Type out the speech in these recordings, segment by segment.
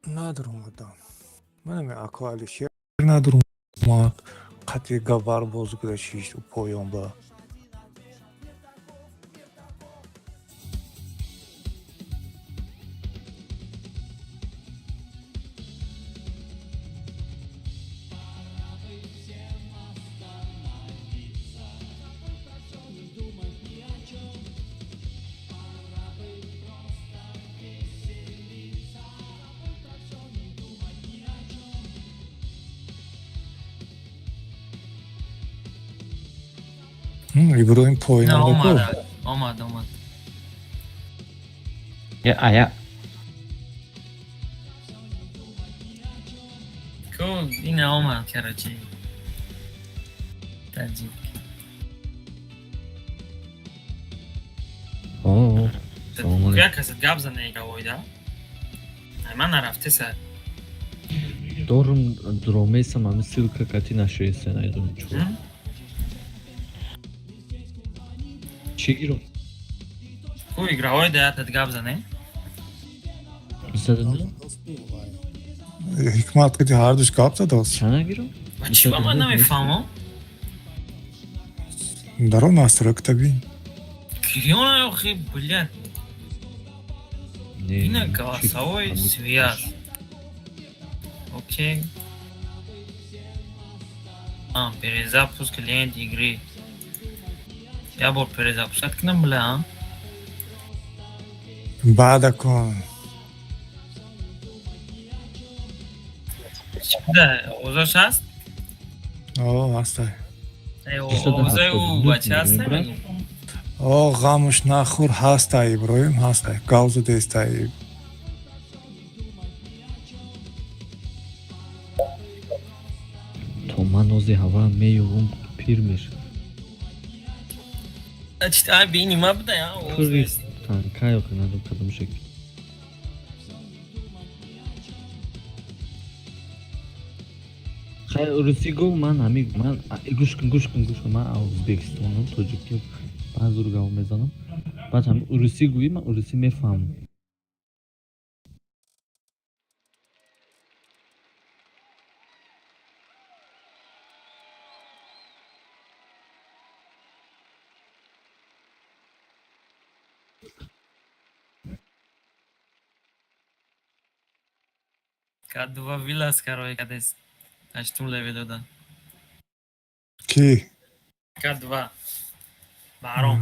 Надурумадам. Манами ако Алишер надурумад. Қати гавар боз гузашт поён ба. Иброҳим поён. На, омад, омад, омад. Я, ая. Ку ина омад, короче. Таҷик. О, салом алейкум. Як каса гап зана игавойда. Ай ман нарафтеса. Дорум дромесам ами ссылка кати нашеса найдум чу. Чӣ гиром? Ку игравойда ятад гап зане? Бисададу? Ҳикмат кати ҳардуш гап задааст. Чанд гиром? Ва чӣ ба ман намефаҳмам? Даро настройка бин. Кириона охи, блядь. Не. Ина голосовой связь. Окей. А, перезапуск клиент игры. Я бор перезапускать кунам, бля, а? Баъда кун. Да, овозаш ҳаст? О, ҳастай. Э, овозаи ӯ бача ҳаст намегӯм. О, ғамуш нахӯр, ҳастай, Иброҳим ҳастай. Гав задестай. То ман ози ҳава меёвум пир мешавам. Чи ай бини ма буда, я овоз Пури нест. танкай охи надум кадом шекл. Хай русӣ гуфт ман ҳами ман гӯш кун гӯш кун гӯш кун ман Ӯзбекистонам тоҷикӣ баъзур гап мезанам. Баъд ҳами урусӣ гӯӣ ман урусӣ мефаҳмам. Кадува вилас карои кадес. Ҳаштум левел да. Ки? К2. Баҳром.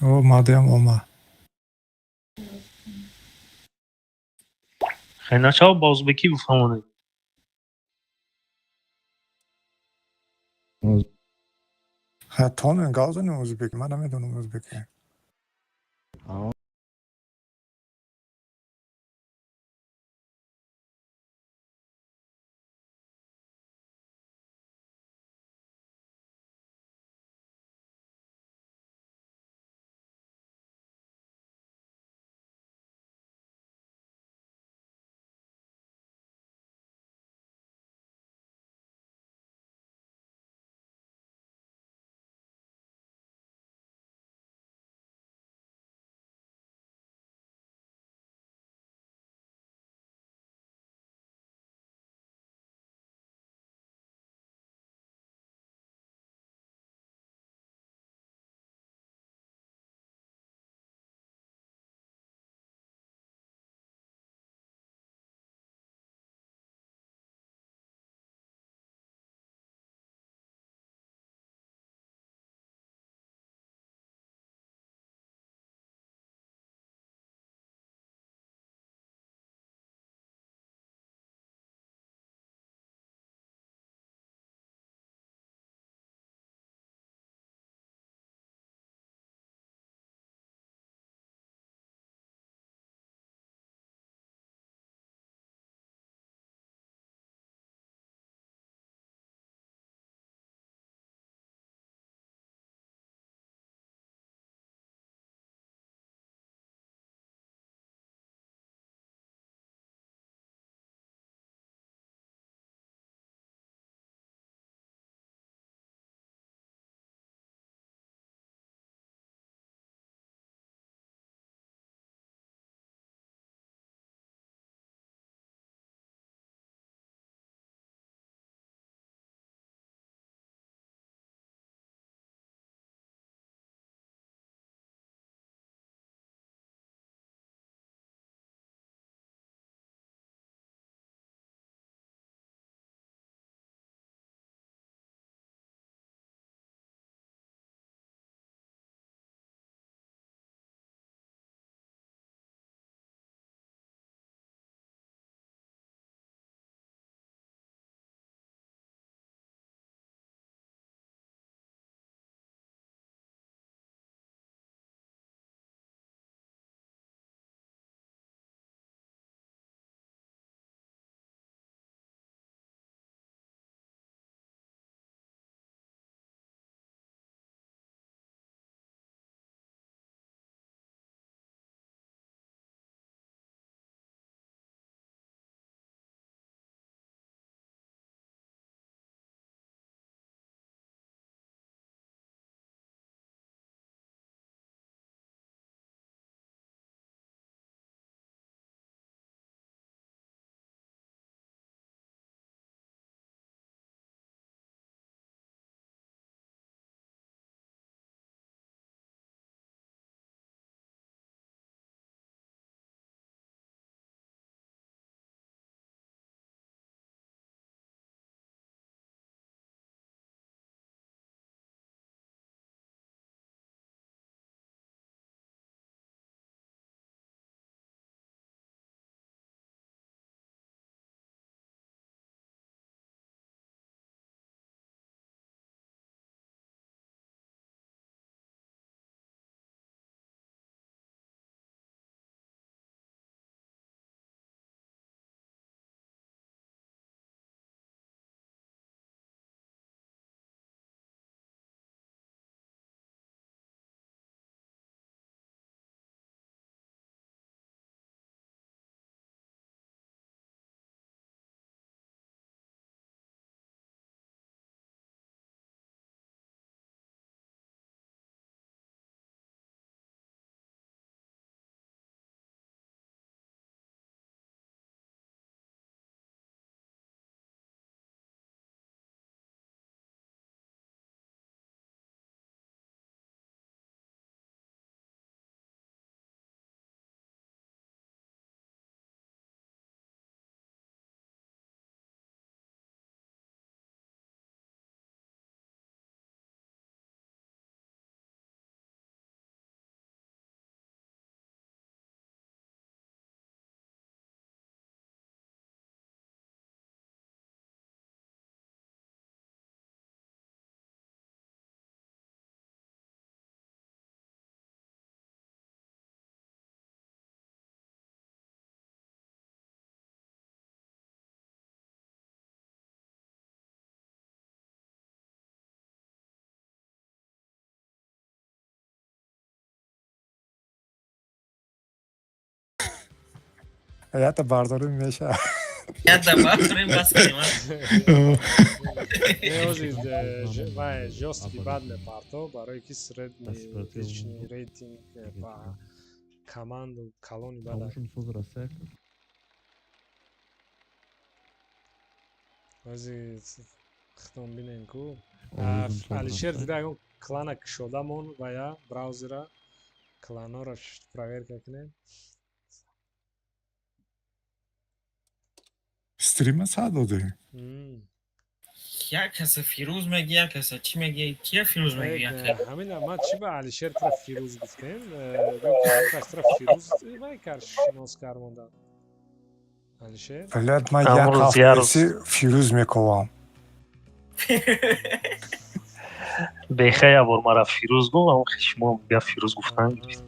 О, мадиам омад. Хай начало ба узбекӣ бифаҳмонед. Ҳа, тонен гав занем ӯзбек. Ман намедонам ӯзбеки. Ята бардорим меша. Ята бардорим, бас кунем. Не, вай жёсткий бад мепарто, барои ки средний личный рейтинг ба команду калони бад. Тамошум соз расак. Ози хитон бинем ку. Алишер дида, ягон клана кушодамон ва я браузера кланора проверка кунем. Стрима са доди. Як каса Фирӯз меги, як каса чӣ меги? Кия Фирӯз меги? Ҳамина ман чӣ ба Алишер тра Фирӯз гуфтем? Кас тра Фирӯз вай кар, шинос кар монда. Алишер? Блядь, ман як ҳафтаси Фирӯз мековам. Беха як бор мара Фирӯз гуфт, амн шумо я Фирӯз гуфтан гирифт.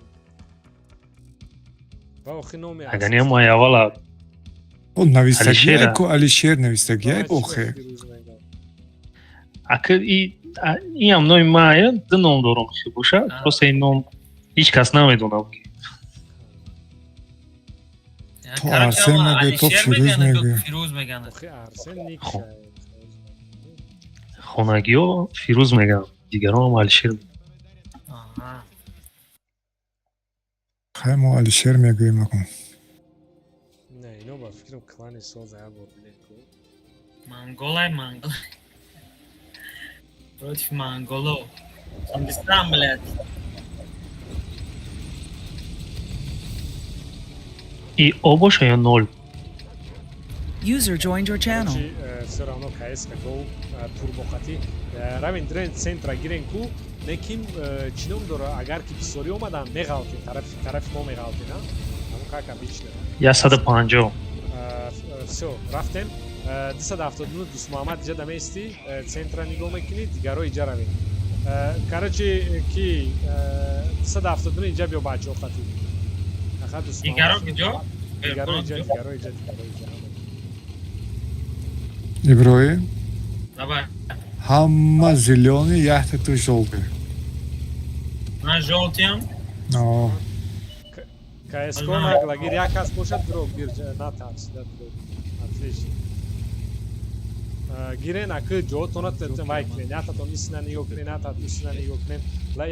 Ва охи номи Агар не, ман аввала О, навистагиай ку, Алишер навистагиай охе. Ака, иам номи мая, ду ном дорам хи боша, просто ин ном ҳеҷ кас намедонад. То Арсен мегӯ, то Фирӯз мегӯ. Фирӯз мегӯянд. Охи Арсен ник. Хонагиҳо Фирӯз мегӯянд, дигарон Алишер. Хай, мо Алишер мегӯем акун. Не, ино ба фикрам клани соза, як бор бинем ку. Монголай, монгол. Против монголов. Ҳиндистан, блядь. И о боша ё нол? User joined your channel. Все равно КСК гол турбоқатӣ равен, дрен центра гирен ку, неким чӣ ном дора, агар ки бисёрӣ омадан, меғалтем, тарафи мо меғалтем, ҳамон как обычно. 150. Всё, рафтем. 279, Дусмуҳаммад, иҷа дамеистӣ, центра нигоҳ мекунӣ, дигаро иҷа равем. Короче, ки 279, иҷа биё, бачаҳо қатӣ. Дигаро куҷо? Дигаро иҷа, дигаро иҷа, дигаро иҷа. Иброҳим. Давай. Ҳама зелёный, яхта ту жёлтый. Ман жёлтыям? О. КСК наглагир, як кас бошад, дро гир, натарс, дро. Отлично. Гирен, аки ҷоотона вай кунен, ятатон исина нигоҳ кунен, ятат исина нигоҳ кунен,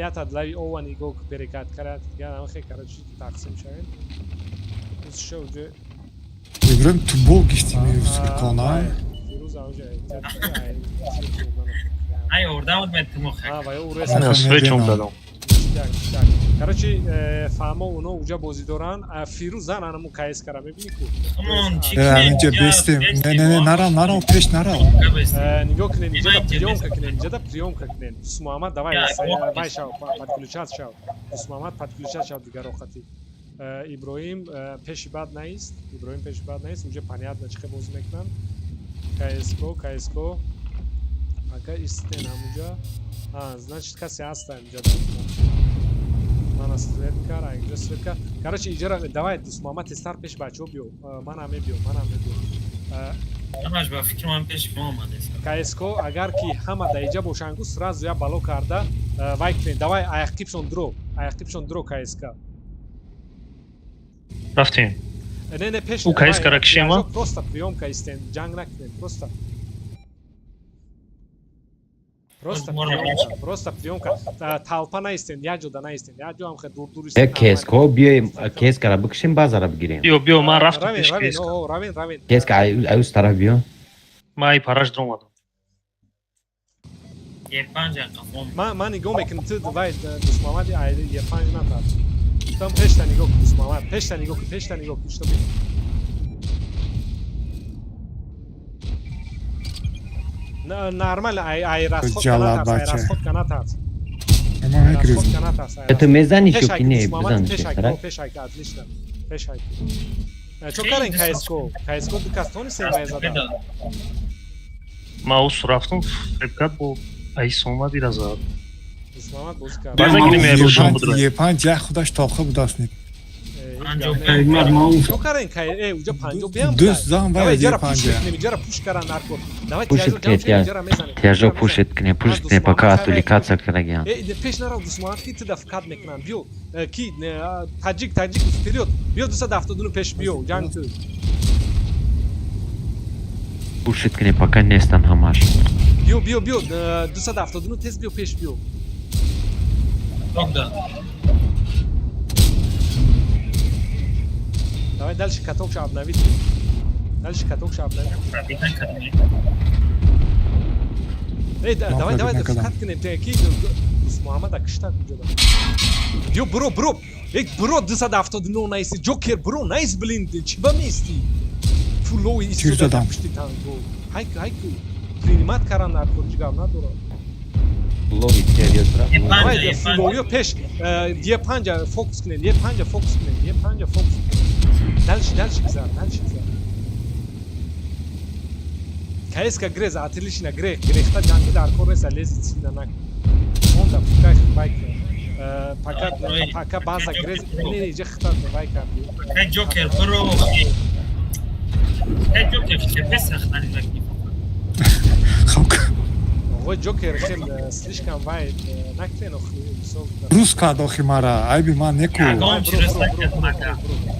ятат лави ова нигоҳ перекат карад, дигар короче тақсим шавем. Шо уже. Иброҳим, ту бол гишти меюсуркона. Фирӯз ауҷа. Ай, ордамуд метиму. Свечом дадам. Короче, фаҳмо, оно уҷа бозӣ доранд. Фирӯз зан, анаму КСК-ра мебинӣ ку. Ҳаминҷа бестем. Не, не, не, нарав, нарав, пеш нарав. Нигоҳ кунед, инҷада приёмка кунед, инҷада приёмка кунед. Дусмуҳаммад, давай, вай шав, подключать шав. Дусмуҳаммад, подключать шав дигаро қатӣ. Иброҳим пеши бад наист, Иброҳим пеши бад наист, уҷа понятно чӣ хел бозӣ мекунанд. КСК, КСК ака, истен ҳамуҷа. Значит, касе ҳаста инҷа. Мана свет кар, инҷа свет кар. Короче, иҷара давай, Дусмуҳаммад, тезтар пеш бачаҳо биё. Манам мебиё, манам мебиё. Ҳамаш ба фикри ман пеши мо омадест. КСК, агар ки ҳама дар иҷа бошанд ку, сразу я бало карда вай кунед. Давай, аяққибшон дро, аяққибшон дро, КСК. Рафтем. Не, не, пеш. У КСК-ра кишема? Просто приёмка истен, ҷанг накунед, просто. Просто приёмка, просто приёмка. Толпа наистен, як ҷода наистен, як ҷо ҳам хел дур-дур истен. КСК биёем, КСК-ра бикшем, базара бигирем. Биё, биё, ман рафтам пеш. Равен, равен, равен. КСК аюз тараф биё. Ман ай параш даромадам. Е5 қафом. Ман нигоҳ мекунам, ту вай, Дусмуҳаммади, ай Е5 натарс. Там пешта нигоҳ кун, Дусмуҳаммад, пешта нигоҳ кун, пешта нигоҳ кун, что нормально, ай расход кана, ай расход кана тарс. Расход кана тарс. Ту мезанӣ шо ки не, бизан. Пеш ай, отлично. Пеш ай. Чо карен КСК? КСК ду кас тонисем вай зада. Ман усу рафтам, фребкат бо айс омад, ира зад. Дусмуҳаммад бозӣ кард. База гирем, Е5 як худаш тоқа будааст. Чо карен кай э уҷа 50 биям. Дӯст зан Давай вай иҷара пуш 5. мекунем, иҷара пуш каран наркор. Давай Пушит тиражо ҷамъ кунед, шем, иҷара мезанем. Тиражо Иҷара мезанем. пушит кунед, пушит Ман кунед, пока Дусмуҳаммад отвлекаться кардагиан. Э, пеш нарав, Дусмуҳаммад, ки тида фкат мекунанд. Биё, ки таҷик, таҷик, вперёд. Биё, 279 пеш биё, ҷанг ту. Пушит кунед, пока нестан ҳамаш. Биё, биё, биё, 279 тез биё, пеш биё. Да. Давай дальше катокша обновить. Дальше катокша обновить. Пробитан кардем. Эй, Ман давай, давай, пробит накардам. фкат кунем. Ки Дусмуҳаммад кишта куҷода? Биё, буро, буро. Эй, буро, 279 найси. Ҷокер, буро, найс, блин, чӣ ба мести? Фулои Тир истода задам. пушти танко. Ҳайк, ҳайк. Принимать каран наркор, ҷигав надорад. Лови вперёд. Давай, Е панҷа, е. фулоиё пеш, е панҷа фокус кунед, е панҷа фокус кунед, е панҷа фокус кунед. Дальше, дальше гузар, дальше гузар. КСК грез, отлично, грех, грехта ҷанги дар кор нест, лези сильно накун. Монда, пускай байк. Пока, пока база грез, не, не, иҷа хита вай карди. Кай Ҷокер бро. Кай Ҷокер хепе сахтани накни. Хаб. Оғои Ҷокер хел слишком вай накунен охи, мисол. Рус кард охи мара, айби ман неку. Ягон Давай, чиз бро, бро, накард, бро, мака. бро, бро.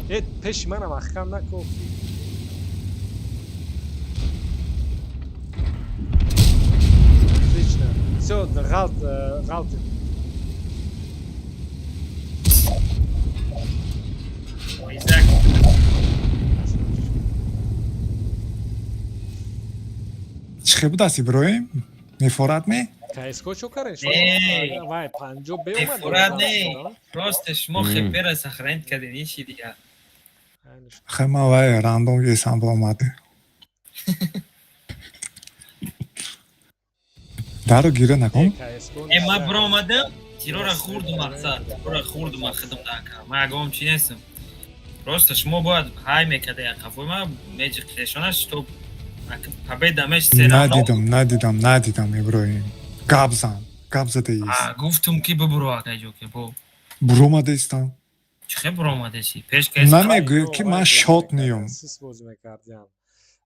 Э, пеши манам ахкам наку. Отлично. Всё, ғалт, ғалт. Изак. Чӣ хел будааст, Иброҳим? Мефорад ме? КСК чо карен? Не. Вай, 50 бе омад. Мефорад не. Просто шумо хепера сохранить кардед, ҳечи дигар. Хай, ман вай рандом есам омаде. Даро гира накун. Э, ман биромадам, тирора хурду мақсад, тирора хурду ман хидм накардам. Ман ягон чи нестам. Просто шумо бояд ҳай мекарда як қафои ман меҷиқешонаш, то победа меш. Надидам, надидам, надидам, Иброҳим. Гап зан. Гап задаист. Гуфтум ки бибуро, акай Ҷокер, бо. Буромадаистам. Чӣ хел биромадеси? Пеш Намегӯё ки ман шот ниём. Сис бозӣ мекардиам.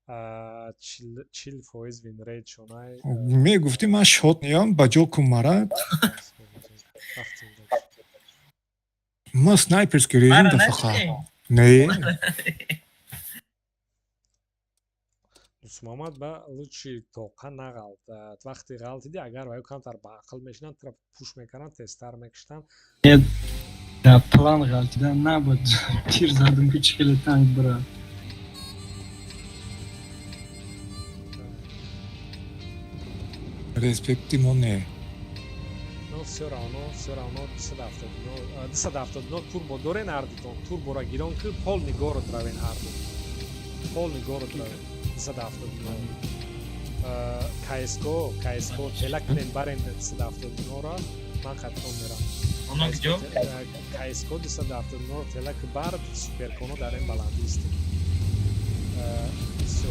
40% win rate шонай. Мегуфтӣ ман шот ниём, ба ҷо кун мара. Ман снайперский режим да фақат. Не. Дусмуҳаммад ба лучи тоқа нағалт. Вақте ғалтиди, агар ваё камтар ба ақл мешинанд, тура пуш мекунанд, тезтар мекиштанд. Дар план ғалтидан набуд, тир задам, ки чӣ хеле танк бира. Респекти мо не. Но всё равно, всё равно 279, 279 турбо дорен ҳардутон. Турбора гирон ки полный город равен ҳарду. Полный город равен. 279. КСК, КСК тела кунен, барен 279-ро, ман қатъон мерам. Оно куҷо? КСК 279 тела ки бар, суперконо дар ин баландӣ истем. Всё.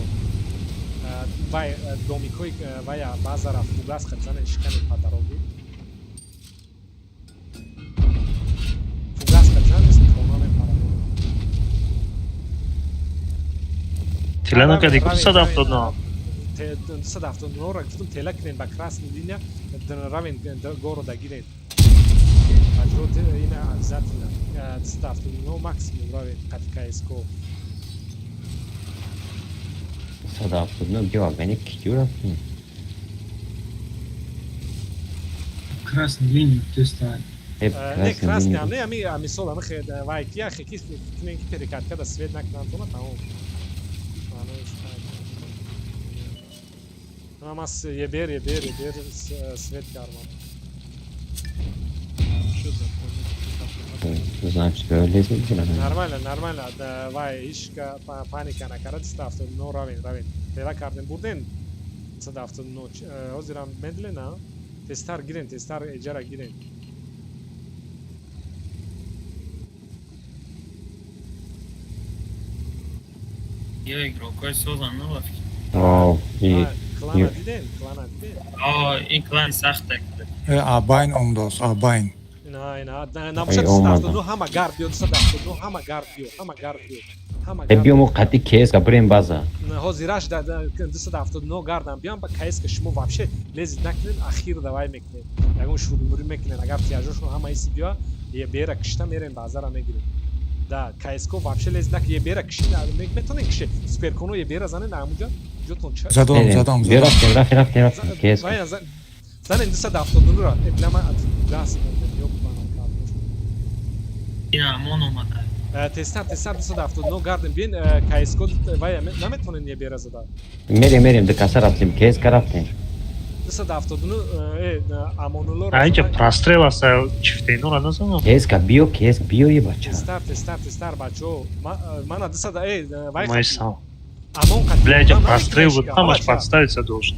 Вай домикои вая базара фугас хатзане шикани по дороге. Фугас хатзане хона мепарад. Тила накарди, 279. 279 ро гуфтум, тела кунен ба красный линия равен, города гирен. Маҷрот ина обязательно 279 максимум равен қати КСК. 179 биё, гани киҷо рафтем? Красный линия теста. Э, Не, красный красный линия. Не, ами мисол ами вай ки яхе ки кунен ки перекатка да свет накунанд тона, тамом. Маъноиш мас ебер, ебер, ебер свет карман. Значит, лезем. Нормально, нормально. Вай ҳеч паника накарда, 279 равен, равен. Тела кардем, бурден 279. Ҳозирам медленно тезтар гирен, тезтар эҷара гирен. Ё игрокҳои созан на ба фикр. Вау, и Клана диден, клана диден. О, ин клани сахта. Э, абайн омдос, абайн. Ина Набошад, Эй, омадам. 279 ҳама гард биё, 279 ҳама гард биё, ҳама гард биё, ҳама Э, гард. биё, мо қати КС-ка бирем база. Ҳозираш 279 гардам биём ба КС-ка. Шумо вообще лезить накунед, ахир давай мекунед, ягон шурумурӣ мекунед. Агар тиажошон ҳама иси биё, ебера кишта мерем, базара мегирем. Да КС-ко вообще лезить накунед, ебера киши метонед, кише суперконо ебера занед ҳамуҷа ҷотон. Задом, Мерем. задом, Биё, задом. рафтем, рафтем, рафтем, рафтем. КС-ка. Занед 279-ро. Била, ман даст ёбанам. Ина амон омада. Тезтар, тезтар, 279 гардем биен. КС-ко вай наметонед ебера зада. Мерем, мерем, ду каса рафтем, КС-ка рафтем. 279 Амонулло. Айҷа прострел аст, чифтейнора назанам. КС-ка биё, КС биё, е бача. Тезтар, тезтар, тезтар, бачаҳо. Мана 200 вай. Майсам. Амон қати. Бля, айҷа прострел буд, ҳамаш подставиться должен.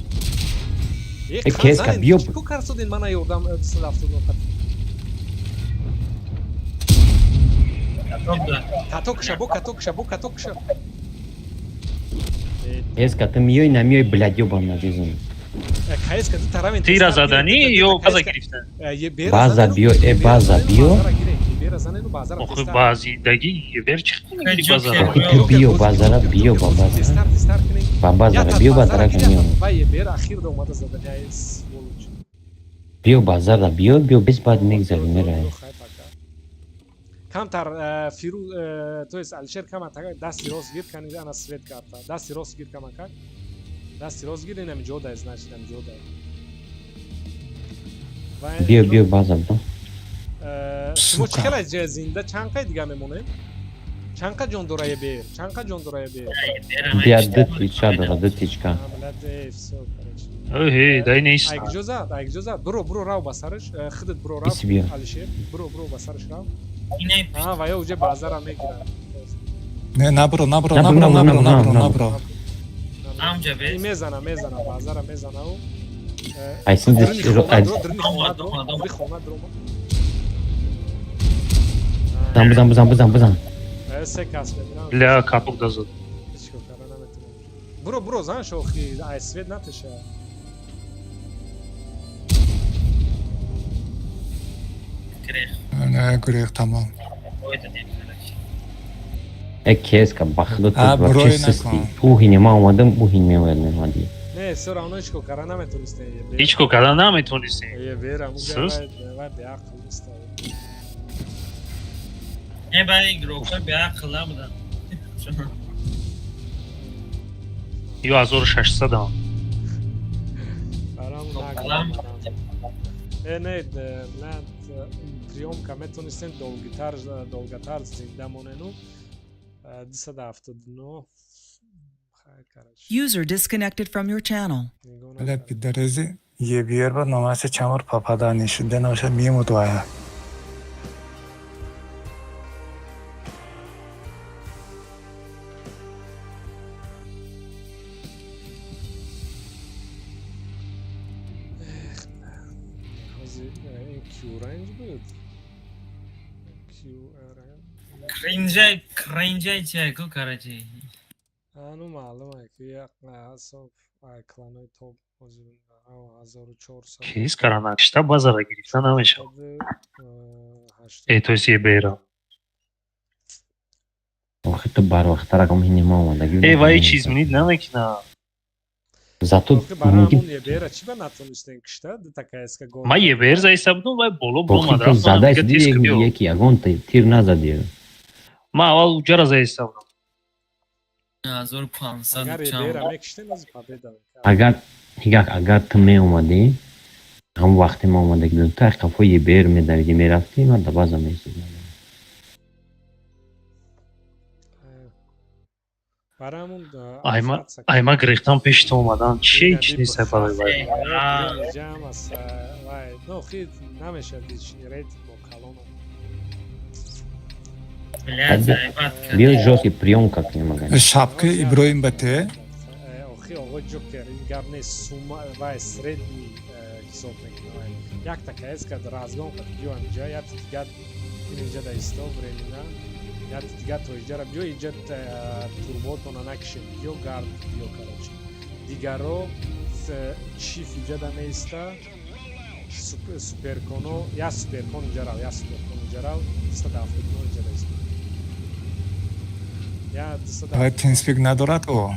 Э, КС-ка биё. Чико карсодин мана ёрдам 279 қати. Каток да. Катокша, бо катокша, бо катокша. КС-ка ту миёй, намиёй, блядь, ёбам назизм. КС-ка ду таравен. Тира заданӣ ё база гирифтан? База биё, э, база биё. Охи, ба зиндагӣ ебер чӣ мегири базара? Охи, ту биё базара, биё ба базара. Тезтар, тезтар кунед. Ба базара биё, базара миём. Вай ебер ахир да омада задани, ай сволочь. Биё базара, биё, биё, бес баъд мегзарем, мераем. Камтар Фиру, то есть Алишер, камтар дасти рост гир кани, ана свет карта. Дасти рост гир камакак. Дасти рост гир, инам ҷода, значит, инам ҷода. Биё, биё база, биё. Шумо чӣ Сука. хела зинда чанд қай дига мемонед? Чанд қа ҷон дора ебер? Чанд қа ҷон дора ебер? Бия, ду тичка дора, ду тичка. Блядь, всё, короче. Оҳе, дай нест. Айгҷо зад, айгҷо зад. Буро, буро, рав ба сараш. Худат буро, рав. Иси биё. Алишер, буро, буро ба сараш рав. Ина. А, ва ё уже базара мегирад. Не, набро, набро, Набро, набро, набро, набро, набро, набро, набро. набро. Амҷа бес. Мезана, мезана, базара мезана у. Ай, син Дурни хона дро, дурни хона Омад, дро, омад, омад. дурни хона дро. Бизан, бизан, бизан, бизан, бизан. Се кас мебинам. Бля, каток да зад. Ҳеҷ кор карда наметавонам. Буро, буро, зан шохи, ай свет натеша. Грех. Не, гурех, тамом. Ой, дадем, короче. Э, КС-ка, ба худо, ту А, вообще брой сусти. накун. Уҳине, ман омадам, уҳин меояд, меомадӣ. Не, всё равно ҳеҷ кор карда наметонистем. Ҳеҷ кор карда наметонистем. Ебер, амуҷа Сус? вай беақл нест. Не, баъд игрокҳои беақл набуданд. Ё 1600-ам. Барам Алам. нагӯ. Э, не, на приёмка метонистем долгитар, долготар зинда монену. 279 хай, короче. User disconnected from your channel. Нигоҳ Бля, накардем. пидорези, ебер ба номасе чамор попадание шуда наша мимо твоя. Ҳозир ин Q-range буд. QRN. Кринжай, кринжай чия ку, короче. Ану маълум е ки як ҳисоб ай кланои топ ҳозир 1400. КС-кара накишта базара гирифта намешавад. Э, то есть ебера. Охи, ту барвақттар акам ҳине ма омадагӣ. Э, вай чиз минид намекина. Зато Барои мумкин ҳамун ебера чӣ ба натонистем кишта? Дута КС-ка гол. Ман ебер заиста будам, вай боло Охи, бомад. ту Рафтам, задаи дига тез диди, кудиё. яки ягон тир назадӣ. Ман аввал уҷара заиста будам. 1500 Агар чанд. ебера мекиштем, аз победа мекард. Агар ҳигак, агар ту меомадӣ, ҳамон вақте ма омадагӣ будам, ту қафо ебер медавидӣ, мерафтӣ, ман да база месудам. Барои ҳамун Айма, айма гирифтам пеши ту омадан. Чи ҳеч нест барои вай. Ҷам аст, вай но хи намешад лични рейтинг бо калона. Блядь, заебат кард. Биё, жёсткий приёмка кунем агар. Шапка Иброҳим ба те. Охи, оғои Ҷокер, ин гап нест, сума вай средний ҳисоб мекунад. Якта КС кард, разгон кард, биё инҷа, якта дигар ин инҷа да исто времена, якта дигар то иҷара биё инҷа, турботона накишед, биё гард, биё, короче. Дигаро чиф иҷа да меиста. Суперконо, я суперкон инҷа рав, я суперкон инҷа рав, 279 инҷа раист. Я Вай 279. TeamSpeak надорад о.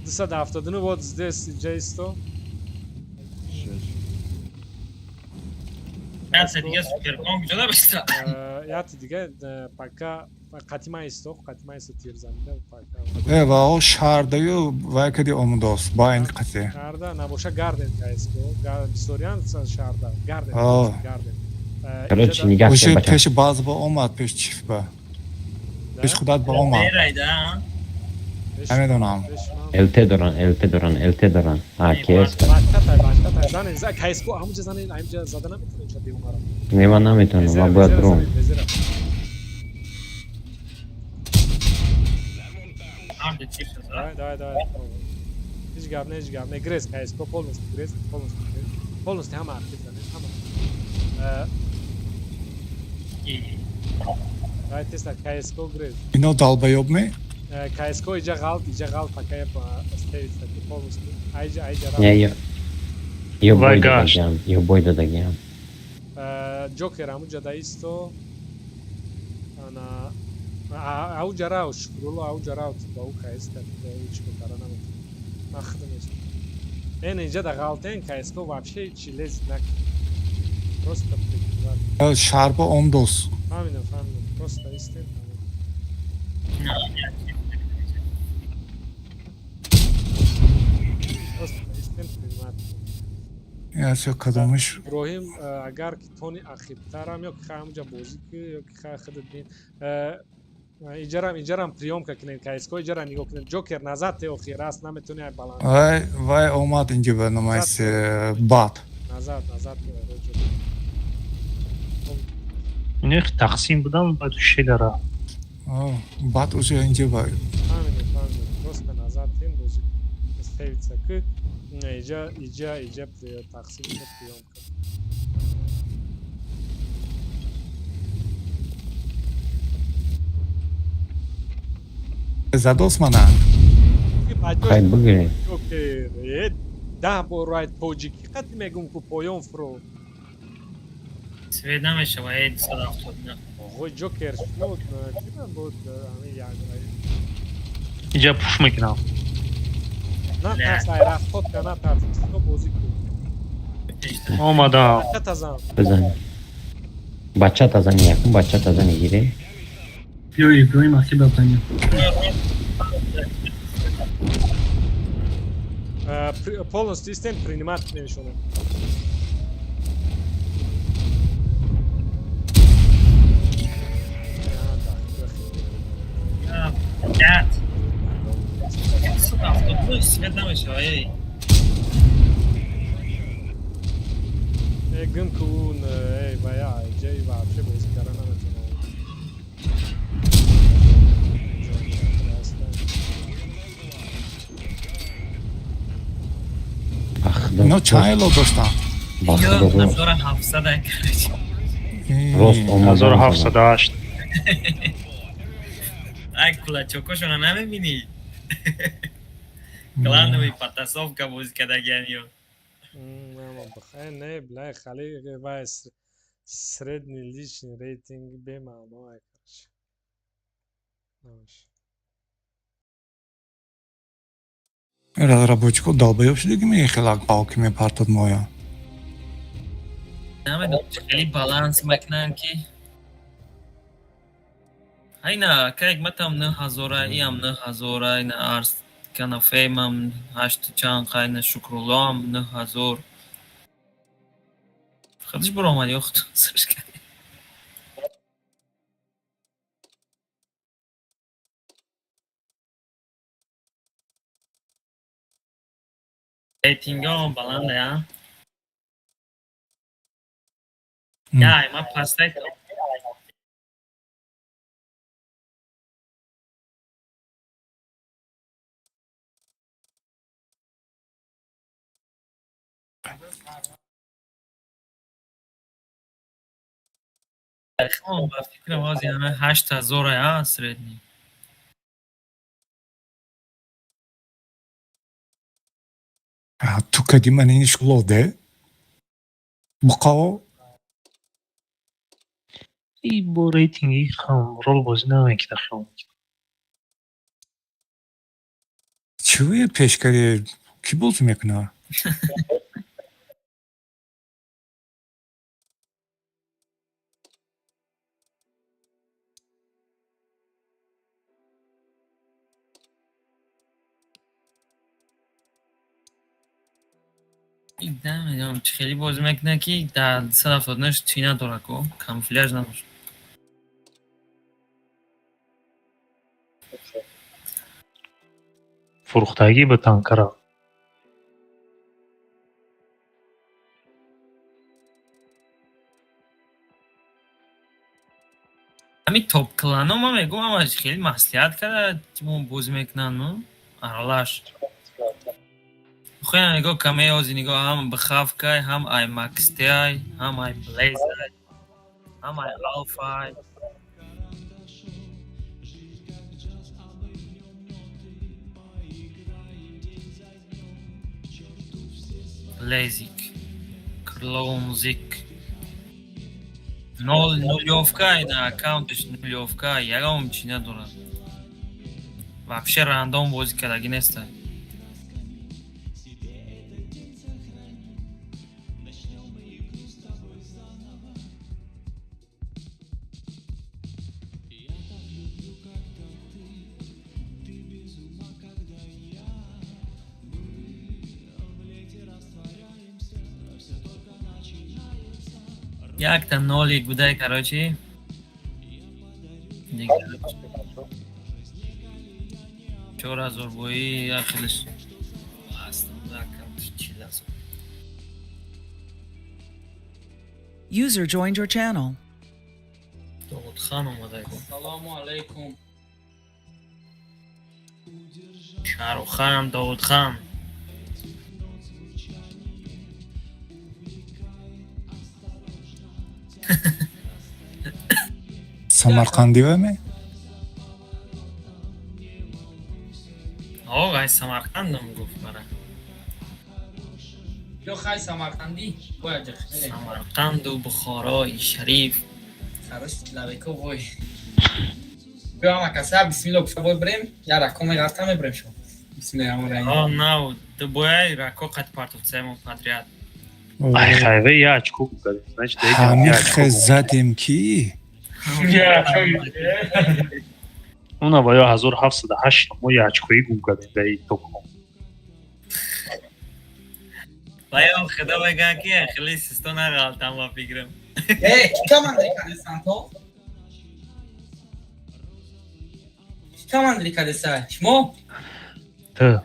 279 вот здесь инҷа исто. Яце дига суперкон куҷо набиста? Яти дига пока қатима исто, қатима исто тир занида пока. Э ва о шаҳрдаю вай кади омудост байн қати. Шаҳрда набоша гарден кайско, бисёриан шаҳрда, гарден, О. гарден. Короче, нигаҳ Уже кунед, бача. пеши база ба омад, пеш чиф ба. Пеш худат ба омад. Берайда. Намедонам. ЛТ доран, ЛТ доран, ЛТ доран. А, КС. Бачатай, бачатай, занен, за кайско, ҳамунҷа занен, ҳамунҷа зада наметавонед ча девонара. Не, ман наметавонам, ман бояд биром. Безера. Ҳарде чип шуд. Давай, давай, давай. Ҳеҷ гап не, ҳеҷ гап не. Грез кайско полностью грез, полностью грез. Полностью ҳама актив занен, ҳама. Давай теста кайско грез. Ино долбоёб ме? Кайско иҷа ғалт, иҷа ғалт пока я остается полностью. Айҷа, айҷа рав. Не, ё Вай бой гашт. додагиам, ё бой додагиам. Ҷокер ҳамунҷа даисто. Ана ауҷа рав, Шукрулло ауҷа рав, ба ӯ кайска, ба ӯ чӣ кара наметавонам. Ман худам истам. Эн инҷа да ғалтен кайско вообще чи лезет накун. Просто прикрывать. Э, шаҳр ба омдост. Фаҳмидам, фаҳмидам. Просто истем. Просто истем принимать. Ясё кадомиш. Иброҳим, агар ки тони ақибтарам ё ки хай ҳамунҷа бозӣ ки ё ки хай худат бин. Иҷарам, иҷарам приёмка кунед, кайско иҷара нигоҳ кунед. Ҷокер назад те охир раст наметони ай баланд. Вай вай омад инҷа ба номайс бад. Назад, назад те Ҷокер. Ино тақсим будам, баъд шелера. О, бад уже инҷа ба. Фаҳмидам, фаҳмидам. Просто назад тем бозӣ ставится ки иҷа, иҷа, иҷа тақсим, иҷа приёмка. Задост мана. Хай бигиред. Ҷокер, э, 10 бор рай тоҷикӣ қати мегум ку поён фуро. Свет намешава, э 279. Оғои Ҷокер, шумо кина буд ҳамин як рай. Инҷа пуш мекунам. На тарс, ай рафтод ка на тарс, то бозӣ кун. Омадам. Бача тазан. Бизан. Бача тазани, якум бача тазани гире. Биё, Иброҳим, ақиба баня. Полностью истем принимать кунем шумо. Блядь. 279 свет намешава, эй. Э, гым кун, эй, бая, ҷай вообще бозӣ кара наметавонам. Ба худо. Ино чанд эло доштан? Ба Ё худо рост. 1700 короче. Рост омадан. 1708. Ай кулачокошона намебинӣ? Клановый потасовка бозӣ кардагиан ё. Бихай, не, бля, хали вай средний личный рейтинг бемаъно ай, короче. Намеш. Разработчико долбоёб шудагӣ мехелак палки мепартад моя. Намедонам хеле баланс мекунанд ки. Айна кайк матам 9000, иам 9000, айна арс канафемам ҳашту чанд, қайна Шукруллоам 9000. Худиш буромад ё худтон сарш кардӣ? Рейтингҳо баланда, а? Я, ма пастай. Ба фикрам ҳозир ҳама 8000, а средний. Ту кади ман ини шулоде? Буқао. И бо рейтинги хам рол бозӣ намекида, хиёл. Чӣ пешкари кӣ бозӣ мекунад? Намедонам, чӣ хеле бозӣ мекунад, ки дар 279 чӣ надорад ку, камуфляж надошт. Фурӯхтагӣ ба танкара. Ҳамин топ-клано ман мегӯям, ҳамаш хеле маслиҳат карда тимо бозӣ мекунанд, ну аралаш. Хӯя, нигоҳ каме ози, нигоҳ, ҳам бхавкай, ҳам ай макстиай, ҳам ай блезай, ҳам ай алфай. Блезик, клоунзик, нол нулёвка, на аккаунташ нулёвка, ягон чӣ надорад, вообще рандом бозӣ кардагӣ неста. Якта нолик будай, короче, 4000 бои як хелеш аккаунташ 40 000. User joined your channel. Довудхан омадай. Салому алайкум. Шаҳрухан, Довудхан. Самарқандиваме? О, ай Самарқандам гуфт мара. Ё хай, самарқандӣ бояд. Самарқанду Бухорои шариф. Хорош человеко, вой. Биё, ҳама каса бисмилло гуфта, бой бирем, я рако меғарта, мебирем шо. Бисмиллоҳи раҳмони раҳим. О, нав ту бояй рако қат партовцаемо подряд. Ай, хайве я очко гугадем, значит. Ҳамин хел задем, ки Уна ва ё 1708 мо я очкои гум кардем дар ин топҳо. Ваё, худо мегӯяд, ки хеле систо нағалтам, ба фикрам. Э, ки командаи кадесан то? Ки командаи кадеса? Шумо? Ту.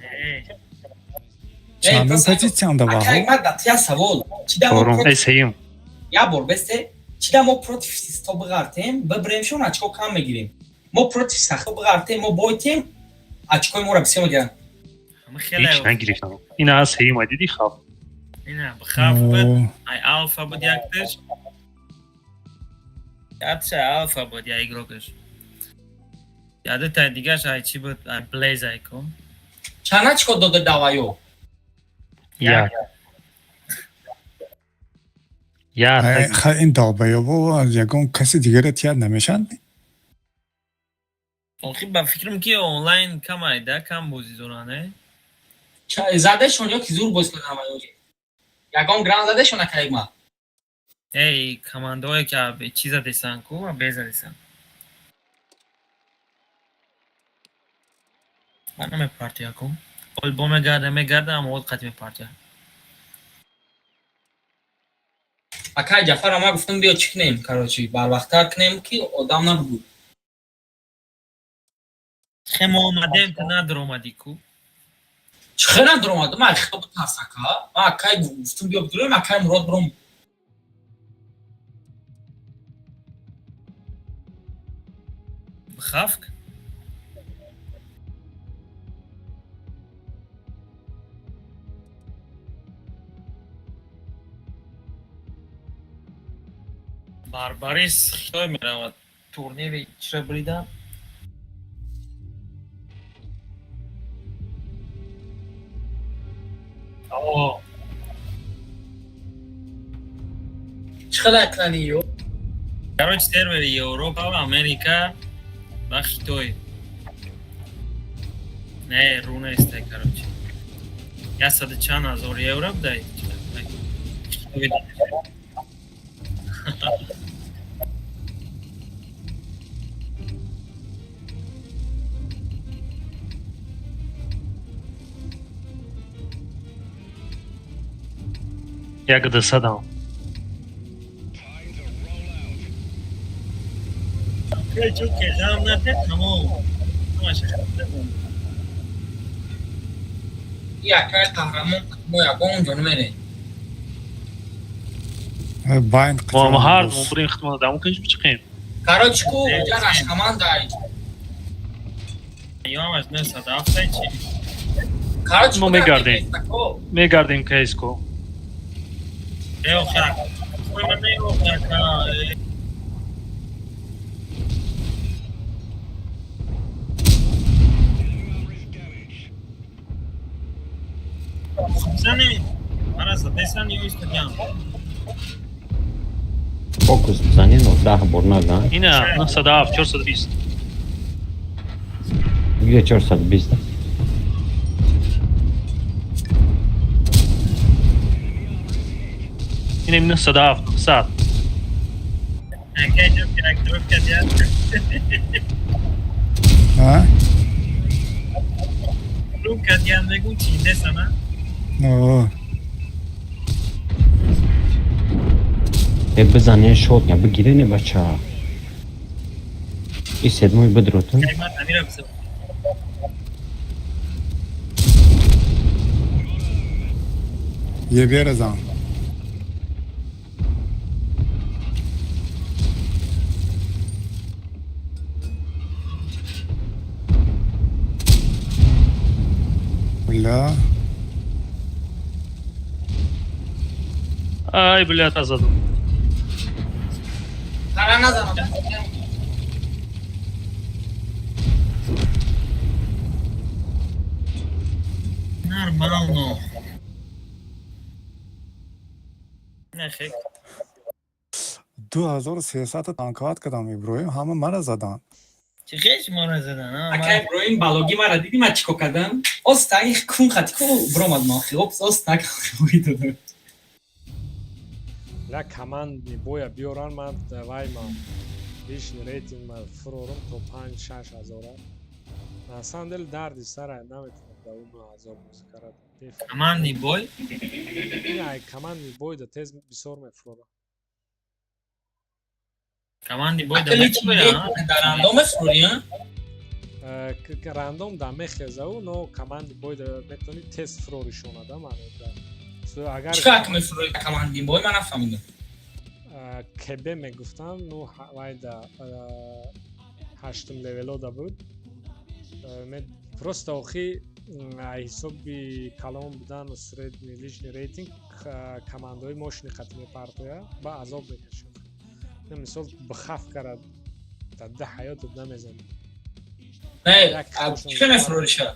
Чандум позитсиянда? Акай, Ваҳо. Ма да тия савол. Чи да мо Чорум, против э, сеюм. Я бор бесте, чи да мо против систо биғартем, бибиремшон, очко кам мегирем. Мо против сахто биғартем, мо бойтем, очкои моро бисёр мегиранд. Ҳеч нагирифтам, ина аз сеюм, ай диди хав. Ина бхав буд, ай алфа буд якташ. Якташ ай алфа буд, я игрокаш. Ядутай дигаш ай чӣ буд, ай блез, ай ку. Чанд очко дода даваё? Як я. Ха, ин долбоёбо ягон каси дигаре тияд намешанд? Охи, ба фикрам, ки онлайн кам айда, кам бозӣ доранд, э? Задешон ё ки зур боз кардам аваё? Ягон гран задешон, акаегма? Эй, командаое ки чӣ задесан ку, бе задесан. Ман намепартия ку. Ол бо мегарда, мегарда, ама ол қати мепартия. Акай Ҷафар, ма гуфтам, биё, чӣ кунем, короче, барвақттар кунем, ки одам набуд. Хе, мо омадем, ту надуромадӣ ку. Чӣ хел надуромадам? Ман хело битарс, ака. Ман акай гуфтам, биё бидурем, акай Мурод биром. Хавк? Барбарис Хитой меравад турнири чиро брида. О. Чӣ хелай клани ё? Короче, сервери Европа ва Америка ва Хитой. Не, ру нестай, короче. Яксаду чанд ҳазор евро будай. Хитой. Як дасадам. Чӯ кезам нате, тамом. Ҳамаша харида монд. Якай қаҳрамон, мо ягон ҷо намерем. Байн. Мо ҳар мо бурем хидмат дамо кунҷ бичиқем. Короче, ку уҷа рашкамандай. Ё ҳамаш 907 чи? Короче, Мо мегардем. Мегардем КСКО. Э, охир. Ой, ман не, охир, ка. Зани, мара задесан ё истодиам. Фокус бизанед, но 10 бор наган. Ина 907 420. Где 420? Ина 907 900. Акай ҷо як дроп кардиям. А? Дроп кардиям, мегум чи десана? О, Э, бизанед, шот я бигирене, бача. И седмой бидротун. Ман амира бизам. Ебера зан. Бля. Ай, блядь, задам. Қара назанам. Нормально. Не хек. 2300 танковать кардам, Иброҳим, ҳама мара задан. Чи хеш мора задан, а? Акай Иброҳим, балоги мара дидӣ, ман чӣ кор кардам? Оста их кун хати ку бромад ма хиопс оста додам. Ля, командный боя биёран, ман вай ма личный рейтинг ма фурорум то 5-6 ҳазора. На самом деле дарди сара, наметавонам да ӯ 9 ҳазор бозӣ карад. Командный бой? Ин ай командный бой да тез бисёр мефурора. Командный бой да Ака личный мефурора, рейтинг дар рандом мефурорӣ, а? Рандом да мехезаву, но командный бой да метавонӣ тез фуроришонада маъно да. Агар Чӣ кор мефурорӣ командный бой, ман нафаҳмидам. КБ мегуфтам, ну вай да ҳаштум левелода буд. Просто охи ҳисоби калон будану средний личный рейтинг командаҳои мошини қатӣ мепартоя, ба азоб мекашад. Мисол, бихаф карад, дар да ҳаётат намезанӣ. Не, чӣ мефурориша?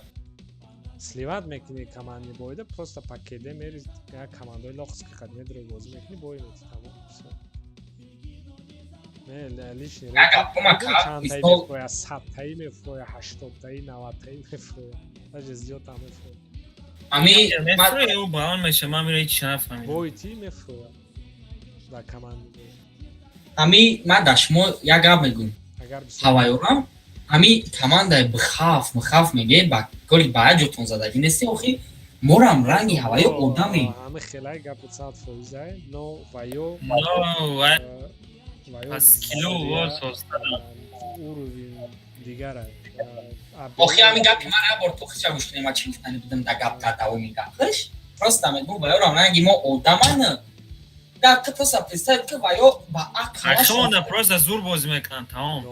Сливать мекунӣ командный бойда, просто по КД мери, як командаҳои лохски қад медрои, бозӣ мекунӣ, бой метӣ, тамом, всё. Не, личный чандтаи мефуроя, 100таи мефуроя, 80таи, 90таи мефуроя, даже зиёдтам мефуроя. Ами Мефуроя, ӯ балон меша, ман мира ҳеч нафаҳмидам. Бой ти мефуроя дар командный бой. Ами ман дар шумо як гап мегӯм. Агар бисёр Ҳавайёрам ҳами командаи бихаф михаф меге, ба голи ба як ҷотон задагӣ нести, охи морам ранги ҳавайё одаме. Ҳами хелай гапи 100 фоизай, но ваё Но вай ваё пас кило во соста. Уровень дигара. Охи ҳами гапи ман як бор тохиша гӯш кунем, ман чӣ гуфтани будам дар гап, дар давоми гапаш. Просто мегӯм, ваёрам ранги мо одаман. Да ты просто представь, ки ваё ба ақлашон Акшонда просто зур бозӣ мекунанд, тамом.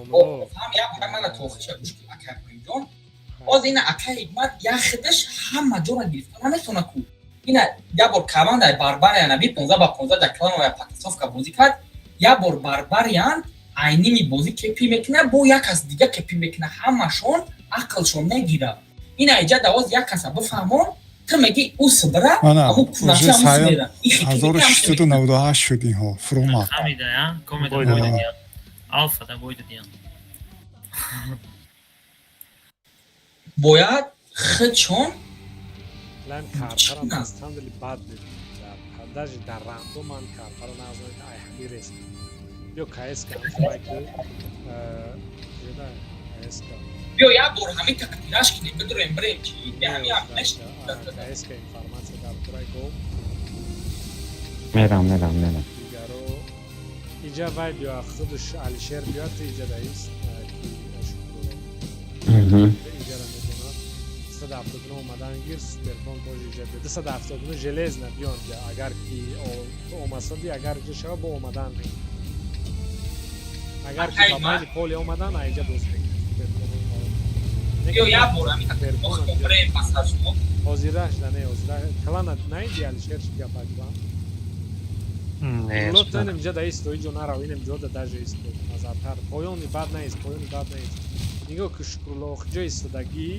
Ҳам як бор мана тохиша гӯш кун, акай ҷон. Боз ина акай Ҳикмат як хидаш ҳама ҷора гирифта наметавона ку. Ина як бор командаи Барбариян аби 15 ба 15 дар клановая потасовка бозӣ кард, як бор Барбариян айними бозӣ кепи мекуна, бо як кас дига кепи мекуна, ҳамашон ақлшон мегирад. Ина иҷа давоз як каса бифаҳмон. Ту мегӣ ӯ сибра, Ана, аму кунача уже аму саём сибера. И хикмати ҳам 1698 шуд инҳо, фуромад. Хамида, я? Комеда Бой бой додиям. додиям. Алфа да бой додиям. Бояд худшон Лайм Чӣ картарам на? на самом деле бад мебинам. Даже дар рандом ман картаро назанам, ай ҳами рес. Ё КС ка ҳам ки ҷеда КС ка. Биё, як бор ҳамин тақдираш кунем, бидурем, бирем, чи ҳами ҳам неш. КС ка информация дар бораи гол. Мерам, мерам, мерам. Дигаро иҷа вай биё, худаш Алишер биё, ту иҷа даист ки шукрулло. Иҷара медонад. 279 омадан гир, суперкон тоже иҷа биё. 279 железно биён ҷа, агар ки омасади, агар иҷа шава, бо омадан мегир. Агар ки ба байни поле омадан, аиҷа боз мегир. Биё, як бор ҳамин тақдираш бирем пас аз шумо. Ҳозираш да не, ҳозира клана наиди, Алишер, чи гапа клан? Не. Лотан инҷа да исто, иҷо нарав, инем ҷо да даже исто назартар. Поёни бад нест, поёни бад нест. Нигоҳ ки, Шукрулло, ҷо истодагӣ,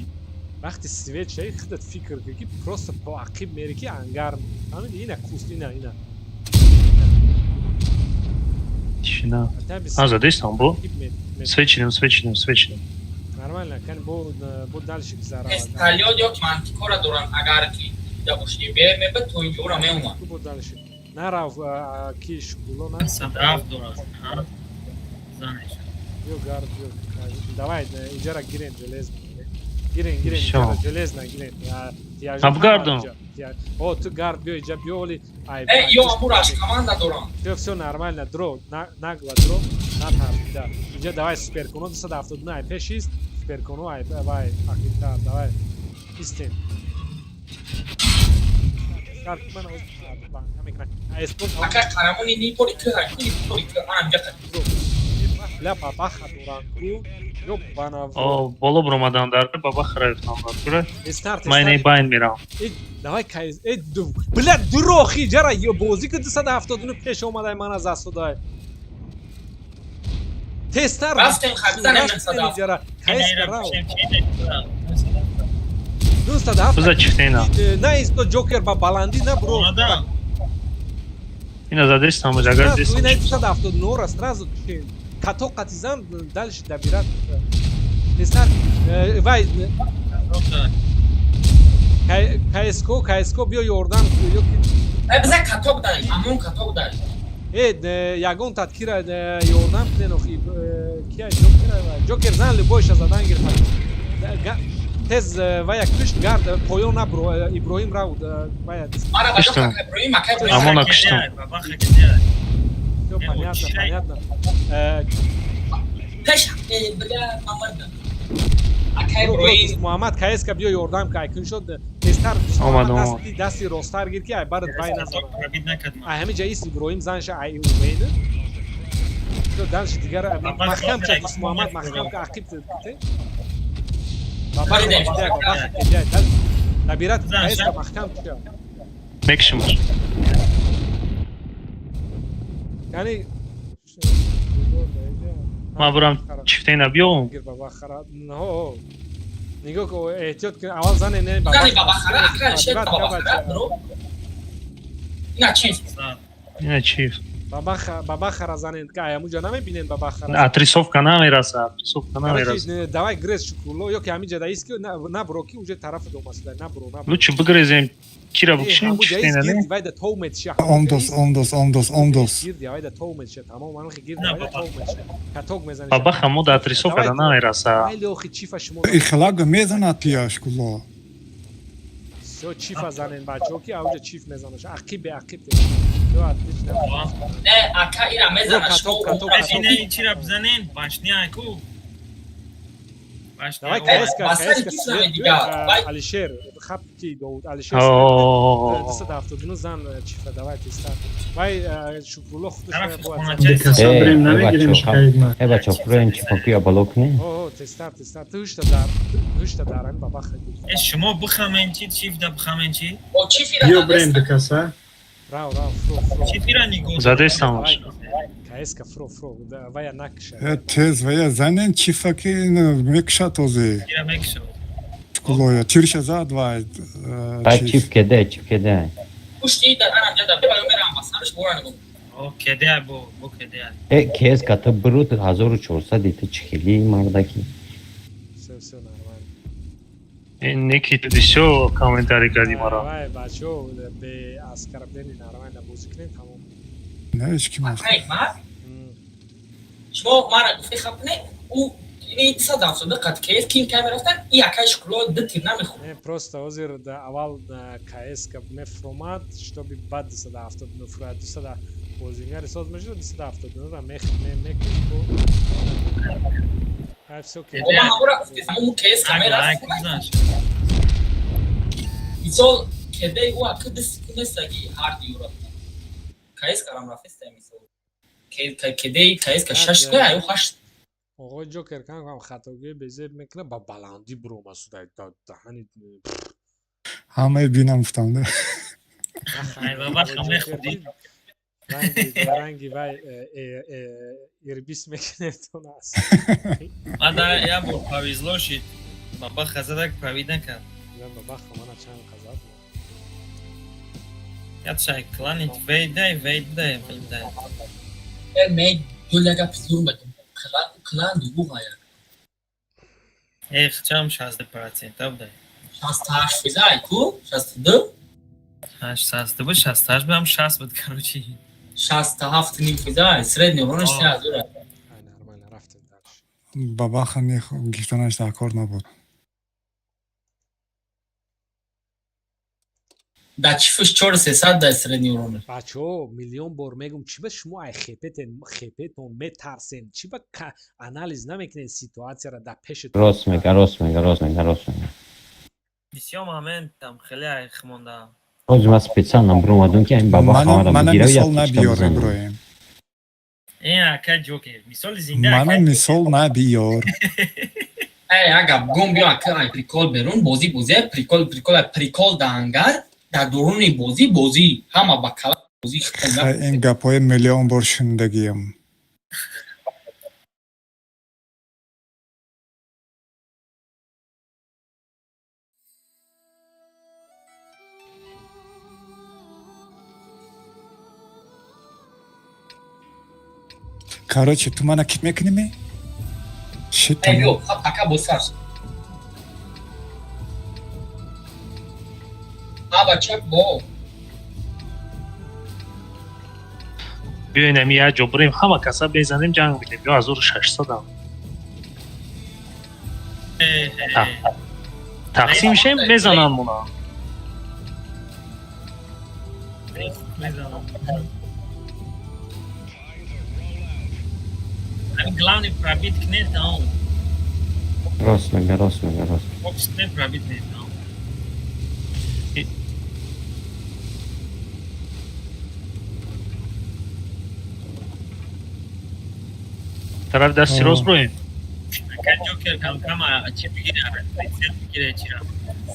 вақти свет шаи, худат фикр кун, ки просто то ақиб мери, ки ангар мери. Фаҳмиди? Ина куст, ина, ина. Тишина. Таби А, задестам бо. ақиб Свечинем, свечинем, свечинем. Нормально, кани бо дальше гузарава. Сталион ё мантикора доранд, агар ки дида бошӣ, бе мебе то инҷора меомад. Бо дальше. Нарав, ки Шукрулло на. Садаф дорад. Ҳа? Занеш. Биё, гард, биё. Давай, иҷара гирем, железно. Гирен, гирен, Всё. иҷара железно гирен. Абгардум. О, ту гард биё, иҷа биё, оли. Ай, Э, ё амураш команда доранд. Всё, всё нормально, дро, нагло дро, натарсида. Иҷа давай суперконо 279 ай пеш ист, суперконо ай вай ақибтар, давай. Истем. Старт ман оз банка мекунам. Ай спорт. Ака қарамони нипори ки ҳай, ку нипори ки анҷа. Ля бабаха доран ку, ё банав. О, боло бромадан дар баба харафтам дар кура. Старт. Ман не байн мерам. Э, давай кайз. Э, бля, дурохи, ҷара ё бозӣ ки 279 пеш омадай, ман аз дастудай. Тезтар. Рафтем, хабизанем 907. Ҷара, кайз рав. 207. Биза чифтена. На исто, ҷокер ба баландӣ на бро. Омадам. Ина задестам, агар Сразу, ина дестам. 279 ра сразу кушем. Като қатизам, дальше добират. Тезтар, вай, КСКО, КСКО биё ёрдам ё ки. Э, биза каток дай, амон каток дай. Э, ягон таткира ёрдам кунен охи. Кия ҷокера, вай. Ҷокер зан, любойша задан гирфа. Тез вая кушт, гард, поён набро, Иброҳим рав, вая. Мара ба Куштам. ака Иброҳим, ака Иброҳим. Амона куштам. Баба хакидя. Всё понятно, понятно. Пеш, э, бля, мамарда. Ака Бро, бро, Иброҳим. Муҳаммад, КСК биё ёрдам ка, айкун шуд. Тезтар. Омад, омад. Дасти дасти росттар гир, ки ай барат вай назанад. Пробить накардам. Ай ҳамин ҷа ист, Иброҳим зан ша, ай умед. Всё, дальше дигар маҳкам ша, дӯст Муҳаммад, маҳкам ка, ақиб те. Баба кедя, баба кедя. Набират Зан КСК ша. маҳкам ша. Мекшим. Яъне Ман бурам чифтена биём. Гир баба хара. Ҳо. Нигоҳ ку, эҳтиёт кун, аввал зане не баба. Зани баба хара, ака Алишер баба хара, бро. Ина чиф. Ина чиф. Баба хара занен, ка ай ҳамуҷа намебинен баба хара. Отрисовка намераса, отрисовка намераса. Короче, давай грез, Шукрулло, ё ки ҳамин ҷа даист, ки на бро, ки уже тарафи домасуда, на бро, на бро. Лучше бигрезем, кира букшем, ҳамуҷа ист, чифтена не. гирди вайда тов метиша. Омдос, омдос, омдос, омдос. Гирди вайда тов метиша, тамом, ман гирди На, вайда баба. тов метиша. Каток мезаниш. Баба хамо да отрисовка да намераса. Майли охи, чифа шумо. Ихлага мезанад тия, Шукрулло. Всё, чифа занен, бачаҳо, ки ауҷа чиф мезанаш. Ақиб бе ақиб те. Всё, отлично. Не, ака ира мезана. Каток, каток, Пеш каток. ина чира бизанен, башня ку. Башня. Давай КСК, Басари КСК кис свет, намедига. Вай. Алишер, хап ки Довуд, Алишер. О, 279 зан чифа, давай тезтар. Вай Шукрулло худаш Тарафи бояд хонача. Каса брем Э, намегирем шикаидма. э бачо, фурен чифакия бало кунем. О, тезтар, тезтар. Ту ҳушта дар, ҳушта дар, ҳамин баба хагир. Э, шумо бихамен чи, чиф да бихамен чи? О, чиф ира Биё брем дукаса. Рав, рав, фро, фро. Чиф ира нигоҳ. Задестам. КСК фро, фро. Вая накша. Э, тез вая занен чифаки мекушад ози. Ира мекшо. Шукуллоя. Тирша зад вай. Вай чип кеде, чип кеде. Пушти дар анам ҷада беба мерам ба сарш бора нигоҳ. О, кеде бо кеде. Э, кес ката брут 1400 дите чихели мардаки. Всё, всё нормально. Неки ту бисёр комментарий кардӣ маро. Вай, бачаҳо, бе оскорбление нормально бозӣ кунем, тамом. Не, ҳеч ки мас. Акай мар. Шумо мара гуфти хап не, ӯ ини 272 қат кс кин кай мерафтан, и акай Шукулло ду тир намехӯрд. Не, просто ҳозир аввал КС ка мефромад, чтобы баъд 279 фурад, 200 бозингари соз мешуд, 279 ра мекушт бо. Ай, всё ки. Ма ҳамора гуфти ҳамон КС ка мерафт. Мисол кедаи ӯ ака ду секунд нестаги ҳар диюра. КС карам рафеста мисол. Кедаи КС ка 6 секунд, ай ӯ 8. Оғои Ҷокер кам кам хатогӣ безеб мекунад, ба баландӣ буромад судай даҳани. Ҳамаи бинам гуфтам да. Ай баба мехӯрдӣ. Ранги вай ирбис мекунед аст. Мада я бор повезло шид. Баба хазадак правид накард. Баба мана чанд қазад. Я чай кланит вейдай вейдай вейдай. Э, ме гуляга пизур мекунам. Клан дугу гая. Эх, чам 60% абдай. 68 физай ку? 62? 62 буд, 68 будам, 60 буд, короче. 67 ним физай, средний уронаш 3000. Ай, нормально, рафтем дальше. Бабаха не гифтанаш дар кор набуд. Да чифуш 4300 дар средний уронаш. Бачаҳо, миллион бор мегум, чӣ ба шумо ай хепетен хепетон метарсен, чӣ ба анализ намекунед ситуатсияро дар пеши? Рост мега, рост мега, рост мега, рост мега. Бисёр моментам хеле айх монда. Ҳозир ман специально буромадам ки ин баба хамара Мана бигира мисол як точка набиёр, бизанам. Иброҳим. Ин ака Ҷокер, мисоли зинда. Мана мисол набиёр. Э, ага гум биё ака ай прикол берун, бозӣ бозӣ, прикол прикол, прикол даангар, дар дуруни бозӣ бозӣ, ҳама ба кала бозӣ. Хай, ин гапҳои миллион бор шунидагиям. Короче, ту мана кит мекунӣ ме? Шит. Э, биё, ака боз сар. А бача бо. Биёин ами як ҷо бирем, ҳама каса безанем, ҷанг бидем. Ё 1600-ам. Тақсим шем, мезананд мона. Мезанам. Ами главный пробит кне там. Рост мега, рост мега, рост. Фокус кне пробит не там. Тарафи дасти рост броем. Ака Ҷокер кам кам чӣ бигире, прицел бигире чира.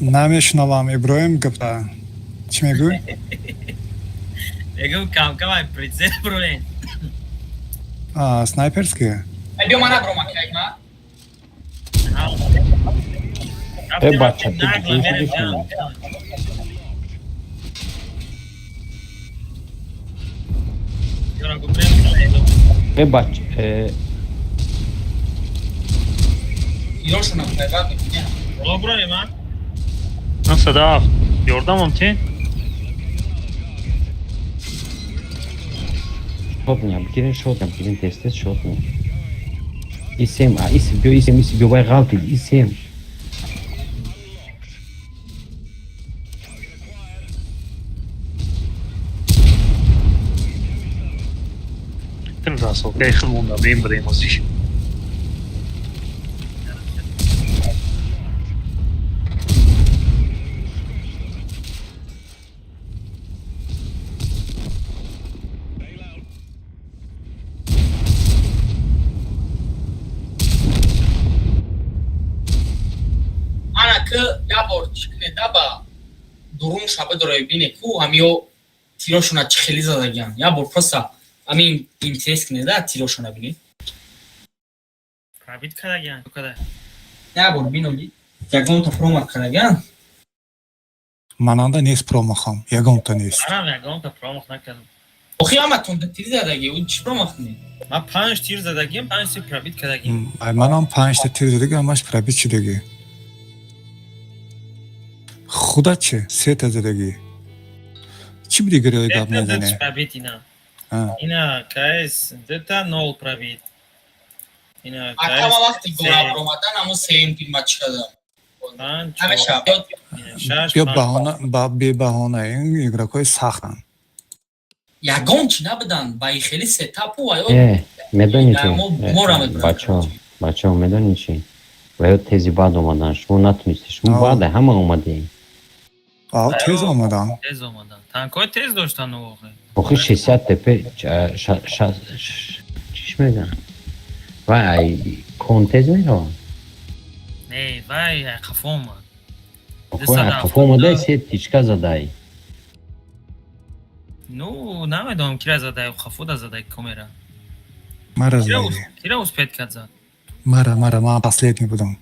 Намешунавам, Иброҳим гапта. Чӣ мегӯй? Мегӯм кам кам ай прицел броем. А, снайперский? Э, биё мана бром ака ма. Э, бача, ту куҷо шудӣ шумо? Э, бача, э, Тирошона пайванд мекунем. Боло броем, а? 97. Ёрдамам те? Шотня, бигирен шотня, бигирен тез тез шотня. Исем, а ис биё, исем, ис биё, вай ғалтид, исем. Тим расолкаи хел монда, бем бирем озиш. Ана ки як бор чӣ кунед даба дурун шаба дора бине ку ҳамиё тирошона чӣ хеле задагиан. Як бор просто ҳамин интерес кунед да тирошона бинед. Пробит кардагиан, када. Як бор биноли. Ягонта промах кардаган? Мананда нест промахам, ягонта нест. Манам ягонта промах накардам. Охи ҳаматон тир задаги, ӯ чӣ промах не? Ман панҷ тир задагим, панҷ тир пробит кардагим. Ай, манам панҷта тир задаги, ҳамаш пробит шудаги. Худа чӣ? Сета задаги. Чӣ буди гирёи гап мезанӣ? Пробит ина. Ина КС дта нол пробит. Ина Акама вақти гора баромадан ҳамун сеюм тир ма чӣ кардам? Ҳамеша. Ё баҳона, бебаҳона, ин игрокҳои сахтанд. Ягон чӣ набуданд, ба и хели сетапу ва ё Э, медонӣ чӣ? Мора мебуранд. Бачаҳо, бачаҳо, медонӣ чӣ? Ва ё тези баъд омадан, шумо натунистед, шумо баъда ҳама омадем. Ав, тез омадан. Тез омадан. Танкҳои тез доштанд охи. Охи 60 ТП чиш мегӯянд? Вай ай кон тез меравад? Не, вай ай қафо омад. Охи ай қафо омадай, се тичка задай. Ну, намедонам кира задай, қафо да задай камера. Мара задаги. Кира успеть кард зад? Мара, ман последний будам.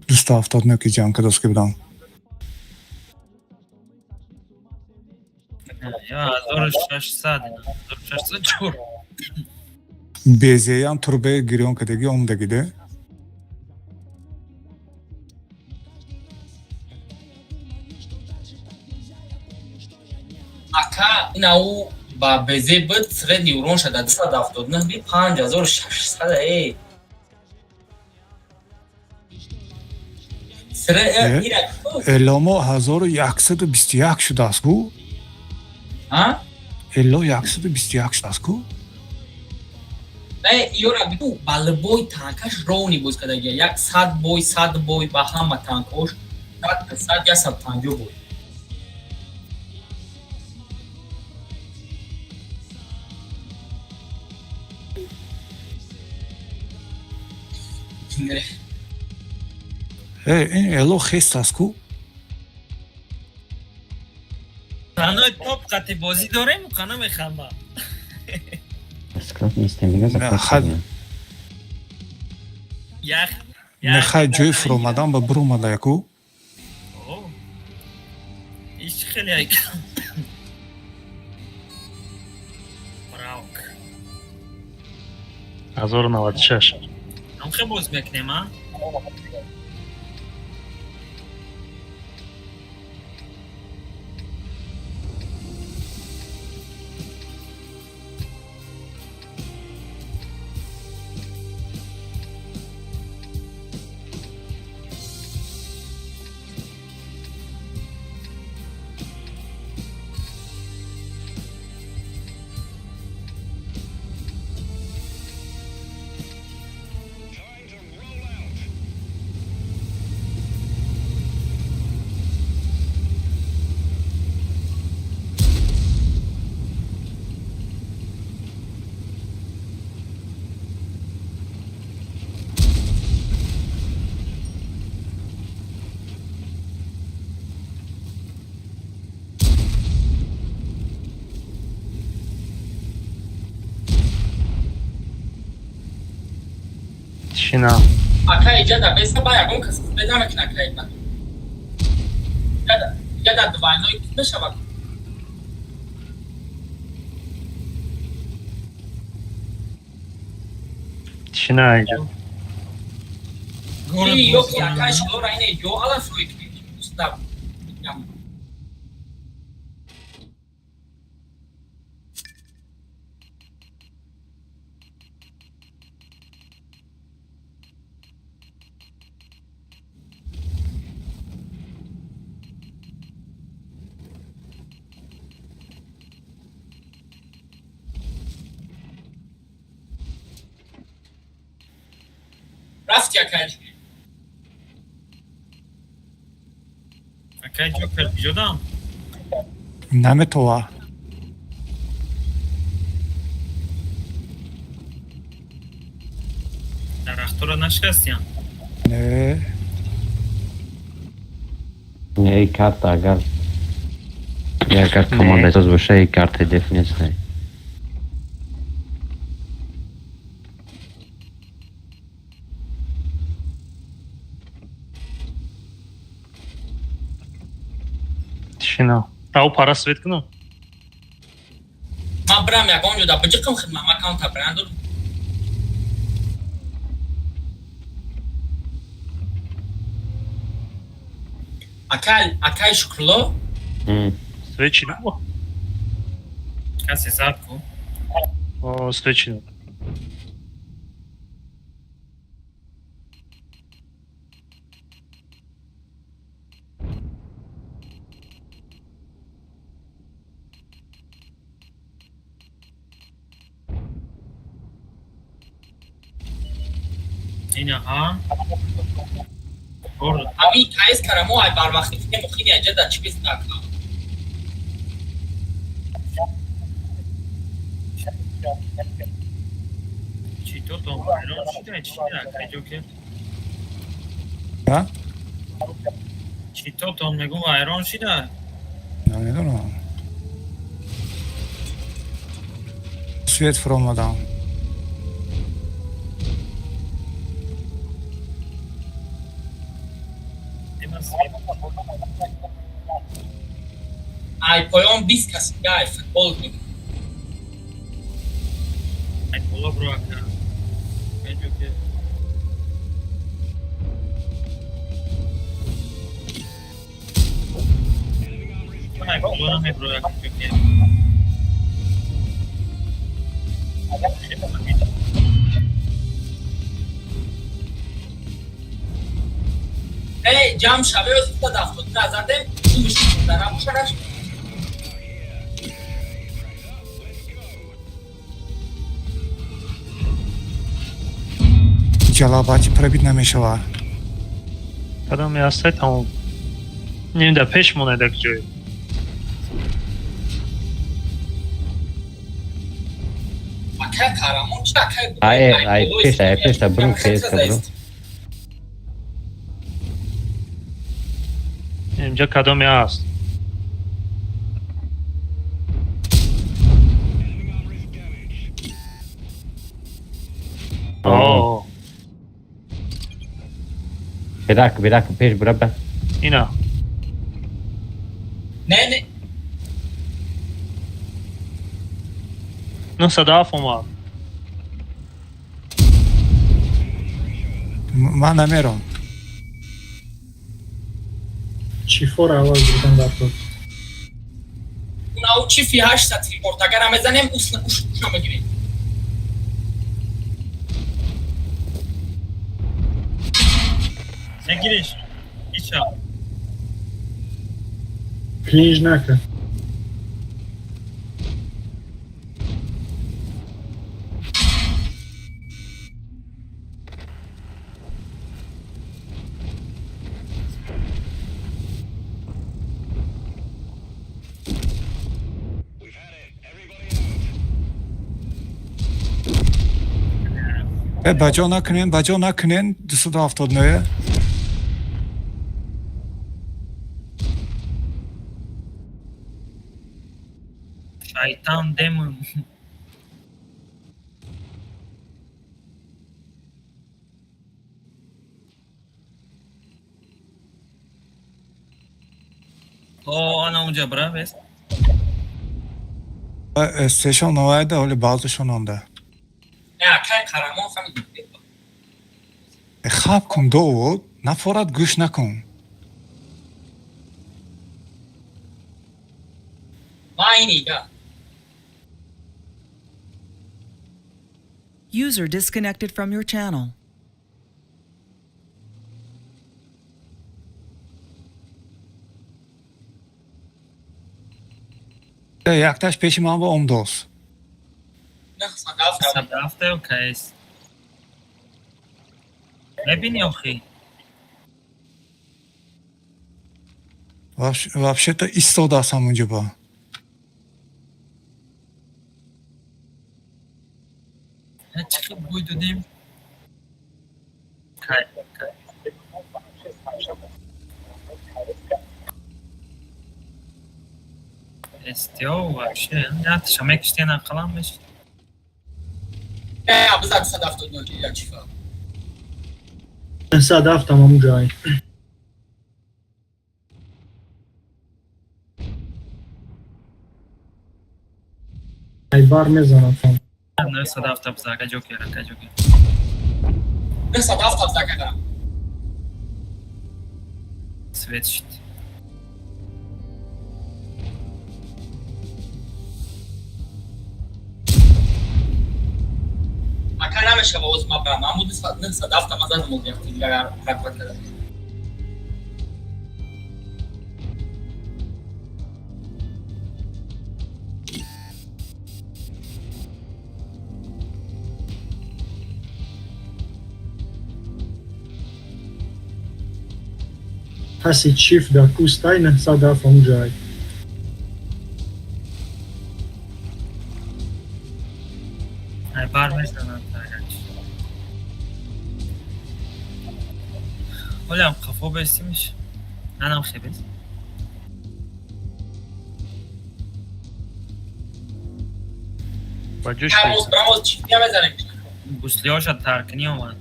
279 ки ҷанг кадоски будам. Ё 1600, 1604. Безеям турбе гирён кадаги омдагиде. Ака, ина ӯ ба безе буд, средний урон шада 279 би 5600 э. Эломо 1121 шудааст ку? А? Эло 121 шудааст ку? Не, ёра бигӯ, ба любой танкаш ровни боз кардагия. Як 100 бой, 100 бой ба ҳама танкош, 100 150 бой. Э, ин эло хест аст ку? Танои топ қати бозӣ дорем, қана механда. Склад нестем, мега заказ. Ях. Нехай ҷои фуромадан ба буромада яку? Иш хеле ай. Браук. 1096. Ҳам хел боз мекунем, а? Тишина. Ака, иҷа беса ба ягон кас беда мекуна, ака Ҳикмат. Иҷа да двойной мешавад. Тишина иҷа. Ёки ака шулора ине ё алаф рӯй кунед. Устав. Рафти, акай. Акай Ҷокер куҷодам? Наметова. Дарахтора нашикастиям. Не. Не, эй карта агар команда соз боша, эй карта деф нест. Машина. Ау пара свет кунам. Ман бирам ягон ҷо да биҷиқам хидмат, ман аккаунта бренд дорам. Акай, акай Шукрулло. Свет чи набо? Касе зад ку. О, свет чи набо. Инаҳа. Ами каис карамо ай барвақти фикем хини аҷа да чӣ беста ака. Чӣ то том ҳайрон шуда чӣ ака ҷокер? А? Чӣ то том мегум ҳайрон шуда? Намедонам. Свет фуромадам. Ай поён 20 кас ай футбол мекунад. Ай боло бро ака. Ҷокер. Ай боло намебро ака ҷокер. Эй, ҷамъ шаве 170 назардем, ду набошараш. Ҷалабачи пробит намешавад. Кадом ҳастай тамом. Ним да пеш монад як ҷой. Акай Қарамон чи акай? Ай, ай, пеш, ай, пеш, да бру, пеш, да бру. Инҷа кадоме ҳаст? О, Бедак, бедак, пеш бура ба. Ина. Не, не. 907 омад. Ман намерам. Чифор аввал бурдан дар кор. Унау чифи 800 репорт агар мезанем уш мегирем. Мегириш. Иша. Клинж накард. Баҷо накунен, баҷо накунен, 279. Шайтан демон. О, ана унҷа бра бес. Сешон навайда, оли баъзешон онда. Не, акай Қарамон фамид. Хаб кун Довуд, нафорат гӯш накун. Ма инига. User disconnected from your channel. Якташ пеши ман ба омдос. 907. 7 кайс. Мебини охи. Вообще-то истодаст ҳамунҷо ба. Чӣ хел бӯй додем? Кай, кай. Эстио вообще. Ятша мекиштен ақалам меш. Не, бизар 279 я чифа. 907 ҳамон ҷой. Айбар мезанам фам. 907 биза, ака Ҷокер, ака Ҷокер. 907 биза, ака. Свет шид. Ака, намешава, оз ма брам. Аму 907 ма задам, оз якти дигар ҳаракат кардам. Паси чиф дар кустай 907 ҳамуҷай. Ай бар мезанам агач. Ҳолиам қафо бестимиш. Нанам хебес. Ба ҷош Камоз брамоз чиф намезанем. Гуслиҳоша таркнӣ омад.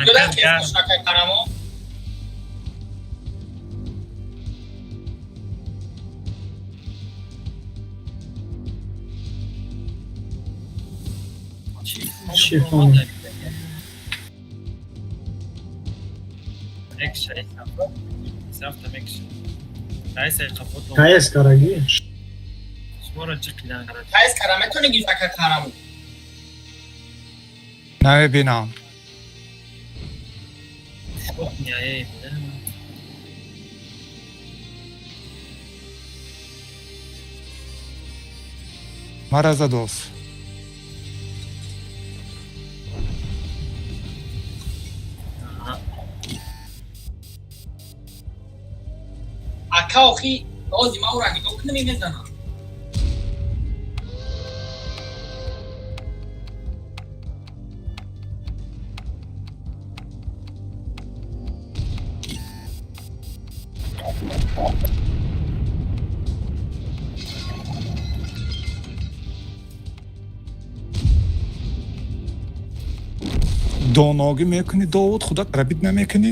Додам кес акай Қарамо. Чиф омад. Мекша, сафта мекша. Раиса қафо. Каес караги? Шуморо ҷиқидан. Каес кара метони гирифт, ака Қарамо. Намебинам. Эй. Мара задос. Ака, охи ози ма ура нигоҳ кунам, мезанам. Доногӣ мекунӣ, Довуд, худат рабид намекунӣ?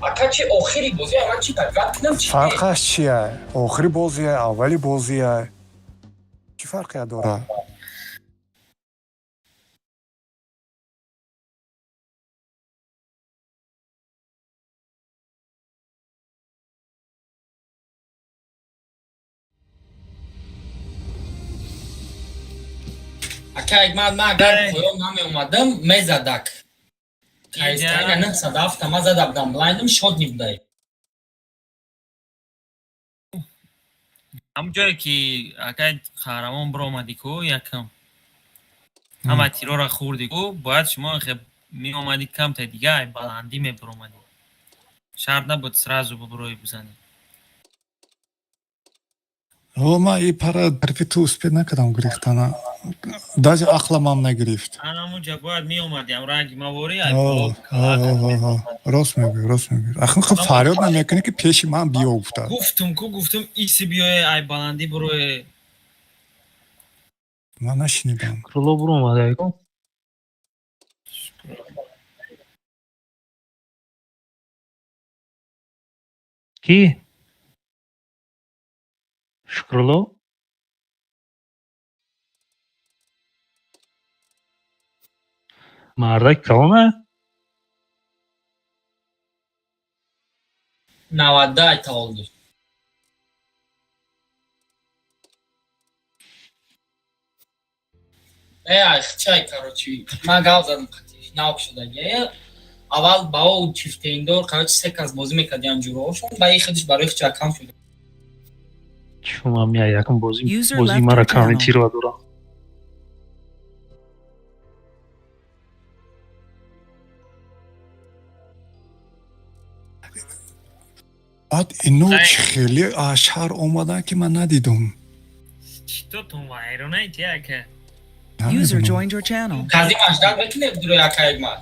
Ака, чи охири бозӣ ман чи гап кунам, чи? Фарқаш чия? Охири бозия, аввали бозия, чӣ фарқия дорад? Ака, ман агар поён намеомадам, мезадак. Кайскайга 907 ма зада будам, блайндам шод нибудай. Ҳамун ҷое ки акай Қаҳрамон биромадӣ ку, якам ҳама тирора хӯрдӣ ку, бояд шумо меомадӣ камта дига, ай баландӣ мебиромадӣ. Шарт набуд сразу бубурои бизанӣ. О, ман и пара тарафи ту успед накардам гирифтана. Даже ақламам нагирифт. Ҳамунҷа бояд меомадӣ, ам ранги маворӣ. Рост мегӯӣ, рост мегӯӣ. Ахн хуб фарёд намекунӣ, ки пеши ман биё гуфта. Гуфтум ку, гуфтум, иси биёе, ай баландӣ бурое. Ман нашинидам. Крыло буромада ку. Ки? Шукрулло? Мардак калона? 90 таваллуд. Э, ай, короче, ман гап задам қатиш, нав шудаги. Аввал ба ӯ чифтеиндор, короче, се кас бозӣ мекардиам ҷуроҳошон, ба и худиш барои хича кам шуд. Чумам я якум бозӣ User бозӣ left мара your channel. комментировать дорам. Баъд ино чӣ хеле аз шаҳр омадан, ки ман надидум. Читотон вайронай чи, ака? User Намедонам. joined your channel. Казим аждад мекунед дуро, ака Ҳикмат.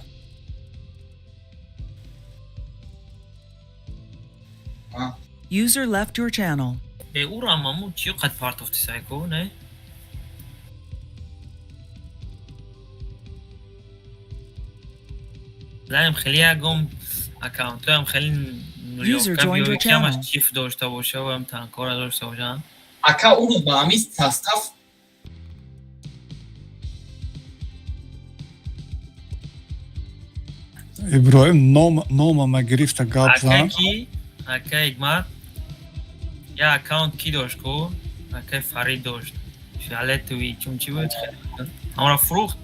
User left your channel. Бе урам аму чи қад партофти сайко, не? Заем хеле ягом аккаунтоям хеле. User joined your нулёвка channel. чиф дошта боша ва ҳам танкора дошта бошанд. Ака, ӯ рӯз ба ҳамин состав. Иброҳим, номама гирифта гап Ака зан. Ки ака Ҳикмат, я аккаунт ки дошт ку? Акаи Фарид дошт. Фиолетовый чун чи буд? Ҳамра фурӯхт.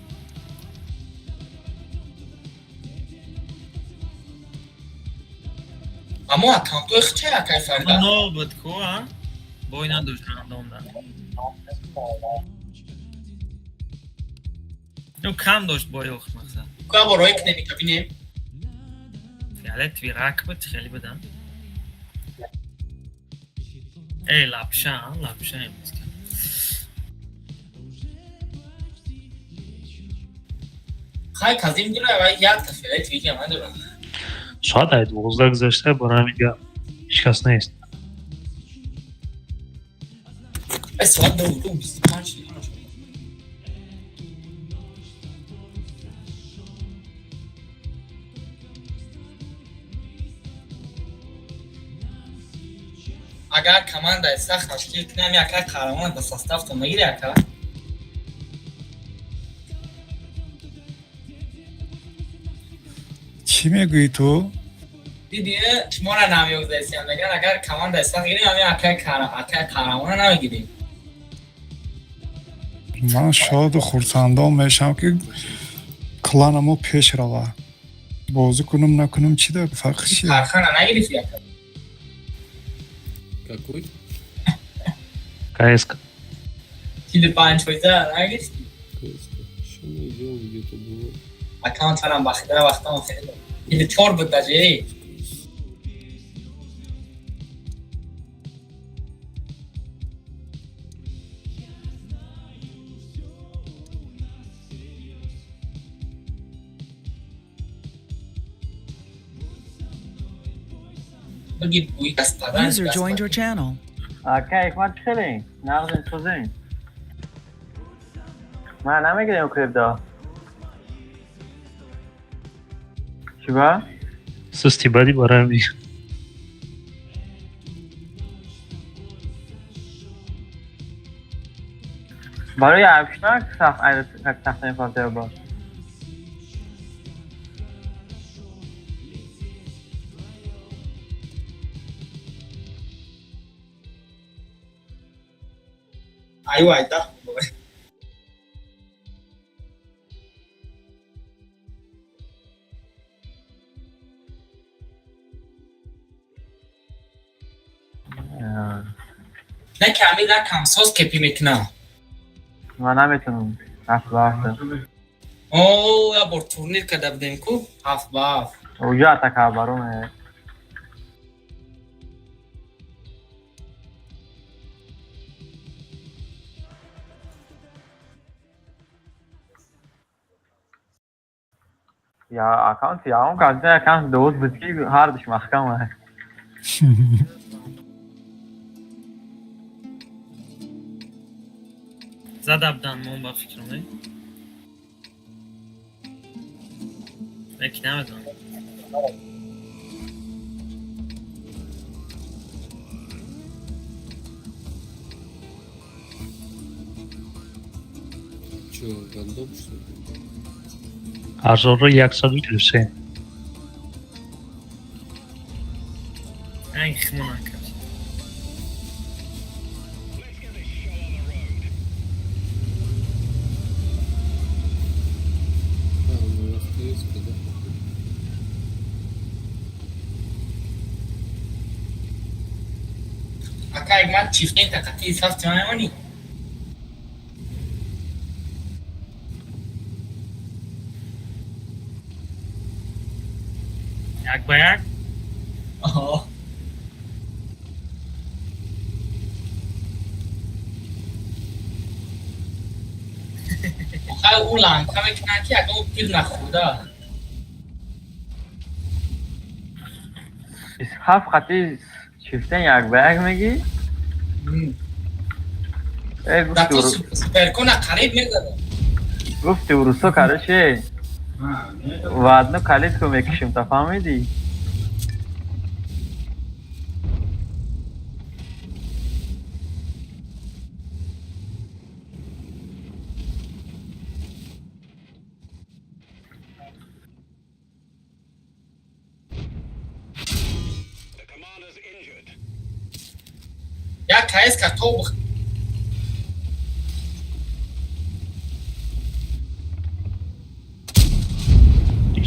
Аммо аккаунтҳои хча, акай Фарида. Нол буд ку, а? Бой надошт рандомда. Ну кам дошт бой охт мақсад. Ка борои кунем, ка бинем. Фиолетовый рак буд, хеле буд, а? Эй, лапша, а? Лапша имрӯз. Хай, казим дора ва якта фиолетовый ки ман дорам. Соат ай 12 гузашта, барои ҳамин гап ҳеҷ кас нест. Э, соат 2:25 шуд. Агар командаи сахт ташкил кунам, яка қаҳрамона ба составтон мегири, ака? Чӣ мегӯӣ ту? Диди, шуморо намеёгзайсиям, мегӯян, агар командаи сахт гирем, ҳамин акаи қаҳрамона намегирем. Ман шоду хурсандон мешавам, ки кланамо пеш рава. Бозӣ кунам, накунам, чӣ да фарқи чи? Фархана нагирифти, ака? Какой? КСК. 45 фоиза нагирифти? КСК. Еще найдем, где-то было. Аккаунтарам бахида вақтам хеле 44 буд даже, эй. Бигид, гӯи господа. User joined your channel. Ака Ҳикмат, хеле нағзин, созин. Ман намегирем крипто. Чӣ ба? Сусти бадӣ, барои ҳамин. Барои абшнак сахт сахт мефалтер бо. Айва, айда. Не, ками на камсоз кепи мекунам. Ман наметунам. 7 ба 7. О, я бор турнир карда будем ку, 7 ба 7. Уҷа атакабаруме. Я аккаунт я он казда аккаунт дӯст буд, ки ҳардуш маҳкам аст. Зада будан мон ба фикрам, не? Леки намедонам. Че, рандом, что ли? 1143. Ай, хмон ака. А, ну ФТС, да? Ака Ҳикмат, чифтен тақати сафти мемонӣ? 1 ба 1? Оҳо. Охай, ӯ ланка мекунад, ки ягон пир нахӯрда. 27 қати чифтен 1 ба 1 мегӣ? Э, Да ту гуфти суперкона қариб мезадам. гуфти урусо, короче, в одну калитку мекушим, та фаҳмидӣ? Як КС ка то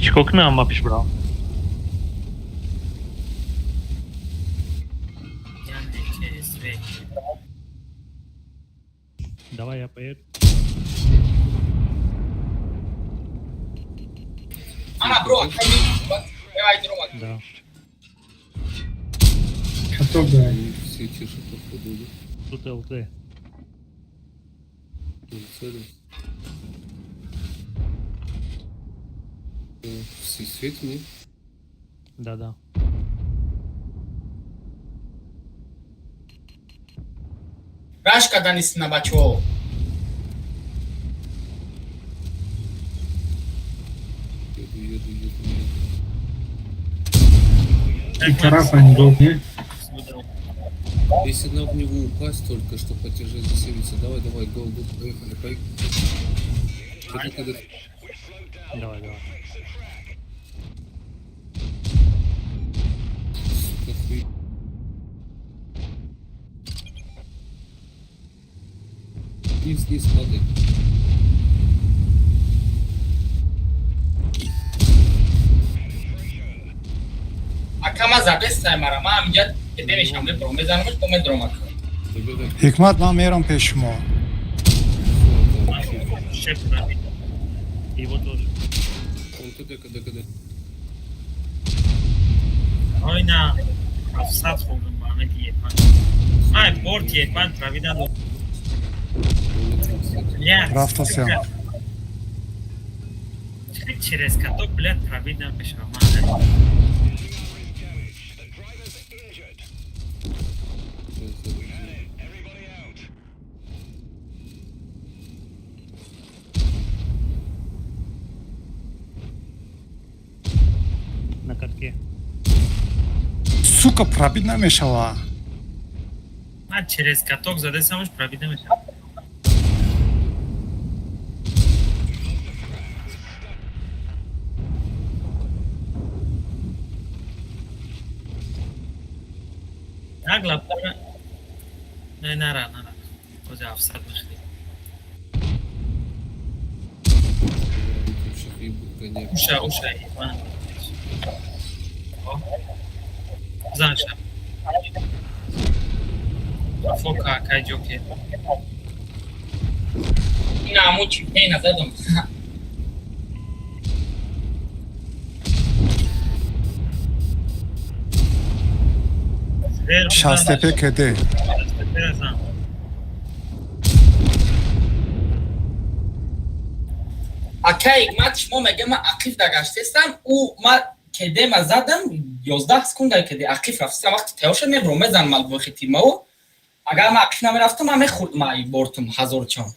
Чикор кунам, ма пеш бирам? КСВ. Давай я поеду. Ана бро, акай давай дрома. Да. Каток да. Все тише, походу, да? Тут ЛТ. Цели. Все светим, не? Да-да. Рашка данист на бачо. Еду, еду, еду, еду. И тарафа не был, не? Если нам в него упасть только, что потяжелее засевиться. Давай, давай, го, го, поехали, поехали. КД, КД. Давай, давай. Сука, хуй. Вниз, вниз, падай. Ака ма задестай мара, ма амҷа демешам, мебром, мезанамаш, то медром ака. Забирай. Ҳикмат, ман мерам пеш шумо. Шеф пробит. Его тоже. Он КД, КД, КД. Ой, на 700 хӯрдум ба ҳамин Е5. Ай, борт Е5 пробит надо. Блядь. Рафтасям. Через каток, блядь, пробит намешавам. На катке. Сука, пробит намешава. Ман через каток задесамаш, пробит намешавам. Як лаптара. Не, нара, нара. Озе 700 мехри. Вообще ебут коня. Уша, уша, ебан. Занша. Фока, акай ҷоке. Ина аму чипейна задам. Шастепе КД. Зан. Акай ҳикмат, шумо мега ма ақиф дагаштестам, ӯ ма кедема задам 11 секунда кеде ақиф рафтам, вақти тайёр шуд мебром мезанам албохи тимао. Агар ма ақиф намерафтам, ма мехӯрдам ай бортум ҳазорчон.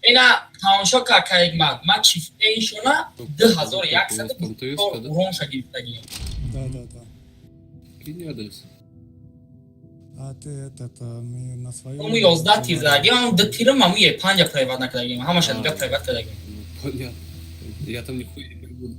Ина тамошо кард ҳикмат, ман чифтаишона 2100 уронша гирифтагием. Да. Кинь адрес. А ты этот, мы на своем. Ому 11 тир задагим, ам ду тирам, аму е панҷа приват накардагим, ҳамаша дига приват кардагим. Ну, понятно. Я там нихуя не буду.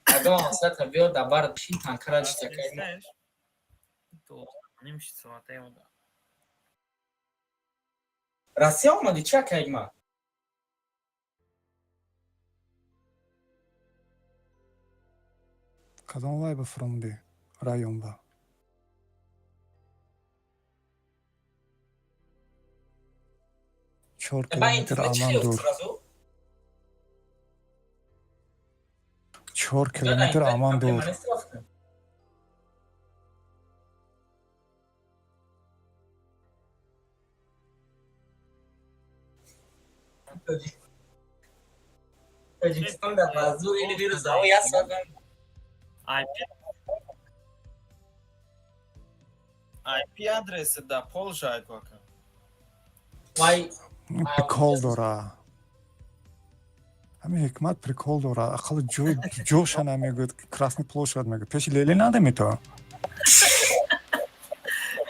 Агар ҳасрата биё дар бар чи танкара чизакай. Ним соате ода. Россия омади чи акай ҳикмат? Кадом вай ба фуромадӣ? Район ба. Чор Ба километр интернет чи аман хел дур. сразу? 4 километр аман дур. Тоҷикистон дар мазур или вирус як соат. IP адреси да Полша айкока. Вай. Прикол дора. Ҳамин Ҳикмат прикол дора. Ақал ҷоша намегӯяд, Красный площадь мегӯяд. Пеши Ленин надеми то?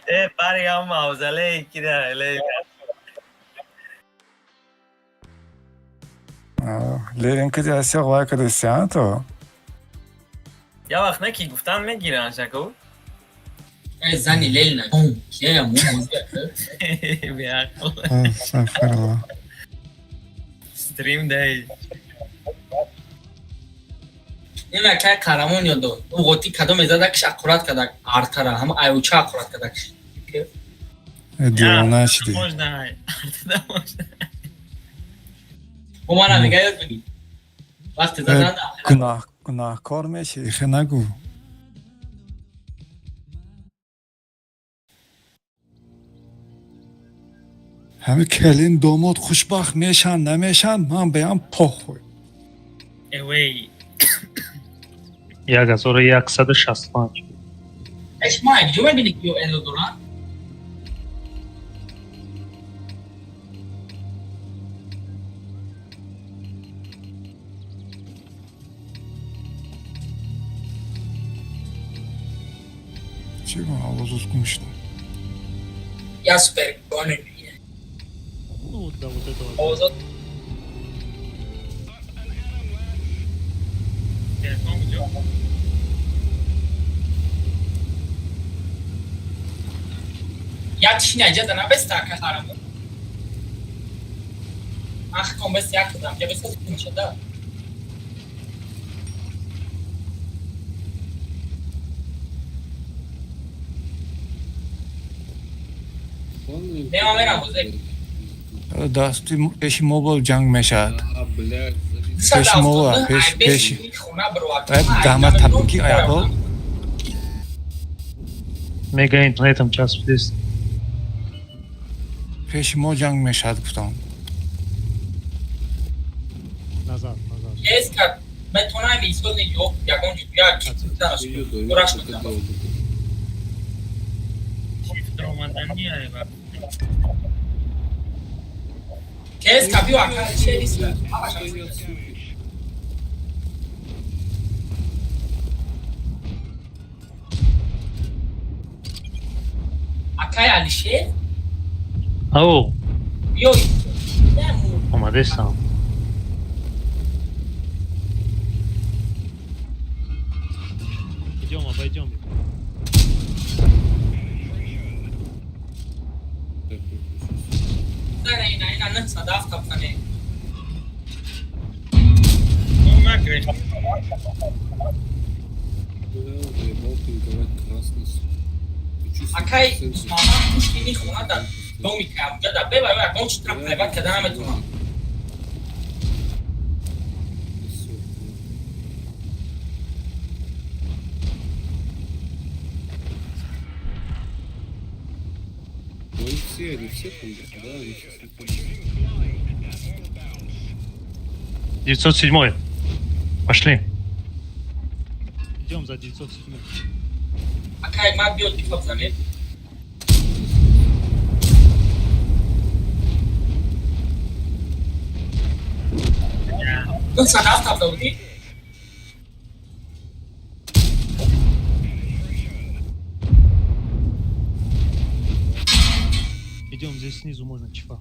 Э, бари ҳам мавзолей кида Ленин. Ленин кади асиқ вай кадасиан то? Я вақт не ки гуфтан мегиранд шаку. Э, зани Ленина. Кия му музия. Беақл. Астағфируллоҳ. Стрим дай. Ина кай қарамон ёд дод. Ӯ ғоти кадом мезадакш аккурат кадак артара, ҳама айуча аккурат кадакш. Девона шуди. Можно, ай. Можно. Ӯ мана мега ёд бигир. Вақте задан Гунаҳкор мешӣ, ихе нагӯ. Ҳами келин домод хушбахт мешанд, намешанд, ман беам похуй. Эвей. 1165. Эш ма ҷо мебинӣ ки ё эло доранд? Чӣ овозоз гум шуд? Я супер гонер. Ну, да, вот этого. Овозот Телефон куҷо? Як шина иҷаза набеста ака харамон. Ах кон бес як кадам, я беста мешада. Нема мерам бозе. Дасти пеши мобил ҷанг мешавад. А, блядь, Пеши мобил, пеш пеши. Даҳмат табрики аябол. Мега интернетам часпидест. Пеши мо ҷанг мешавад гуфтам. Назад, назад. Еска метонам исол не ё ягон ҷо як дураш. Омадани ай ба. Кеска биё ака шерис. Акай Алишер? Ау, биё. Омадестам. Идем, обойдем. Ина ина 907 бзане. Накреш. Бля, заебал пинговать красный. Акай мама пушти хона дар доми камҷа дар бева ягон чи тра пайванд карда наметавонам. Ну они все там, да, они сейчас не там. 907. Пошли. Идем за 907. Акай ма биё дифа бзане. 907 бза будӣ? Идем, здесь снизу можно чифа.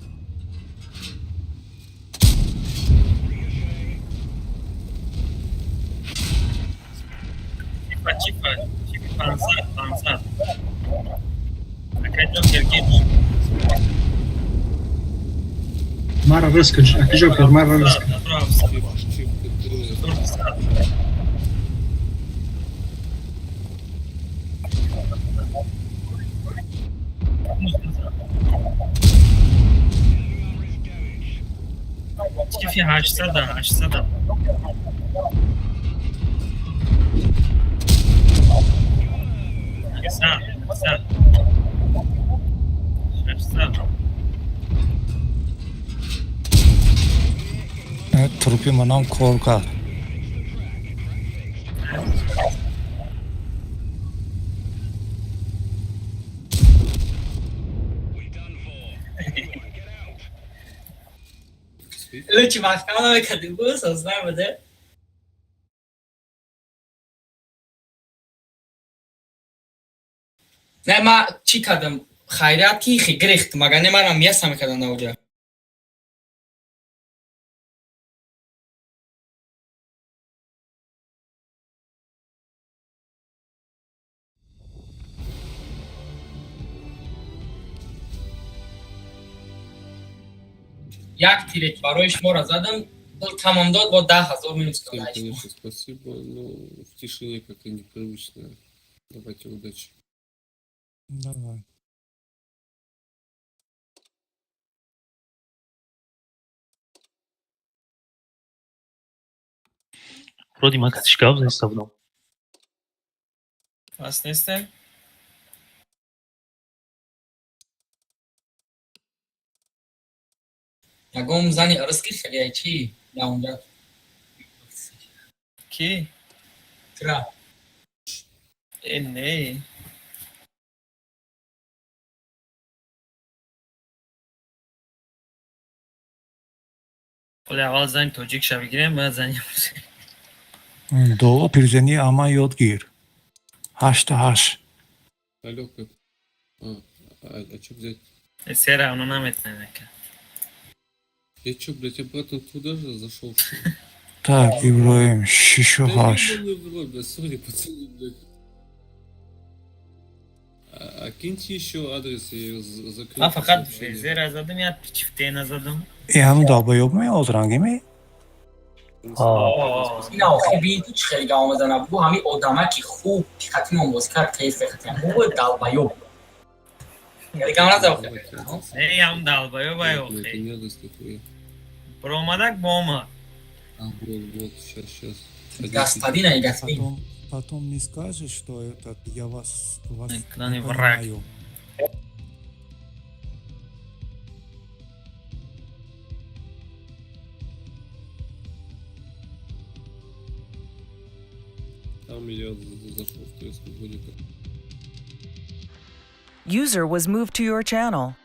Чифа, чифа, чифа, 500, 500. Акай Ҷокер ки? Мара выскочь, аки Ҷокер, мара выскочь. 700. Чифи 800, 800. 600, 600. 600. Трупи манам кор кард. Лучи маҳкама намекардем, бу соз набуде. Не, ма чӣ кардам? Хайрият ки хи гирехт, магар не манам яса мекардам наоҷа. Як тире ки барои шуморо задам, пул тамом дод, бо 10 000 минус. Всем, конечно, спасибо, но в тишине как-то непривычно. Давайте, удачи. Давай. Вроде ман касиш гап заиста будам. Бас нестем? Ягон зани ырыс гирифтагиай чӣ дар онҷа? Ки? Тра. Э, не. Оли аввал зани тоҷикша бигирем, баъд зани. До пирзани ама ёд гир. Ҳашта ҳашт. Алло, как? А чё взять? Сера оно наметавонад ака. Я чё, блядь, обратно туда же зашел, что ли? Так, Иброҳим, шишу Да ҳашт. ебаный в рот, блядь, сори, пацаны, блядь. А киньте еще адрес, я закрыл Ман фақат сообщение. зера задам, як чифте назадам. Э, ҳамун долбоёб меозранги ме? Ина охи бин, ту чӣ хеле гап мезана, бу ҳамин одама ки хуб ки хатимон боз кард, кайф хатим бу долбоёб. Хеле гап наза охи. Не, ҳам долбоёб ай Блядь, охи. это мерзость нихуя. Баромадак бома. А, вот, вот, сейчас, сейчас. Господин, ай господин. Потом, потом не скажешь, что этот, я вас Клани не враг. понимаю. Там я зашел в турецкую годика. User was moved to your channel.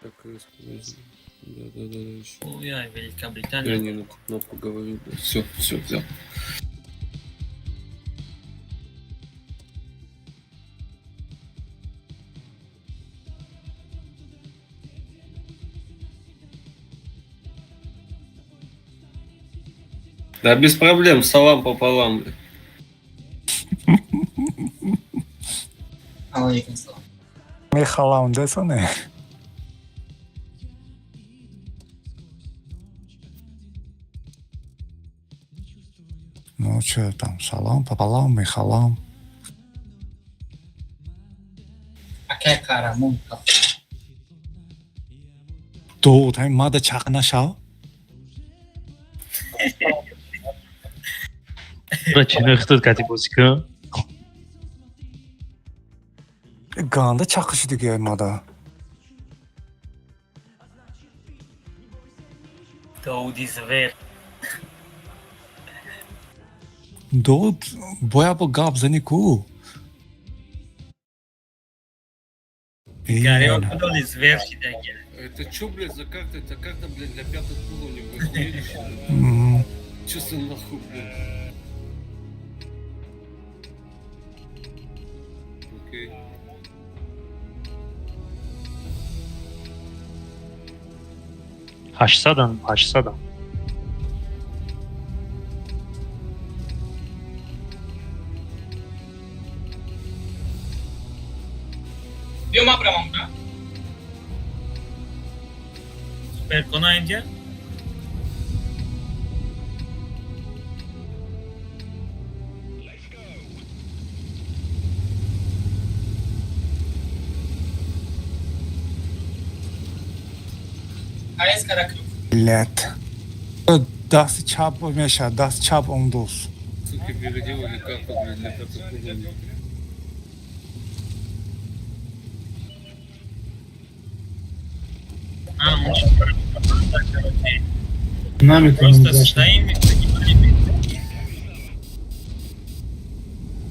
Так, подожди. Да, да, да, да, еще. Ой, Великобритания. Я не на ту кнопку говорю. Все, все, взял. Да без проблем, салам пополам. Бля. Алейкум салом. Мехалам десане. Ну, что там, салам пополам, мехалам. Акай қаҳрамон. Довуд, ҳамин мада чақ нашав. Бра чинои худот кати бозӣ кун. Ганда чақиши дига мада. Довуди звер. Довуд, боя бо гап зани ку. Гарио кудоли звер шидаги. Это чё, блядь, за карта? Это карта, блядь, для пятых уровней, вы охуели, что ли? Чё за нахуй, блядь? Окей. 800-ам, 800-ам. Биё, ман биравам да. Суперкона инҷа? Ҳаез кара. Блядь. Дасти чап мешавад, дасти чап ондоз. Суки, переделали карту, блядь, для пятых уровней. А, он. Наметавонам Просто гузашта. стоим и понимаем.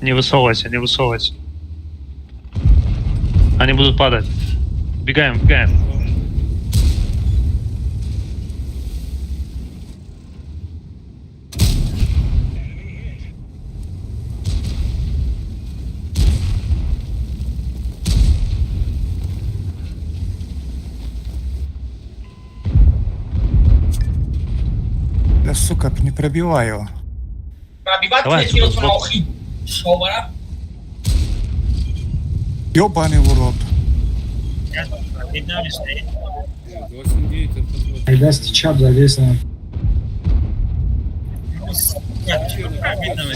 Не высовывайся, не высовывайся. Они будут падать. Убегаем, убегаем. Да, сука, не пробиваю. Пробивать Давай третий сюда, на охи. Шобара. Ёбаный в рот. Видно, стоит. 29 РП-20. Ай дасти чап задесам. Ну, сука, чё пробить нам?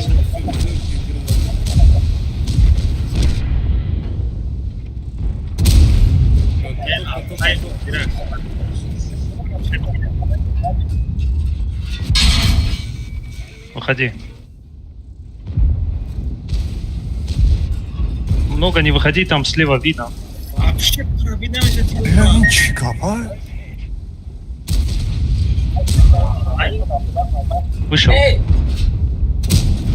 Выходи. Много не выходи, там слева видно. Вообще пробить нам. Бля, ин чӣ гапа? Вышел. Эй!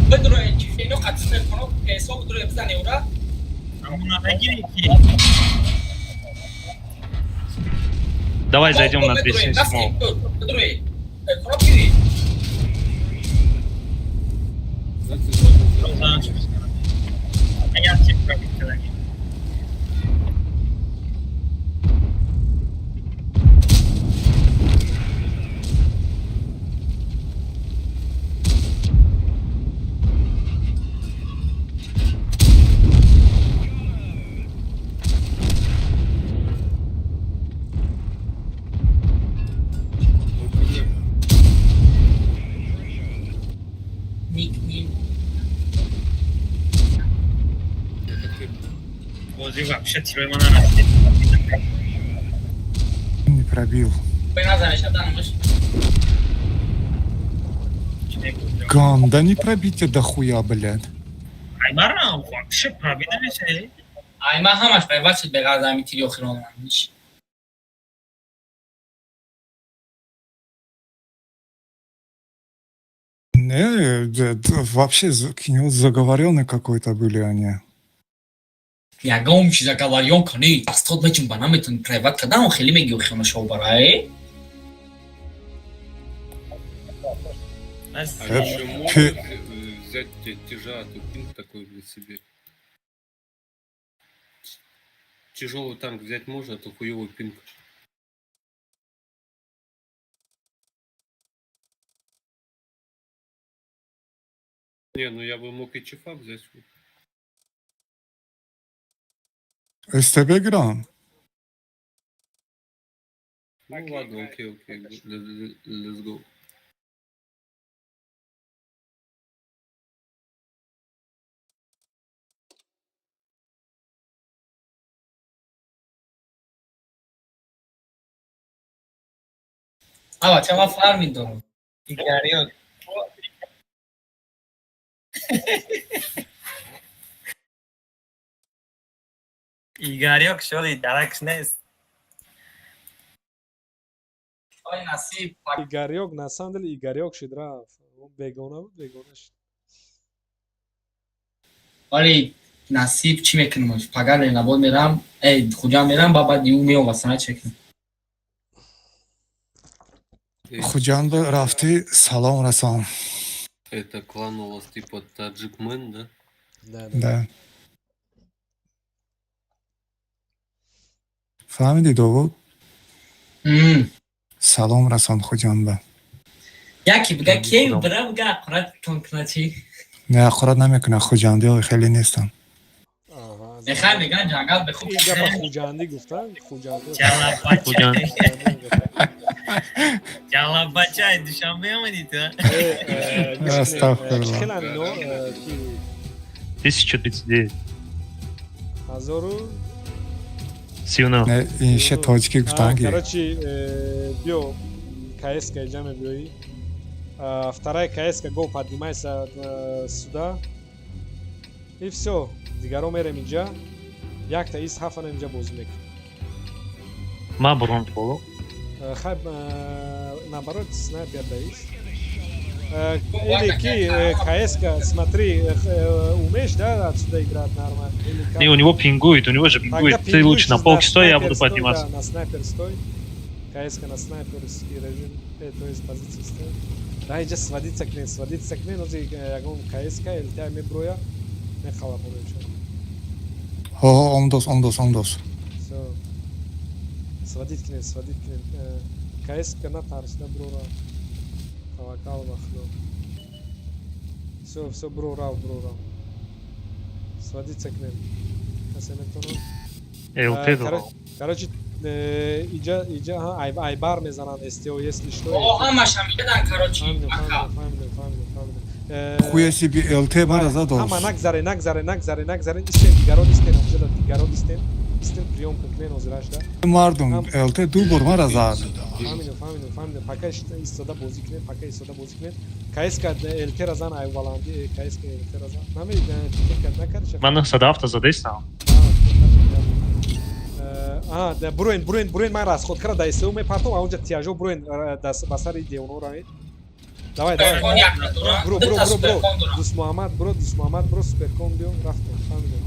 Бидрои чифино қатӣ мекунам, ҳисоб бидрои бизани ура. Амуна нагири ки. Давай зайдем на 277. Бидрои. Коробки. А я тебе пробить кардагӣ. Ник ним. Бозӣ вообще тирои мана нарасид. Не пробил. Беназанеш аданамаш. Ганда не пробите дохуя, блядь. Аймарам вообще пробить намешавӣ. Ай ма ҳамаш пайваст шуд беғарз ҳами тири охирон. Не, вообще к нему заговоренный какой-то были они. Ягон чиза говорён кани. Дастот мечун ба наметун приват кадан хеле меги охирона шобара, э? А еще можно взять тяжа, а то пинг такой для себе. Тяжелый танк взять можно, а то хуёвый пинг. Не, ну я бы мог и чифа взять. СТБ грам. Ну ладно, окей, окей, let's go. А, чама фарминг дорам. Игариёт. Игарёк шоди даракш нест. Ой, насиб. Игарёк на самом деле Игарёк шид рафт. Он бегона буд, бегона шид. Вале насиб чӣ мекунам? Пагар Ленабод мерам, эй, Хуҷанд мерам, ба баъд ю меом васана чӣ мекунам? Хуҷанд рафтӣ, салом расон. Это клан у вас типа Таджикмен, да? Да. Да. Фаҳмидӣ, Довуд? Салом расон Хуҷанда. Яке бига кей бира бига ақурат тон куна чӣ? Не, ақурат намекунад, хуҷандиҳо хеле нестанд. Мехай меган ҷангал бехуб. Ин гапа хуҷандӣ гуфтан, хуҷандӣ. Ҷалабача, Душанбе омадӣ ту? Астағфируллоҳ. Хелан ино ки 1039. ҳазору 39. Не, ин ше тоҷикӣ гуфтан ки. Короче, биё КС-ка иҷа мебиёӣ. Вторая КС-ка, го поднимайся сюда. И всё, дигаро мерем инҷа. Якта ис ҳафана инҷа бозӣ мекунем. Ма бурон боло. Хай, наоборот, снайпер даист. Или ки, КС-ка, смотри, умеешь, да, отсюда играть нормально? Или как? Не, у него пингует, у него же пингует. Тогда Ты лучше пингуешь, на полке стой, я снайпер буду стой, подниматься. Да, на снайпер стой. КС-ка на снайперский режим, то есть позиции стой. Да, иҷа сводиться кунед, сводиться кунед, ози ягон КС-ка ЛТ меброя, мехалабонед. Ҳо, омдос, омдос, омдос. Всё. Сводить кунед, сводить кунед. КС-ка натарсида брора. Таваккал ба Худо. Всё, всё, бро, рав, бро, рав. Сводиться кунед. Касе метавонад? ЛТ дорам. Короче, иҷа, иҷа, ҳа, айбар мезананд СТО, если что. О, ҳамаш ҳамидадан, короче, Фаҳмидем, ака. фаҳмидем, фаҳмидем, фаҳмидем. Хуя себе, ЛТ мара задос. Ҳама нагзаре, нагзаре, нагзаре, нагзаре, истен, дигарон истен, ҳамҷода дигарон истен, истен, приёмка кунен ҳозирашда. Мардум, ЛТ ду бор мара зад. Фаҳмидем, фаҳмидем, фаҳмидем. Пока истода бозӣ кунед, пока истода бозӣ кунед. КСК ЛТ ра зан, ай баланди, КСК ЛТ ра зан. Наме, тикет накард? Ман 907 задестам. А, да, буроен, буроен, буроен, ман расходкара да СТО мепартом, а онҷа тиажо буроен, ба сари девоно равед. Давай, давай. Суперкон як дора. Бро, бро, Дута бро, бро. суперкон дора. Дус Муҳаммад, бро, Дус Муҳаммад, бро, суперкон биё, рафтем, фаҳмидем.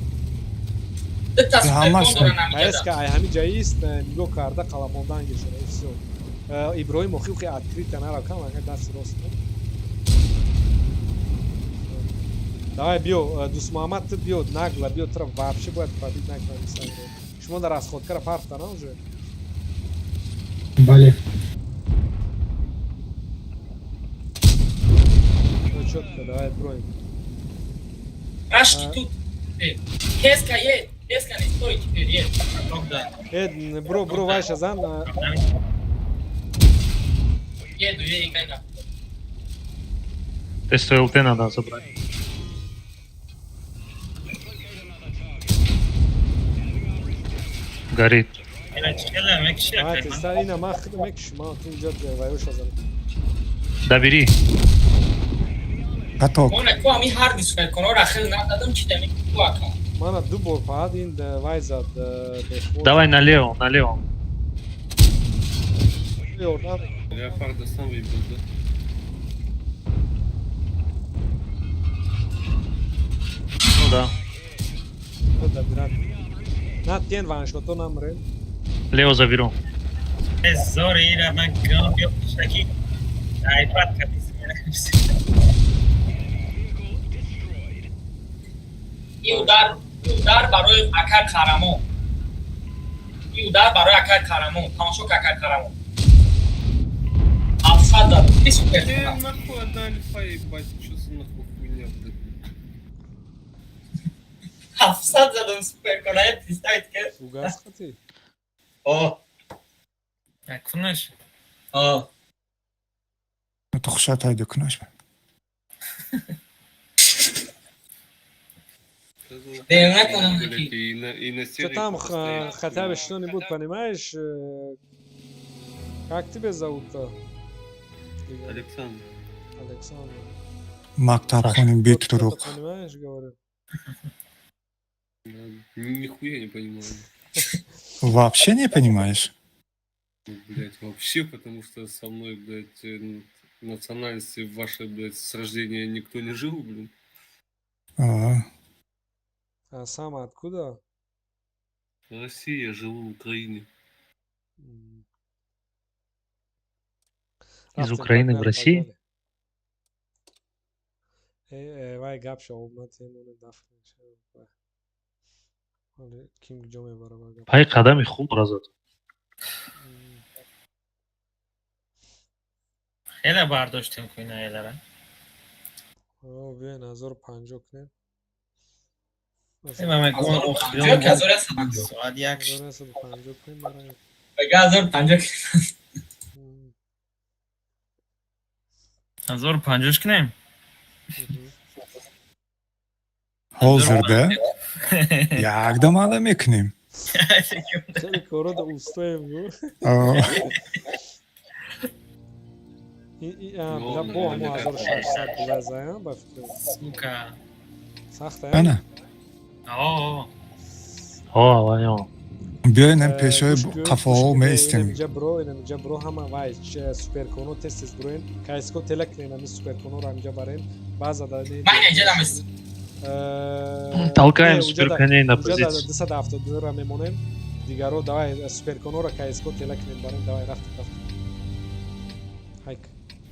Дута Ҳамаш суперкон дора намиҷада. КСК ай ҳами ҷаист, нигоҳ карда қалабондан гиршуда, и всё. Иброҳим охи открыто нарав, кам агар дасти рост. Давай биё, Дус Муҳаммад, ту биё, нагло биё, тура вообще бояд пробить накунам сар. Шумо дар расходкара партана уже? Бале. Ну, чётко, давай броем. Рашки тут. Кеска ед, кеска не стой теперь, ед. Бро, бро, вайша зан. Еду, еду, кайда. Тесто ЛТ надо забрать. Горит. А, теста ина ма хид мекш, ма ту инҷа вайоша зан. Добери. Каток. Мона ку ами ҳар ди суперконора хел нададам, чи дами ку ака. Мана ду бор фақат ин вай зад бехвор. Давай налево, налево. Ёрдам. Леопарда сам выбил, да? Ну да. Добират. На тен ваншото намре. Лево заберу. Зори ира ман гам биё пишаки. Айпад катис. И удар, и удар барои акай Қарамон. И удар барои акай Қарамон. Тамошо ка, акай Қарамон. 700 зад. Ти супер. Нахуй одна альфа, ебать, что за нахуй хуйня, блядь. 700 задам суперкона, представить ке. Фугас хати. О, Кунаш. о. Ту хушат ҳайда кунаш. Блядь, и на Что серии там постоянно хотя бы что-нибудь понимаешь? Как тебя зовут-то? Александр. Александр. Мактабхоним Что-то бетуруқ. понимаешь, говорю? Да, нихуя не понимаю. Вообще не понимаешь? Ну, блядь, вообще, потому что со мной, блядь, национальности вашей, блядь, с рождения никто не жил, блин. А, А сам откуда? Россия, живу в Украине. Из Рафтем, Украины в погнали, Россию? погнали. Вай гап шав, матемоне дафн. Ҳоле ким ҷо мебара ба гап. Пай қадами хуб разад. Хеле бардоштем ку ина элара. О, биёен 1050 кунем. Ма мегӯям охирон соат як. 1150 кунем барои. Бага 1050. 1050 кунем? Ҳозир да? Якдам ада мекунем. Хеле коро да устоем гу. А, Бо ҳамо 1600 була зая ба фикр. Сука. Сахта. Ана. О. О, вайо. Биёен ҳам пешои қафоҳо меистем. Инамиҷа бро, инамиҷа бро, ҳама вай суперконо тез тез броен. Кайско тела кунен, ами суперконоро ҳамиҷа барен. Баъза да Ман инҷа дамест. Толкаем суперконей на позицию. 272-ро мемонем. Дигаро давай суперконоро кайско тела кунен барен. Давай, рафтем, рафтем. Хайк.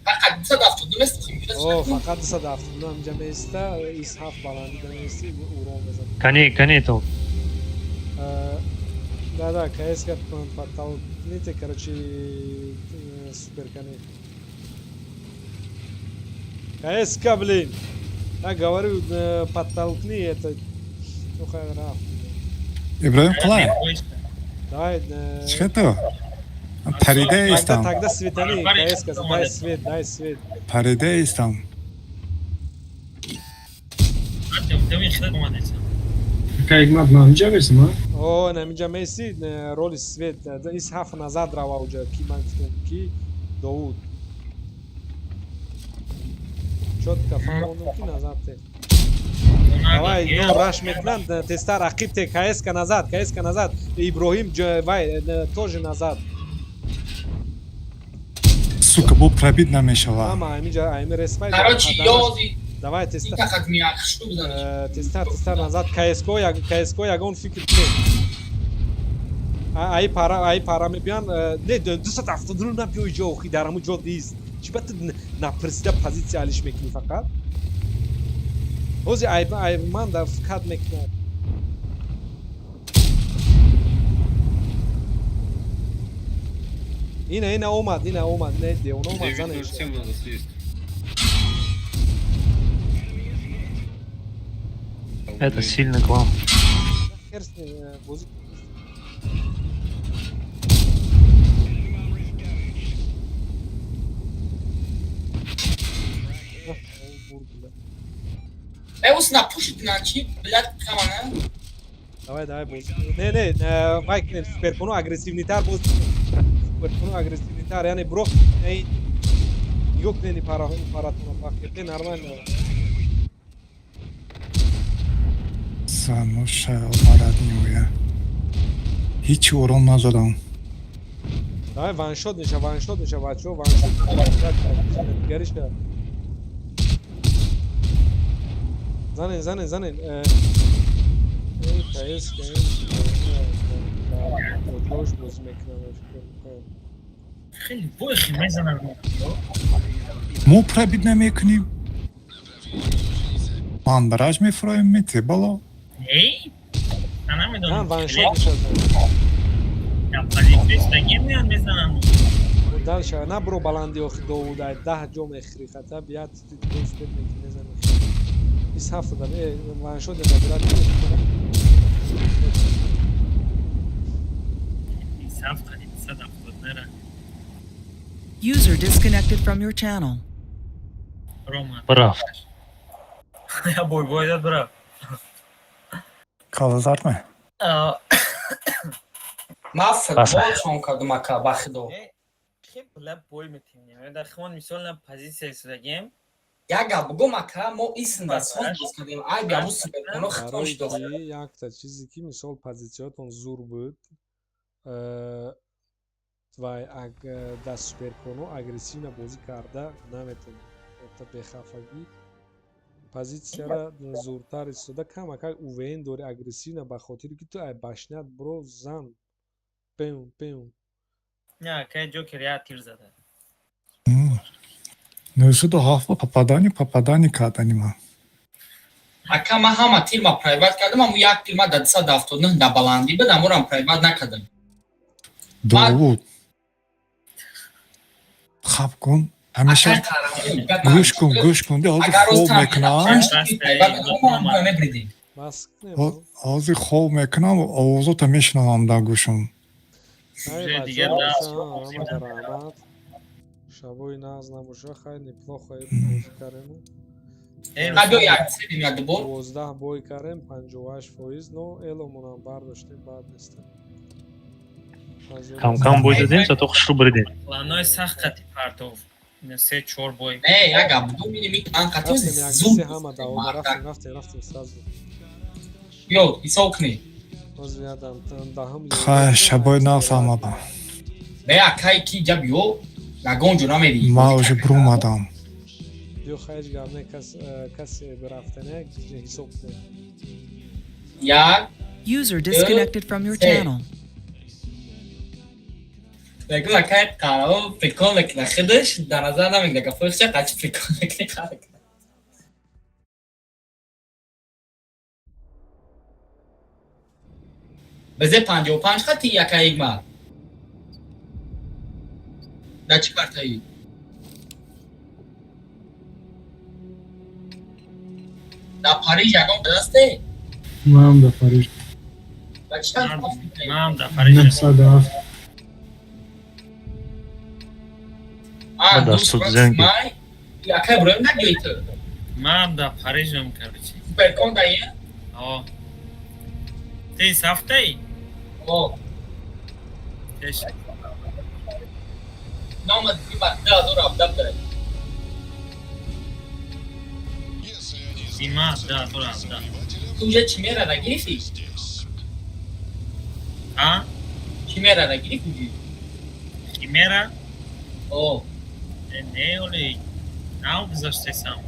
Фақат 272 мест. О, фақат 272 ҳамиҷа меиста, ис ҳафт баландида меисти, урон мезанад. Коней, коней тол. Да, да, КСК подтолкните, короче, супер коней. КСК, блин! Я говорю, подтолкни это. Ну, хай, рафт. Иброҳим Қулай. Давай. Чӣ ту? Парида истам. Тогда светани, КСК, дай свет, дай свет. Парида истам. Ҳикмат, ман ҳамиҷа месам, а? О, намиҷа меси, роли свет, ис ҳафт назад рава уҷа, ки ман гуфтам, ки Довуд. Чётко фаҳмондам, ки назад те. Давай, но раш мекунанд, тезтар рақиб те, КСК назад, КСК назад. Иброҳим вай тоже назад. Сука, бо пробить намешава. Ама ҳамиҷа ҳами респай. Короче, ёзи Давай тезтар. Итақат миахшу бизаниш. Тезтар, тезтар назад. КСК, як КСК ягон фикр кунед. Ай пара, ай пара мебиён. Не, 272 набиёй ҷо, охи дар ҳамун ҷо дист. Чӣ ба ту напурсида позитсия алиш мекунӣ фақат? Ҳози ай ай ман дар фикат мекунад. Ина, ина омад, ина омад, не, девона омад, занеш. 9.07 надо съесть. Это сильный клан. Херс бозӣ. Э, ус напушит на чи, блядь, камана. Давай, давай, бозӣ. Не, не, вай кунем, суперконо агрессивнитар боз. Суперконо агрессивнитар, яъне бро, эй нигоҳ кунед ин паратона пахте нормально. Зануша марад меоя. Ҳичи ором назадам. Давай ваншот меша, ваншот меша, бачаҳо, ваншот. Дигариша. Занен, занен, занен. Эй, КС, КС. Бош бозӣ мекунам. Хеле бойхи мезанам. Мо пробить намекунем. Ман бараж мефуроем мете бало. Эй? Ман намедонам. Ваншот меша. Позитсия меян мезанам. Дальше, на бро баланди охи Довуд, ай 10 ҷо мехӯри хата, бият спет мекунӣ мезанӣ. 27 дам, э, ваншот набират. 27 қади 270 нера. User disconnected from your channel. Рома. Рафт. Я бой бой дад бра. Калазарме. Ман футбол шон кардум ака, ба худо. Бла бой метем. Дар химон мисол на позитсия истодагем. Як гап бугум ака, мо исн дар сон боз кардем. Ай бияму суперконо хитон шудо. Барои якта чизе ки мисол позитсиятон зур буд, вай дар суперконо агрессивно бозӣ карда наметавонед. Это бехафагӣ позитсияра зуртар истода камакак УВН дори агрессивно, ба хотире ки ту ай башнят бро зан пеум пеум. Не, кай Ҷокер як тир зада. 97 попадание, попадание кардани ман. Ака, ман ҳама тирма пробивать кардам, аммо як тирма дар 279 дар баландӣ буд, аморам пробивать накардам. Довуд. Хаб кун. Ҳамеша гӯш кун, гӯш кун. Ҳозир хоб мекунам. Ҳозир хоб мекунам, овозота мешунавам дар гӯшам. Раҳмат, шабои нағз набоша. Хай, неплохо бозӣ кардему. 12 бой кардем, 58%, но эломонам бардоштем, бад нестем. Кам кам бой дадем, зато хушрӯ буридем. Планои сахт қати партов. Се чор бой. Не, як гап бугум, миними ан қати зум. Ҳама давома рафтем, рафтем, рафтем сразу. Ё, ҳисоб кунӣ. Ҳозир ядам даҳум. Хай, шабои нағз ҳамаба. Не, акай ки ҷа биё, ягон ҷо намери. Ма уже бурумадам. Биё, хай, ҳеҷ гап не, кас касе бирафтане ҳисоб кунем. Як. User disconnected from your се. Channel. Мегӯм, акай қаҳрамон прикол мекуна, худаш дар назар намегира гафои худша, қачи прикол мекуна, қаҳр мекуна. Безе 55 хати, акай Ҳикмат. Дар чӣ картаи? Дар Париж ягон дасте? Ман дар Париж. Ба чанд? Ман дар Париж. 907. А, Дар Судзянги. Акай Иброҳим, нагӯи ту. Ман дар Парижам, короче. Суперкон даи? О. Ти сафтаи? О. Теш. Номад ба 2017 дар. Зима 2017. Ту уже чимера нагирифтӣ? А? Чимера нагирифтӣ уже? Химера? О. Э, не, оле. Нав гузаштесам.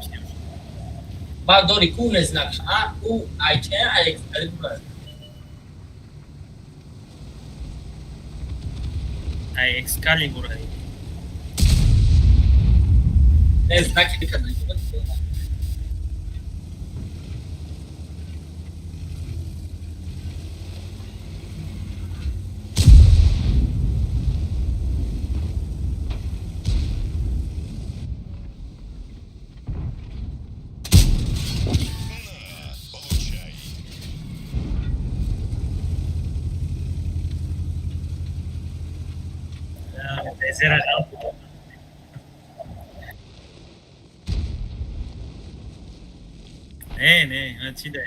Баъд дори ку не знак. А, ку айче, ай Экскалибур. Ай Экскалибур. Не знаки дикада. Зера. Не, не, чӣ да?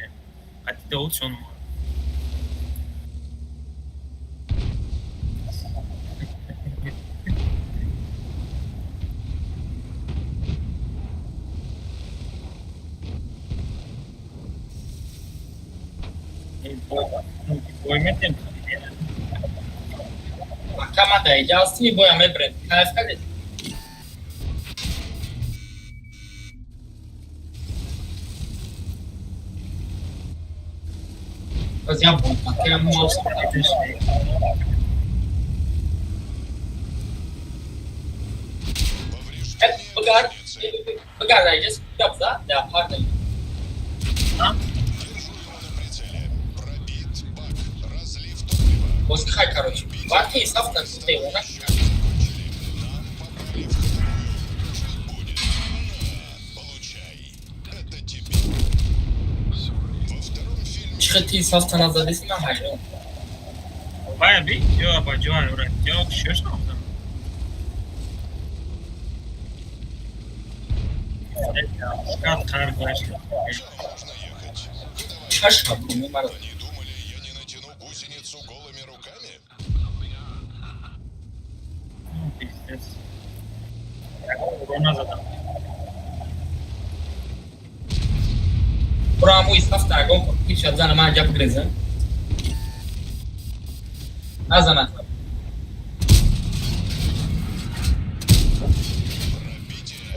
Қати Довудшон омад. Бой метем. Ака, ма дар иҷа ҳастӣ, боя мебрем. Кайф кардед? Боз як бор акая маус. Бигард, бигард, дар иҷа гап зад, дар парк. Боз хай, короче. Вақте исаф кард, девона. Чӣ хел ти исафта назадеси, ман ҳайрон. Бая би, ё ба ҷой ора. Ё шош намудам. Шкат қар гашт. Чашма мемара. Пиздец. Ягон назадам. Буро, ҳаму исафта ягон кор шад, зана ман ҷа бигрезам. Назана.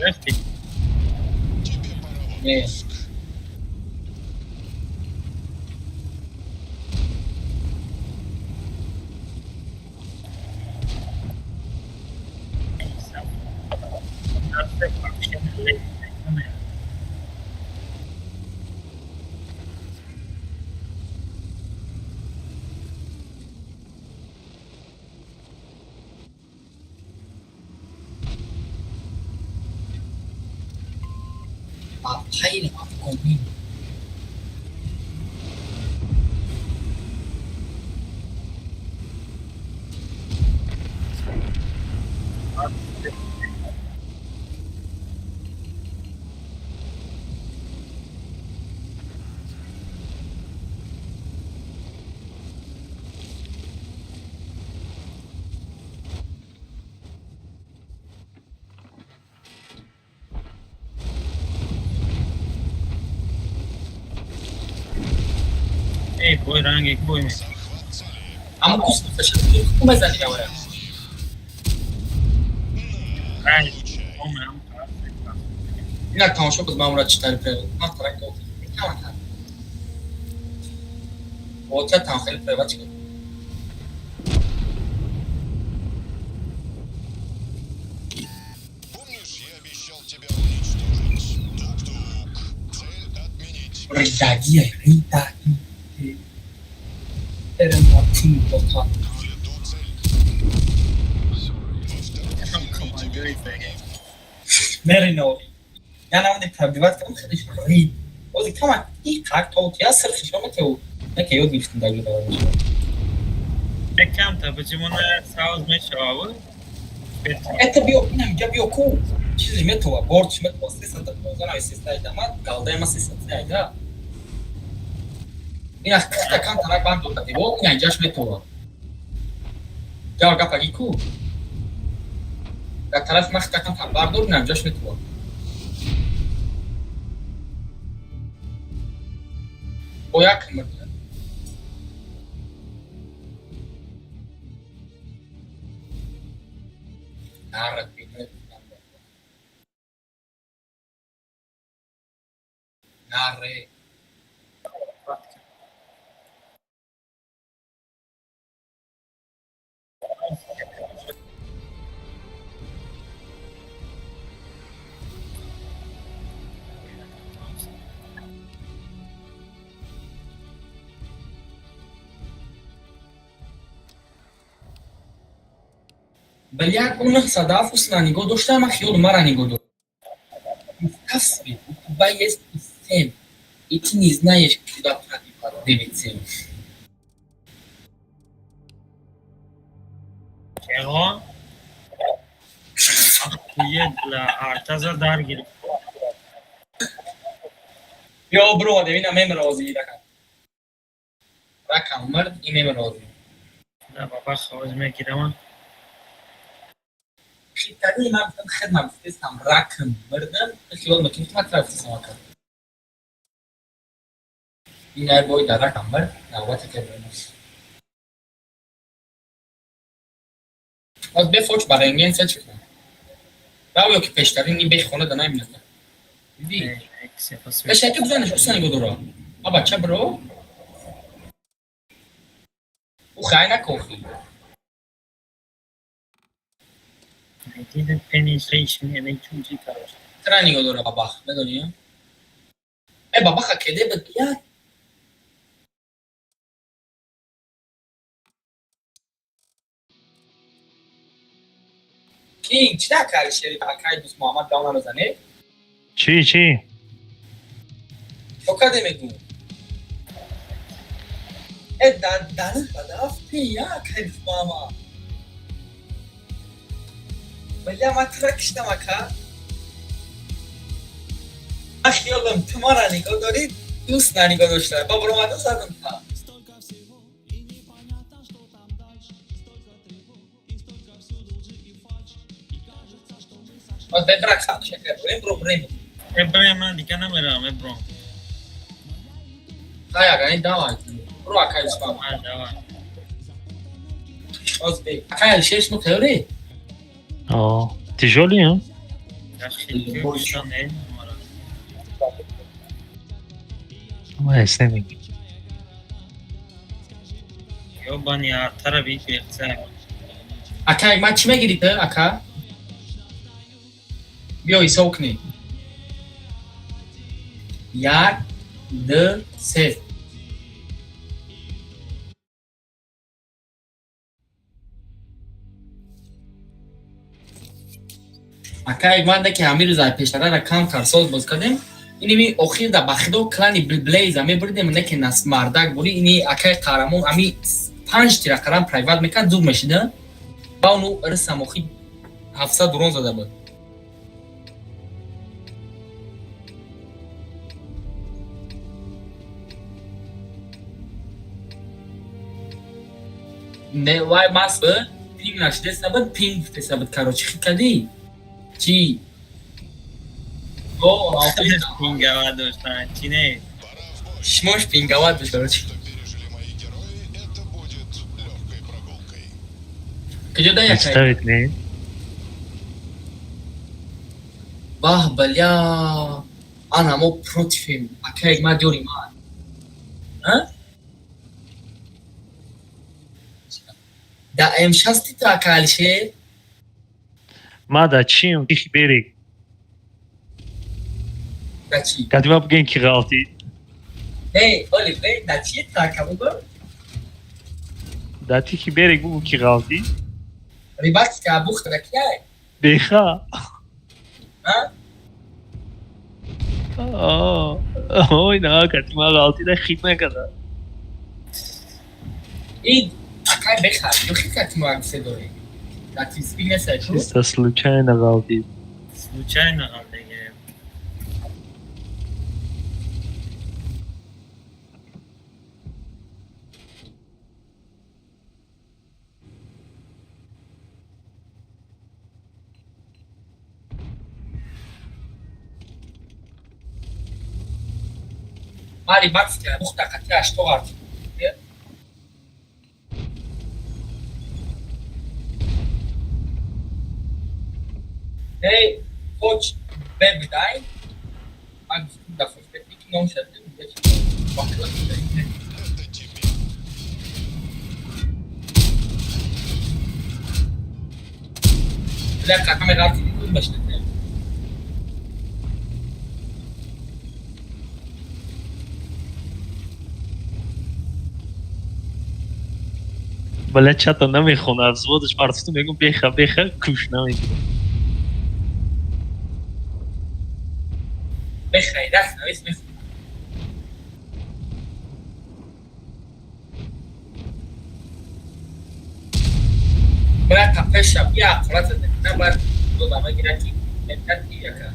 Рафти. Не. Апайли афгонӣ. Эй, бой ранги, бой ме. Ҳамун кус мезани явая. Инак тамошо кун, ман ура чӣ тари превод. Ман тарак камакар. Отя там хеле превод чӣ. Ридагия, ридаги. Эрен бота. Мерино. Я намуди пробивать кардам, хелеш рид. Ози кама и как то я сирхиш метеу. Не ки ёд гирифтам даги давай. Якам та почему на сауз мешавад? Это био, инам ҷа био ку. Чизиш метова, бортш метова, 315 на 318 ма, галдаи ма 318. Ина хта кам тарак банд дода диво, ина ҷаш метова. Ҷа гапаги ку. Дар тарафи ма хта кам тар бардор, ина ҷаш метова. Бо як мрд. Нарад Нарре. Бал як бо 907 усна нигоҳ дошта, ман хиёли мара нигоҳ дошт. Касби, у тебя есть семь, и ты не знаешь, куда пробивать 9-7. Чего? Охуеть, бля, артаза дар гирифт. Ё бро, девина мемрози ракам. Ракам мард и мемрози. Да, баба хоз мегирам. Хитари ман гуфтам хидмат гуфтестам ракм мардам хиёл мекунӣ ки ман тра гуфтестам ака. Ин ай бой дар ракам мард навбате ки бимос. Аз бефоч ба рентген се чӣ кунам? Рав ё ки пештарин ин бехи хона да намебинад. Диди? Пешаки бизанеш уса нигоҳ дора. А бача бро? Ӯ хай накохи. Didn't penetration NH2G, короче. Тра нигоҳ дора бабах, медонӣ? Э бабаха кеде бад як Ки чӣ накарди шери акай дӯст Муҳаммад гав намезане? Чӣ, чӣ? Чо карде мегӯ? Э дар дарин бадафти я акай дӯст Муҳаммад. Бля, ман тра киштам ака. Ман хиёлам ту мара нигоҳ дорӣ, дӯст нанигоҳ дошта. Ба баромада задам та. Боз бебрак сад шакар. Бро брем. Э бро, ман дига намерам, э бро. Хай ага, ин давай. Бро акай дӯст Муҳаммад. Давай. Боз бе. Акай Алишер шумо тайёрӣ? О, тяжёлый, а? Ма эс намегӣ. Ёбани артара бигирифта. Ака, ман чӣ мегирӣ ту, ака? Биё ҳисоб кунем. Як, ду, се. Ака, ман даки ҳамин рӯз ай пештарара кам карсоз боз кардем. Иними охир да ба худо клани Блейза мебурдем, не ки нас мардак бури, ини акай қаҳрамон ами панҷ тира қарам прайват мекард, зур мешида. Ба ону рисам охир 700 урон зада буд. Не, вай мас буд, пинг нашидеста буд, пинг гуфтеста буд, короче, хит кардӣ? Чӣ? Пингава доштан, чӣ не? Шмош пингава дошт, короче. Куҷо да якай? Представить не? Баҳ, бля. Ана мо противем. Акай ма дёри ма. А? Да М6 ти ака Алишер? Ма да чим, тихий берег. Да чи? Кадима бигӯем ки ғалтӣ. Эй, Оли, бей, да чи та ака бугӯ? Да тихий берег бугӯ ки ғалтӣ. Рибатска бухта да кияй? Беха. А? Ой, на, кадима ғалтӣ да хит накарда. Ин акай беха, ё хит кати мо аксе дорӣ. Да ти спик несай ку? Чисто случайно ғалтӣ. Случайно ғалтиге. Ма рибатска бухта қати ашто ғартӣ. Эй, коч бебдай. Ма гуфтум да хоч бе, ки ном шад. Бля, қақаме ғалтӣ дидум башнате. Бля, чата намехонад, взводаш партфту мегум беха, беха, куш намегирад. Бехай, даст навис мехонад. Бля, қапеша, бия ақурат зада. На бар додама гира ки мекард ки яка.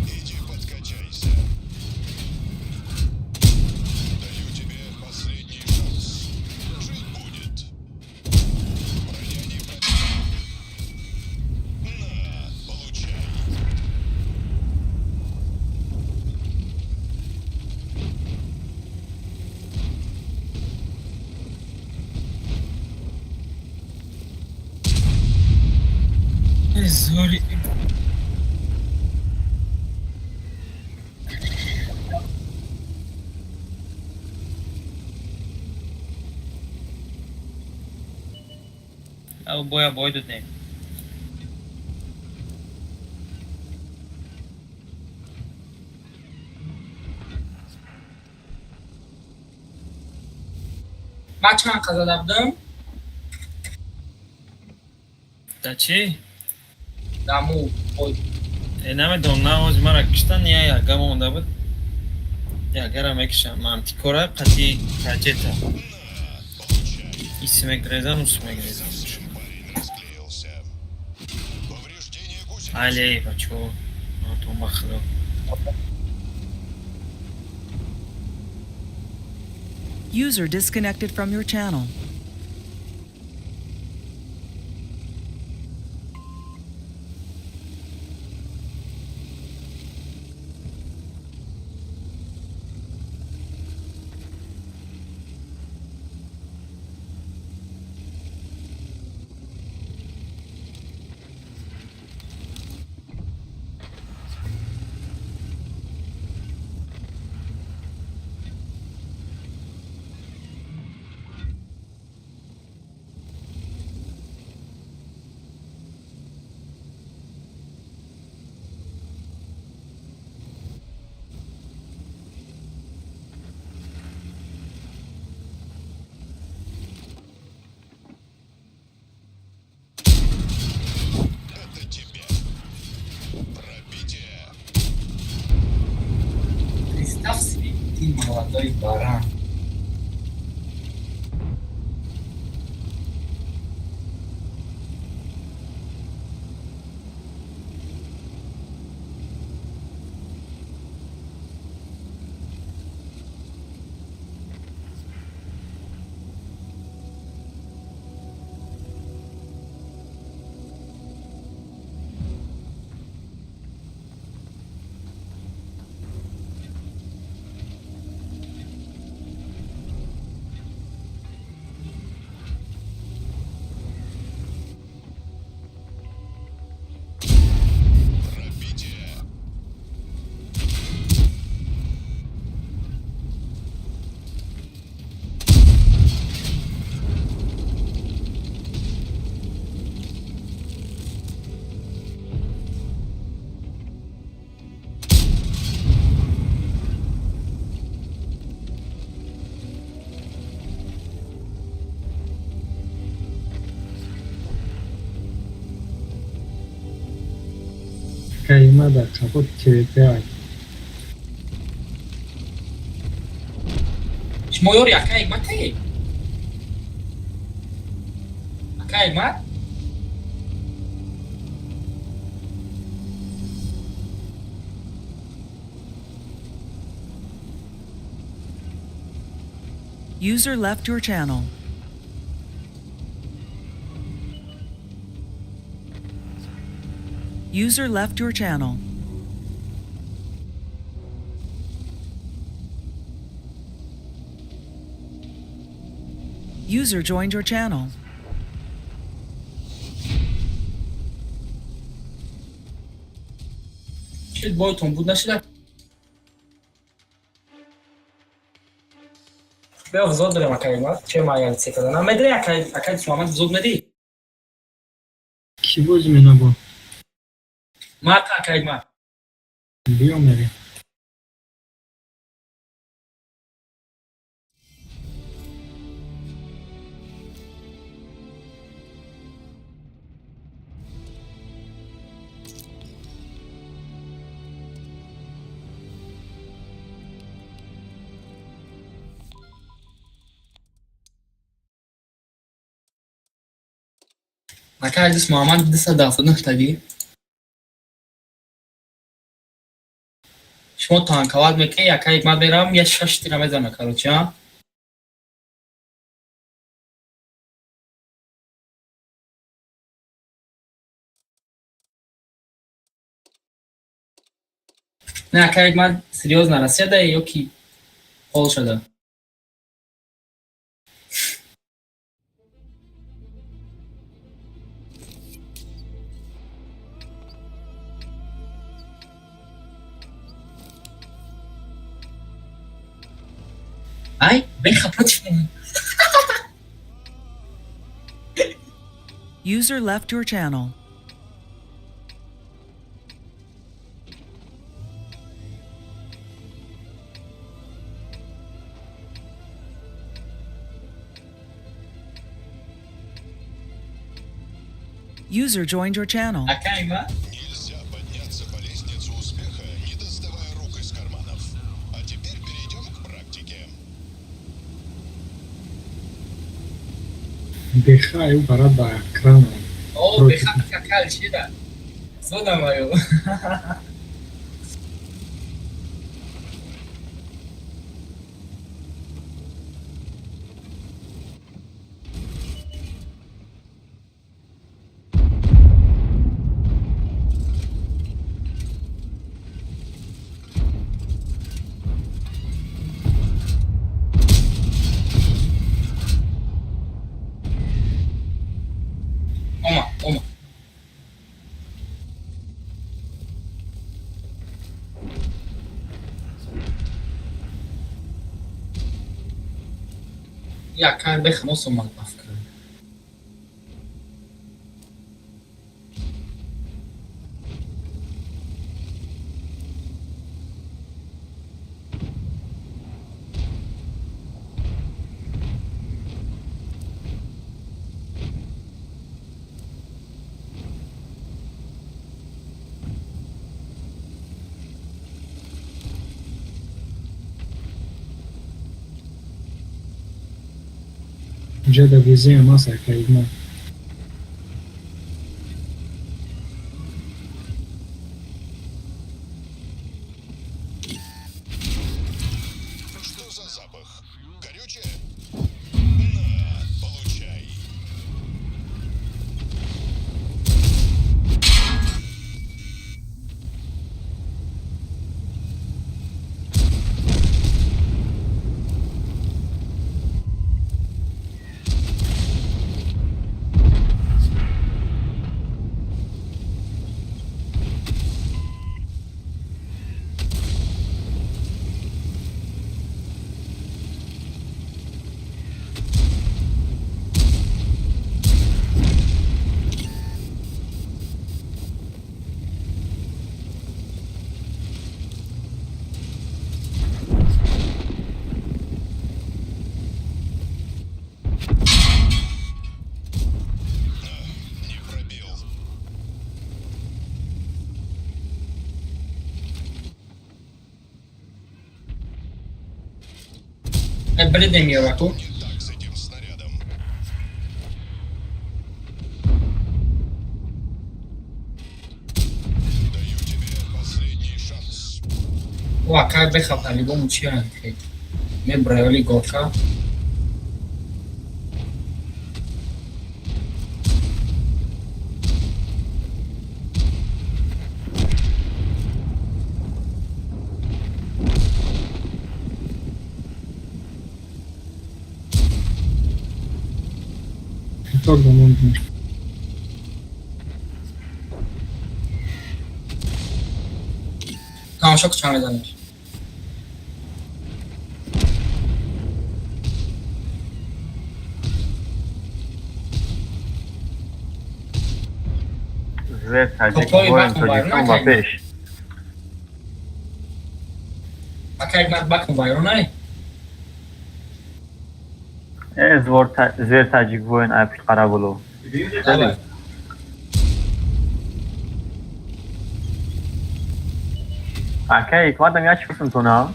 Иди подкачайся. Даю тебе последний шанс. Жить будет. Броня не пробита. На, получай. Зури. Ау боя бой додем. Ма чанд қаза будам? Да чӣ? Даму бой. Э, намедонам, на ози мара киштан, я яга монда буд. Ягара мекишам. Мантикора қати каҷета. Иси мегрезам, ус мегрезам. Расклеился. Повреждение гусениц. Алей, бачо. Тон ба худо. User disconnected from your channel. Это тебе. Пробитие. Представь себе, ты молодой баран. Акаима дар қафо ТВП ай. Шумо ёри ака Ҳикмат ҳе? Ака Ҳикмат? User left your channel. User left your channel. User joined your channel. Шуд бойтон буд нашуда? Бео взод дорем, ака Ҳикмат. Че ма се када? Намедре ака ака Муҳаммад взод меди? Кӣ бозӣ менабо? Ма ака Ҳикмат. Биё мерем. Ака Азиз Муҳаммад 279 таги. Шумо танковать мекунед, ака Ҳикмат меравам, я шаш тира мезанам, короче, а? Не, ака Ҳикмат серьёзно Россияда ё ки Полшада? Ай, беха против меня. User left your channel. User joined your channel. Ака Ҳикмат? Нельзя подняться по лестнице успеха, не доставая рук из карманов. А теперь перейдем к практике. Беха ю барад ба экран. О, Против. беха какал чида. Зода мою. Ома, ома. Я беха носом баф кардам. Ҷада безеам аст ака Ҳикмат. Что за запах? Горючее? На, получай. Бредем ёраку. О, акай бехап по-любому чия мебраёли горка. Так давно. Тамошо куча мезанеш. Зер таҷик воин Тоҷикистон ба пеш. Ака як бакн вайронай? Э звор зер таҷик воин ай пушт Қарабулу. Давай. Ака ҳикматам як чӣ гуфтам тона?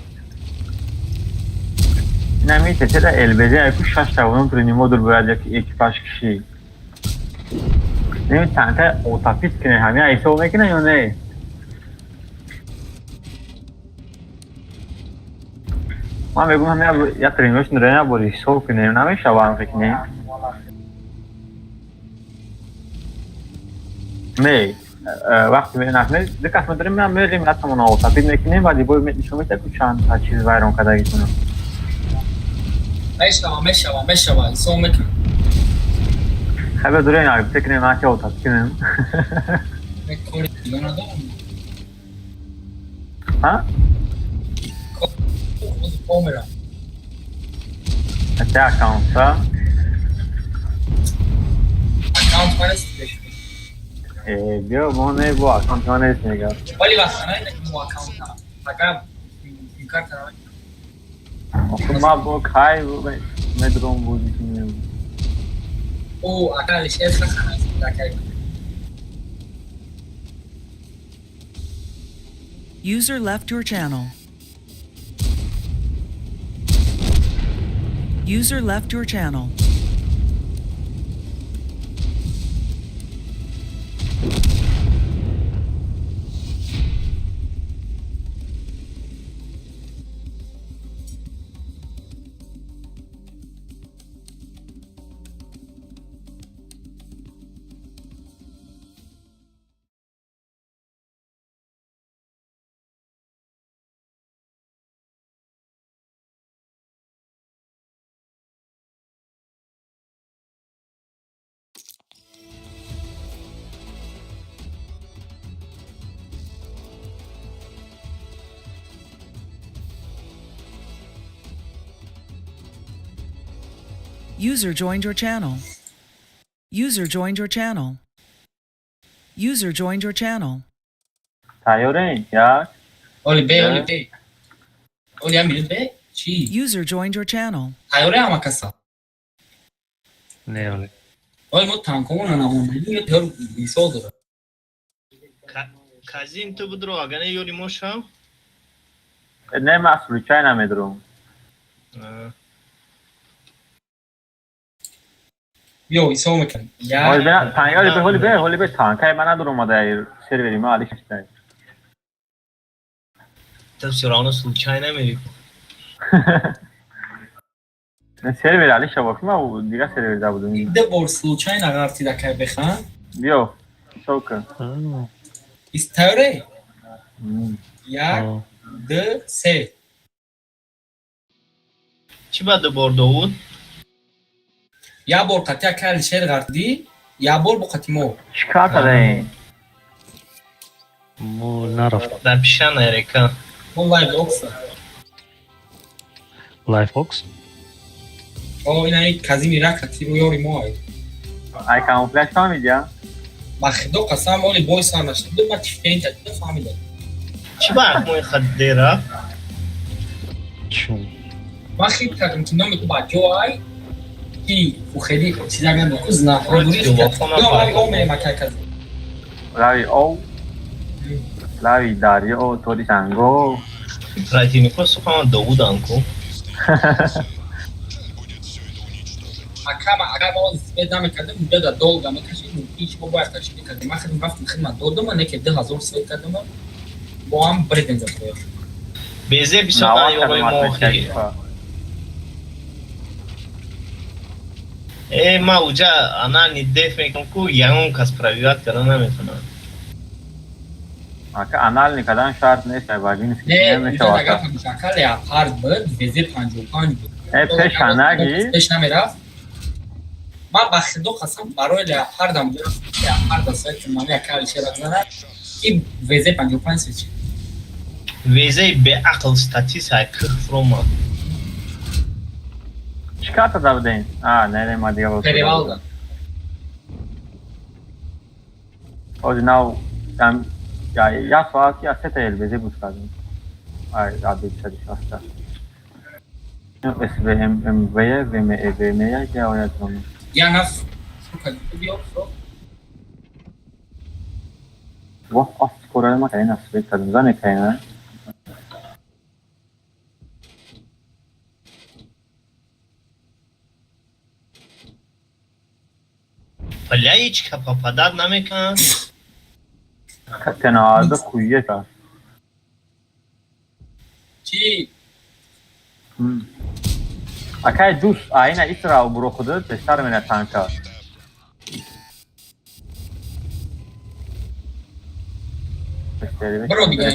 Инами тетера ЛБЗ айку шаш тавоном трени модул бояд як экипаж кишӣ. Неми танка отапит кунем, ҳамин ҳисоб мекунем ё не? Ман мегӯям ҳамин як тренировочный рена бори ҳисоб кунем, намешава ҳам фикр не? Не, вақте менахне, ду кас медорем, ман мерем ятамон отапит мекунем, баъди бой нишон медиҳад ку чанд та чиз вайрон кардагитона. Мешава, мешава, мешава, ҳисоб мекунам. Хай дорем як кунем, на ки отапит кунем. Кори дига надорам. Ҳа? Померам. Até аккаунт, та? Аккаунт ман нест. Э, биё, мо не бо аккаунт ма нест мега. Вале вақт на мо аккаунт. Агар карта Охир ма бо кай медром бозӣ кунем. О, ака Алишер хахан аст, акай. User left your channel. User left your channel. User joined your channel. User joined your channel. User joined your channel. Тайёрем? Як. Оли бе, оли бе. Оли ам бе? Чӣ? User joined your channel. Тайёре ҳама каса? Не, оле. Оли мо танкомона намондагӣ тайёр мисол дорад. Казин ту будро, агар не ёри мо шав? Не, ман случайно медром. Биё, ҳисоб мекунем. Ҳоли бе, танка, ҳоли бе, ҳоли бе, ҳоли бе, танкаи ман надор омада сервери ма али шаштай. Ту всё равно случайно мери. Не сервер али шава, ки ман дигар сервер да будам. Ду бор случайно ғартида кай бехан? Биё, ҳисоб кун. Ис тайёре? Як, ду, се. Чӣ ба ду бор Довуд? Як бор қати ака Алишер ғартидӣ, як бор бо қати мо. Чӣ кар кадаем? Мо нарафтам. Дар пишана река. Мо лайв бокса. Лайв бокс? О, ина ин казини ракати рӯ ёри мо ай. Ай камуфляж фаҳмидя? Ба худо қасам, оли бой сар нашуда, ман чифтен та фаҳмидам. Чӣ ба мо хад дера? Чун. Ман хит кардам ки номи ту ба ҷо ай ки хели чизак надорам, знакҳо дури. Ё, ман акай казин. Лави ов, лави дарё, тори санго. Противнико сухана Довудан ку. Ака, ма агар мо свет намекардем, муддата долго мекашид, мумкин шумо бояд ташкил кардем. Ман хидм рафтам, хидмат додам, не ки 2000 свет кардам, бо ҳам бредем за твоё. Безе бисёр ёрои мо охи. Э, ма уҷа анани деф мекунам ку ягон кас пробивать карда наметавонад. Ака, анал кардан шарт нест, ай вагински Не, уҷа намешавад. агар ака леопард буд, ВЗ 55 буд. Э, пеш анаги? Пеш намерафт. Ман ба худо қасам, барои леопардам леопарда свет ман як калишера зана и ВЗ 55 свет шид. Везеи беақл статис ай кӯх фуромад. Чӣ карта дабдем? А, не, не, ма дига. Перевалда. Ҳозир нав там я як соат я сета ЛБЗ буд кардем. Ай, А260. СВМ МВ ВМ ВМ я ояд зону. Я наф сука, биё, фро. Воҳ, оф, скоро ма кайна свет кардем. Зане кайна. Бля, ҳеҷ ка попадать намекунад. Тенааза хуйе та. Чӣ? Акай дӯст, айна исра буро худат бештар мена танка. Бро дига.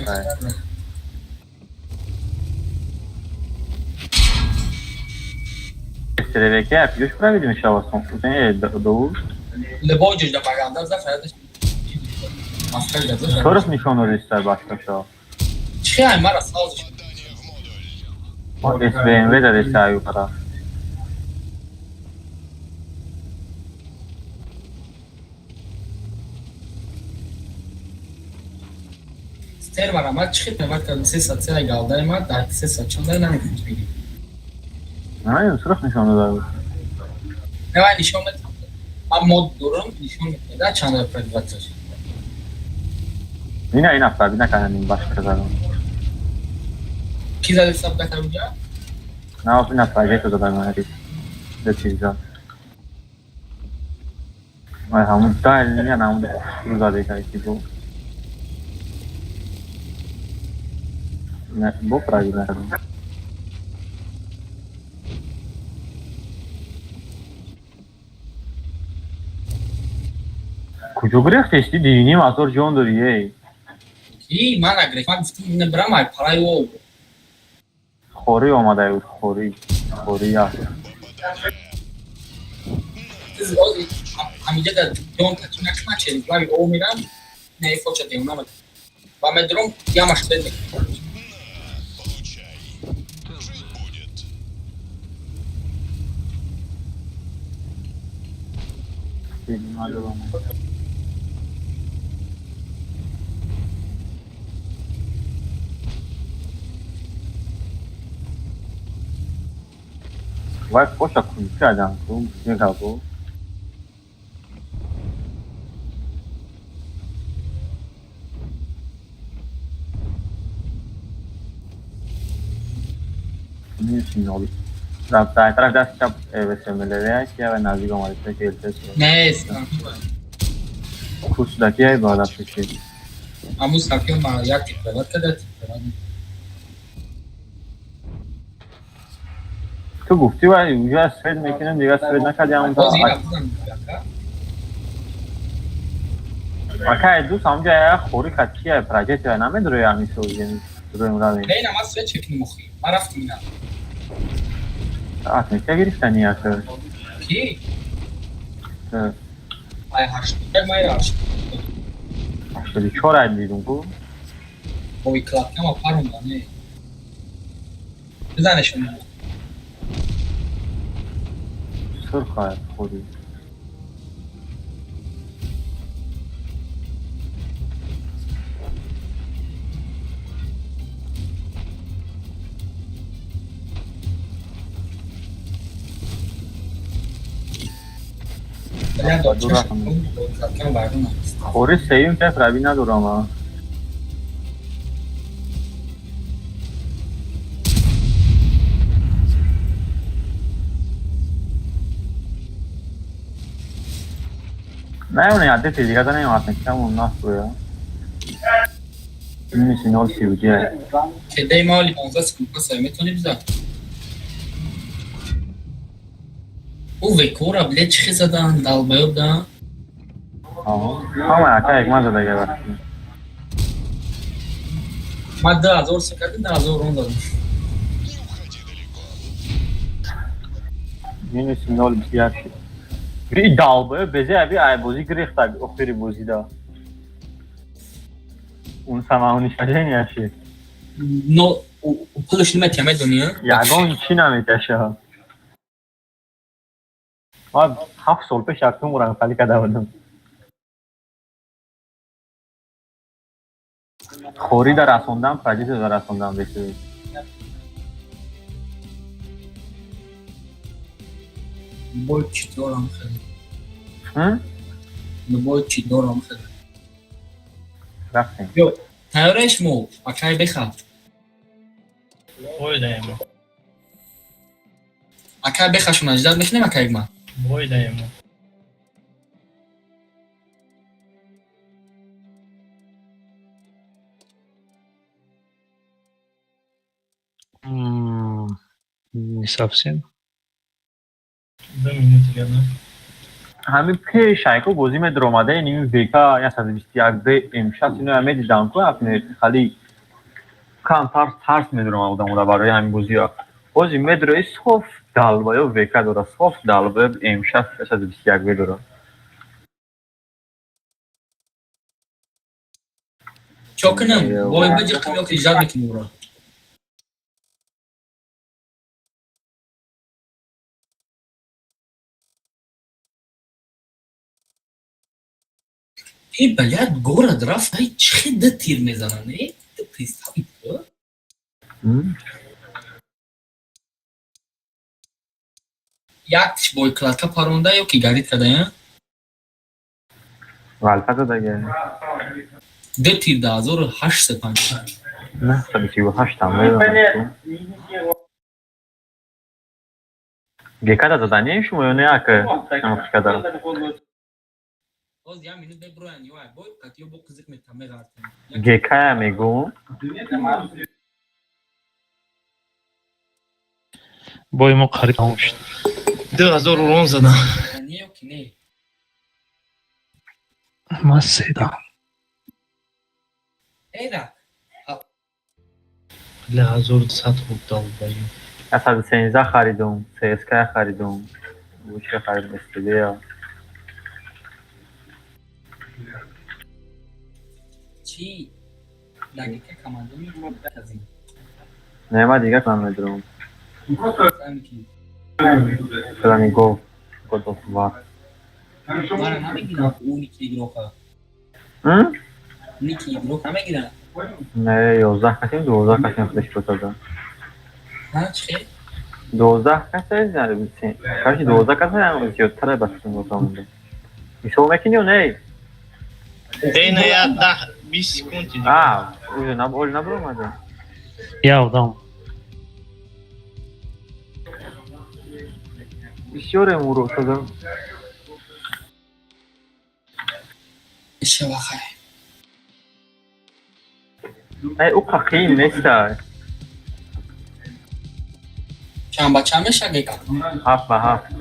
Стеревеке, пьешь проведем еще вас? Не, до. Лебой ҷоҷ да баганда за фаядаш. Маскари да за. Сорос нишон ристар башка. Чӣ ай мара салзиш. СВМВ да рисаю пара. Стервара ма чӣ хел кардам 300 ай галдай ма дар 300 чанда намекунӣ бигӣ. Не, сорос нишон дада. Не, вай нишон медам. Ман мод дорам, нишон медам чанда пробиваться. Ина ина фабина кананин башка задам. Ки зади саб да каруҷа? На, ина проекто задам ма да чиза. Ай, ҳамун дай, не, на ҳамун рӯза дека ки бо. Не, бо правильно. Куҷо гирехтести? Диним азор ҷон дорӣ, эй. Ки ман нагирехт. Ман гуфтам ина бирам ай параи о. Хорӣ омада буд, хорӣ. Хорӣ аст. Ҳамиҷа дар ҷон таки накунад, через лави о мирам, не фоча девона мекунам. Ва медурам, ямаш свет мекунам. Вай фоша кунча ку мегабо. Дар тараф даст чап ВСМЛВ ки ва наздик омада ки ЛТС. Не, Курсдаки ай баъда пеши. Аму сафиё ма як тип приват карда, тип приват. Ту гуфтӣ вай уҷа свет мекунем, дигар свет накарди ҳамон. Боз ина бизан ака. Акай дӯст, ҳамҷа як хорӣ кад кия проекти вай намедрои ҳамин созген. Дроим равем. Не, ина ман свет чекнем охи. Ман рафтам ина. Отметка гирифтани ака. Ки? Ай ҳашт. Май ҳашт. 84 ай дидум ку. Ой, клапкама паронда, не. Бизанешон. Сурх ай хорӣ. Хорӣ сеюм кас рави надорам а. Не, он адепти дига да намеомад, камон насбоя. Минуси 0,32. Кедаи ма оли 15 секунд паса метавонӣ бизан? Ӯ векора, блядь, чӣ хел задан, долбоёб да? Ҳама ака якман задага вақти. Ма 2000 се кардем, 2000 рон дадам. Минуси 0,21 шид. И долбоёб безе аби ай бозӣ гирехта охири бозида. Он самоуничтожение шид. Но пулаш наметия, медонӣ? Ягон чӣ наметаша. Ман 7 сол пеш якум ранхалӣ карда будам. Хорида расондам, позитсияда расондам бесӯ. Любой чӣ дорам хеле. Любой чӣ дорам хеле. Рафтем. Ё, тайёраи шумо, акай беха. Бой даемо. Акай бехашон аждад мекунем, акай ма. Бой даемо. Не совсем. 2 минути гада. Ҳамин пеш айко бозӣ медаромада ин ВК 121 Б М6 иноя медидам ку хали кам тарс тарс медаромад одамода барои ҳамин бозиҳо. Бози медарои соф долбоёб ВК дора, соф долбоёб М6 121 Б дора. Чо кунам? Бой биҷиқим ё ки ждать мекунем уро? Э, блядь, город рафт, ай чӣ хел ду тир мезананд, э? Ту представь, ту? Яктиш боекладка паронда ё ки горит кардая? Валфа задага. Ду тир да 1850. 938 там медонам. Гекада заданияи шумо ё не ака? Намахшкада. Боз як минут беброян, ё ай бой, қат ё бо қизиқ метам меғартем. Гекая мегӯм. Бои мо қариб тамом шуд. 2000 урон задам. Не ё ки не? Ман седам. Эра, Бля, 1100 хуб долбоёб. 113 харидум, ЦСК харидум. Буча харидум СТД. Чӣ? Дақиқа командони казин. Не, ма дига кунам медурам. Фаҳми ки? Клани Go. God of War. Мара намегирам ӯ ники игрока. М? Ники игрок намегирам. Не, 11 касем, 12 касем худаш бутада. Ҳа, чӣ хел? 12 каса, короче 12 каса зиёдтара ба фикрам бутамонда. Мисол мекунӣ ё не? Э, на я 10 20 секунди дига. А, уже наб оли набаромада. Я одам. Бисёре муро шудам. Шава хай. Ай, ӯ қақиин неста. Чанд ба чанд мешавад гека? 7 ба 7.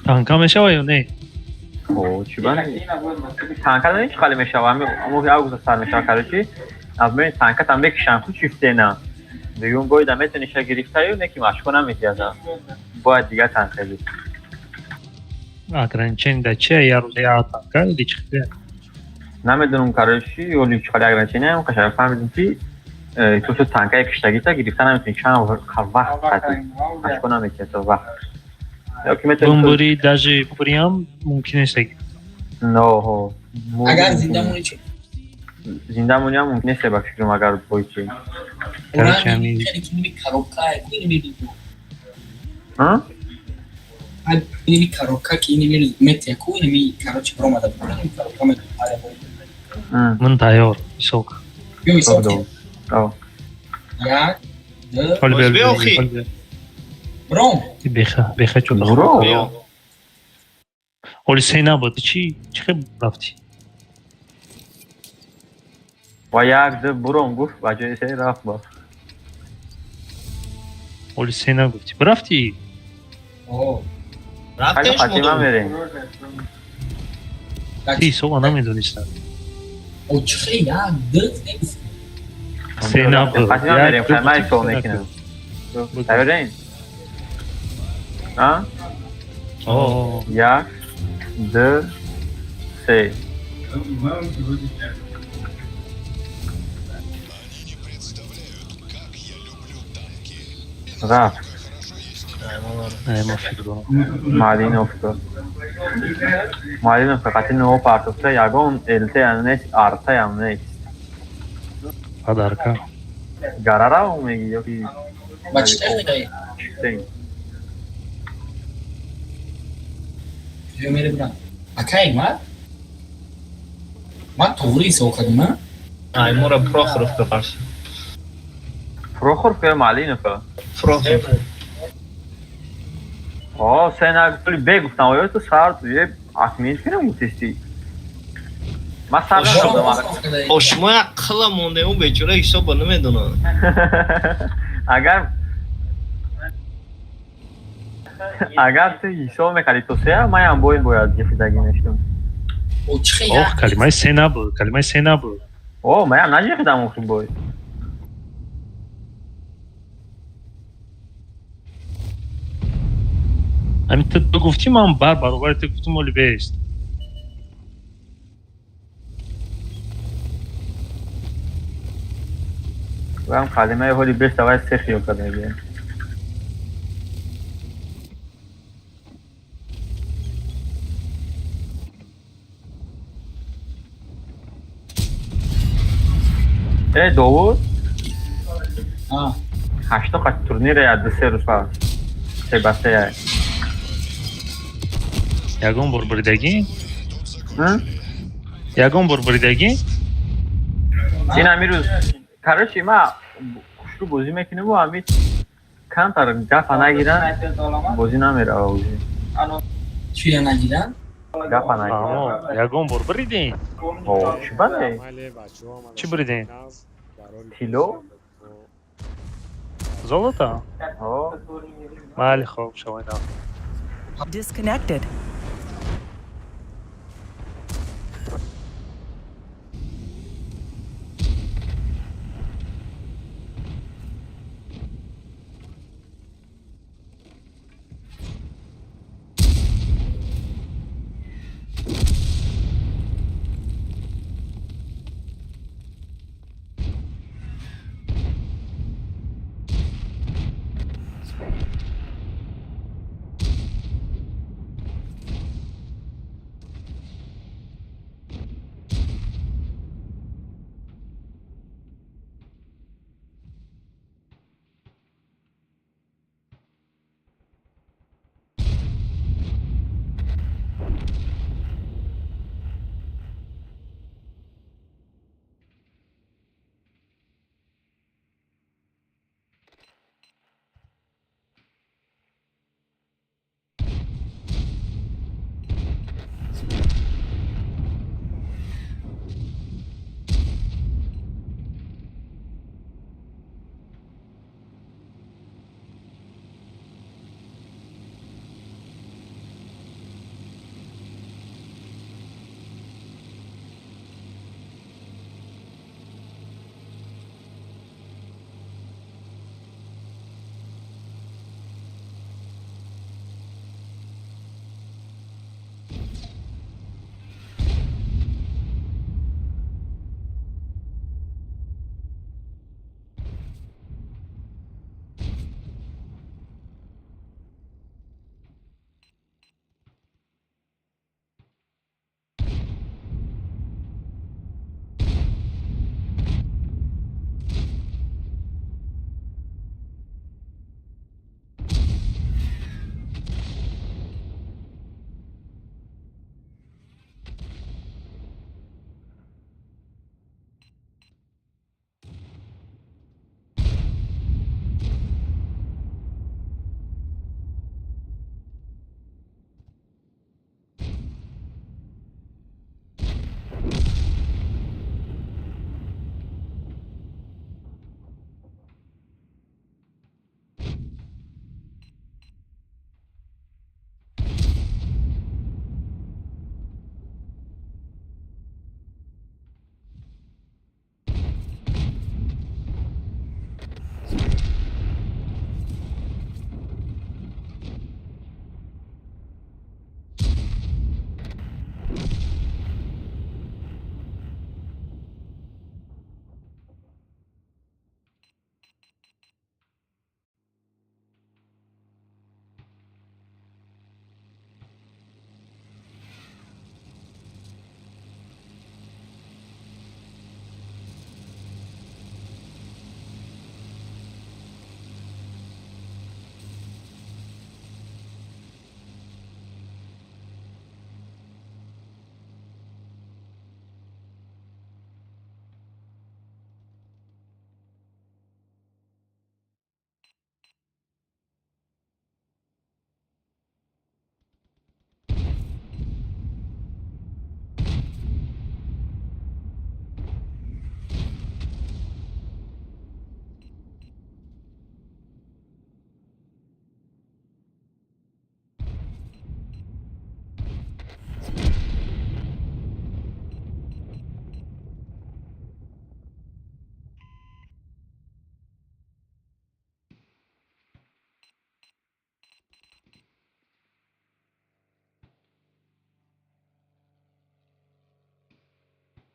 Танка мешава ё не? О, чӣ ба? Танка не чӣ хали мешава? Ами август сар мешава, короче. Аз бин танка там мекишан ку чифтена. Дуюм боида метавони ша гирифтаю, не ки машко наметияза. Бояд дигар танка би. Ограничение да чия? Я рӯз я танка или чӣ хел? Намедонам, короче, ёли чӣ хали ограничение ам қашар фаҳмидем ки ту ту танкаи киштагита гирифта наметавони чанд вақт қати. Машко наметияза вақт. Ё ки метавони Бумбури даже буриам мумкин нест. Но, ҳо. Агар зинда монӣ чӣ? Зинда монӣ ҳам мумкин нест ба фикрам агар бойчи. Короче, ҳамин Хеле ки ними коробка, ку иними рӯз. Ҳа? Иними коробка ки иними рӯз метия ку иними короче баромада буд. Иними коробка метия. Ман тайёр. Исок. Ё исок. О. Як, ду, Ҳоли Боз бел, биёхи. ҳоли бел. Бром. Беха, беха чо. Бро. Оли се набуд. Чӣ чӣ хел рафтӣ? Ва як ду буром гуфт, ба ҷои се рафт ба. Оли се нагуфтӣ. Рафтӣ? О. Хеле Фатима мерем. Ти ҳисоба намедонистам. О, чӣ хел як ду се гуфтӣ? Се набуд. Фатима мерем, хай ман ҳисоб мекунам. Тайёрем? А? О. Як, ду, се. Рафт. Ай, ма фикр дорам. Малиновка. Малиновка қати но партофта ягон ЛТ-ям нест, РТ-ям нест. Подарка. Гарара меги ёки Ба чӣ техникае? Чиптен. Ё мере брам. Акай, ма? Ма туғри ҳисоб кардам, а? Ай, мора Прохоровка қарши. Прохоровка ё Малиновка? Прохоровка. О, се нагуфтали бе гуфтам, оё ту сар е акмин кунам гуфтисти. Ма сар надодам. О, шумо як қила монде, он бечора ҳисоба намедонад. Агар ту ҳисоб мекардӣ то сея, маям бой бояд ҷифидагӣ мешудам. О, чӣ хел Ох, калимаи се набуд, калимаи се набуд. О, маям наҷифидам охи бой. Ҳамин ту гуфтӣ, ман бар баробари ту гуфтум, оли бест. Вам калимаи ҳоли бест авай се хиёл карда мегӯям. Э, Довуд? А. Ҳашто қат турнире я ду се рӯз пас. Се ба се я. Ягон бор буридагӣ? Ягон бор буридагӣ? Ин ҳамин рӯз, короче, ма хушрӯ бозӣ мекунем ва ҳамин камтар гапа нагиран бозӣ намерава уже. Чия нагиран? Гапа нагиран. Ягон бор буридем? О, чӣ бале? Чӣ буридем? Тило? Золото? О. Майли, хоб, шавай нав. Disconnected.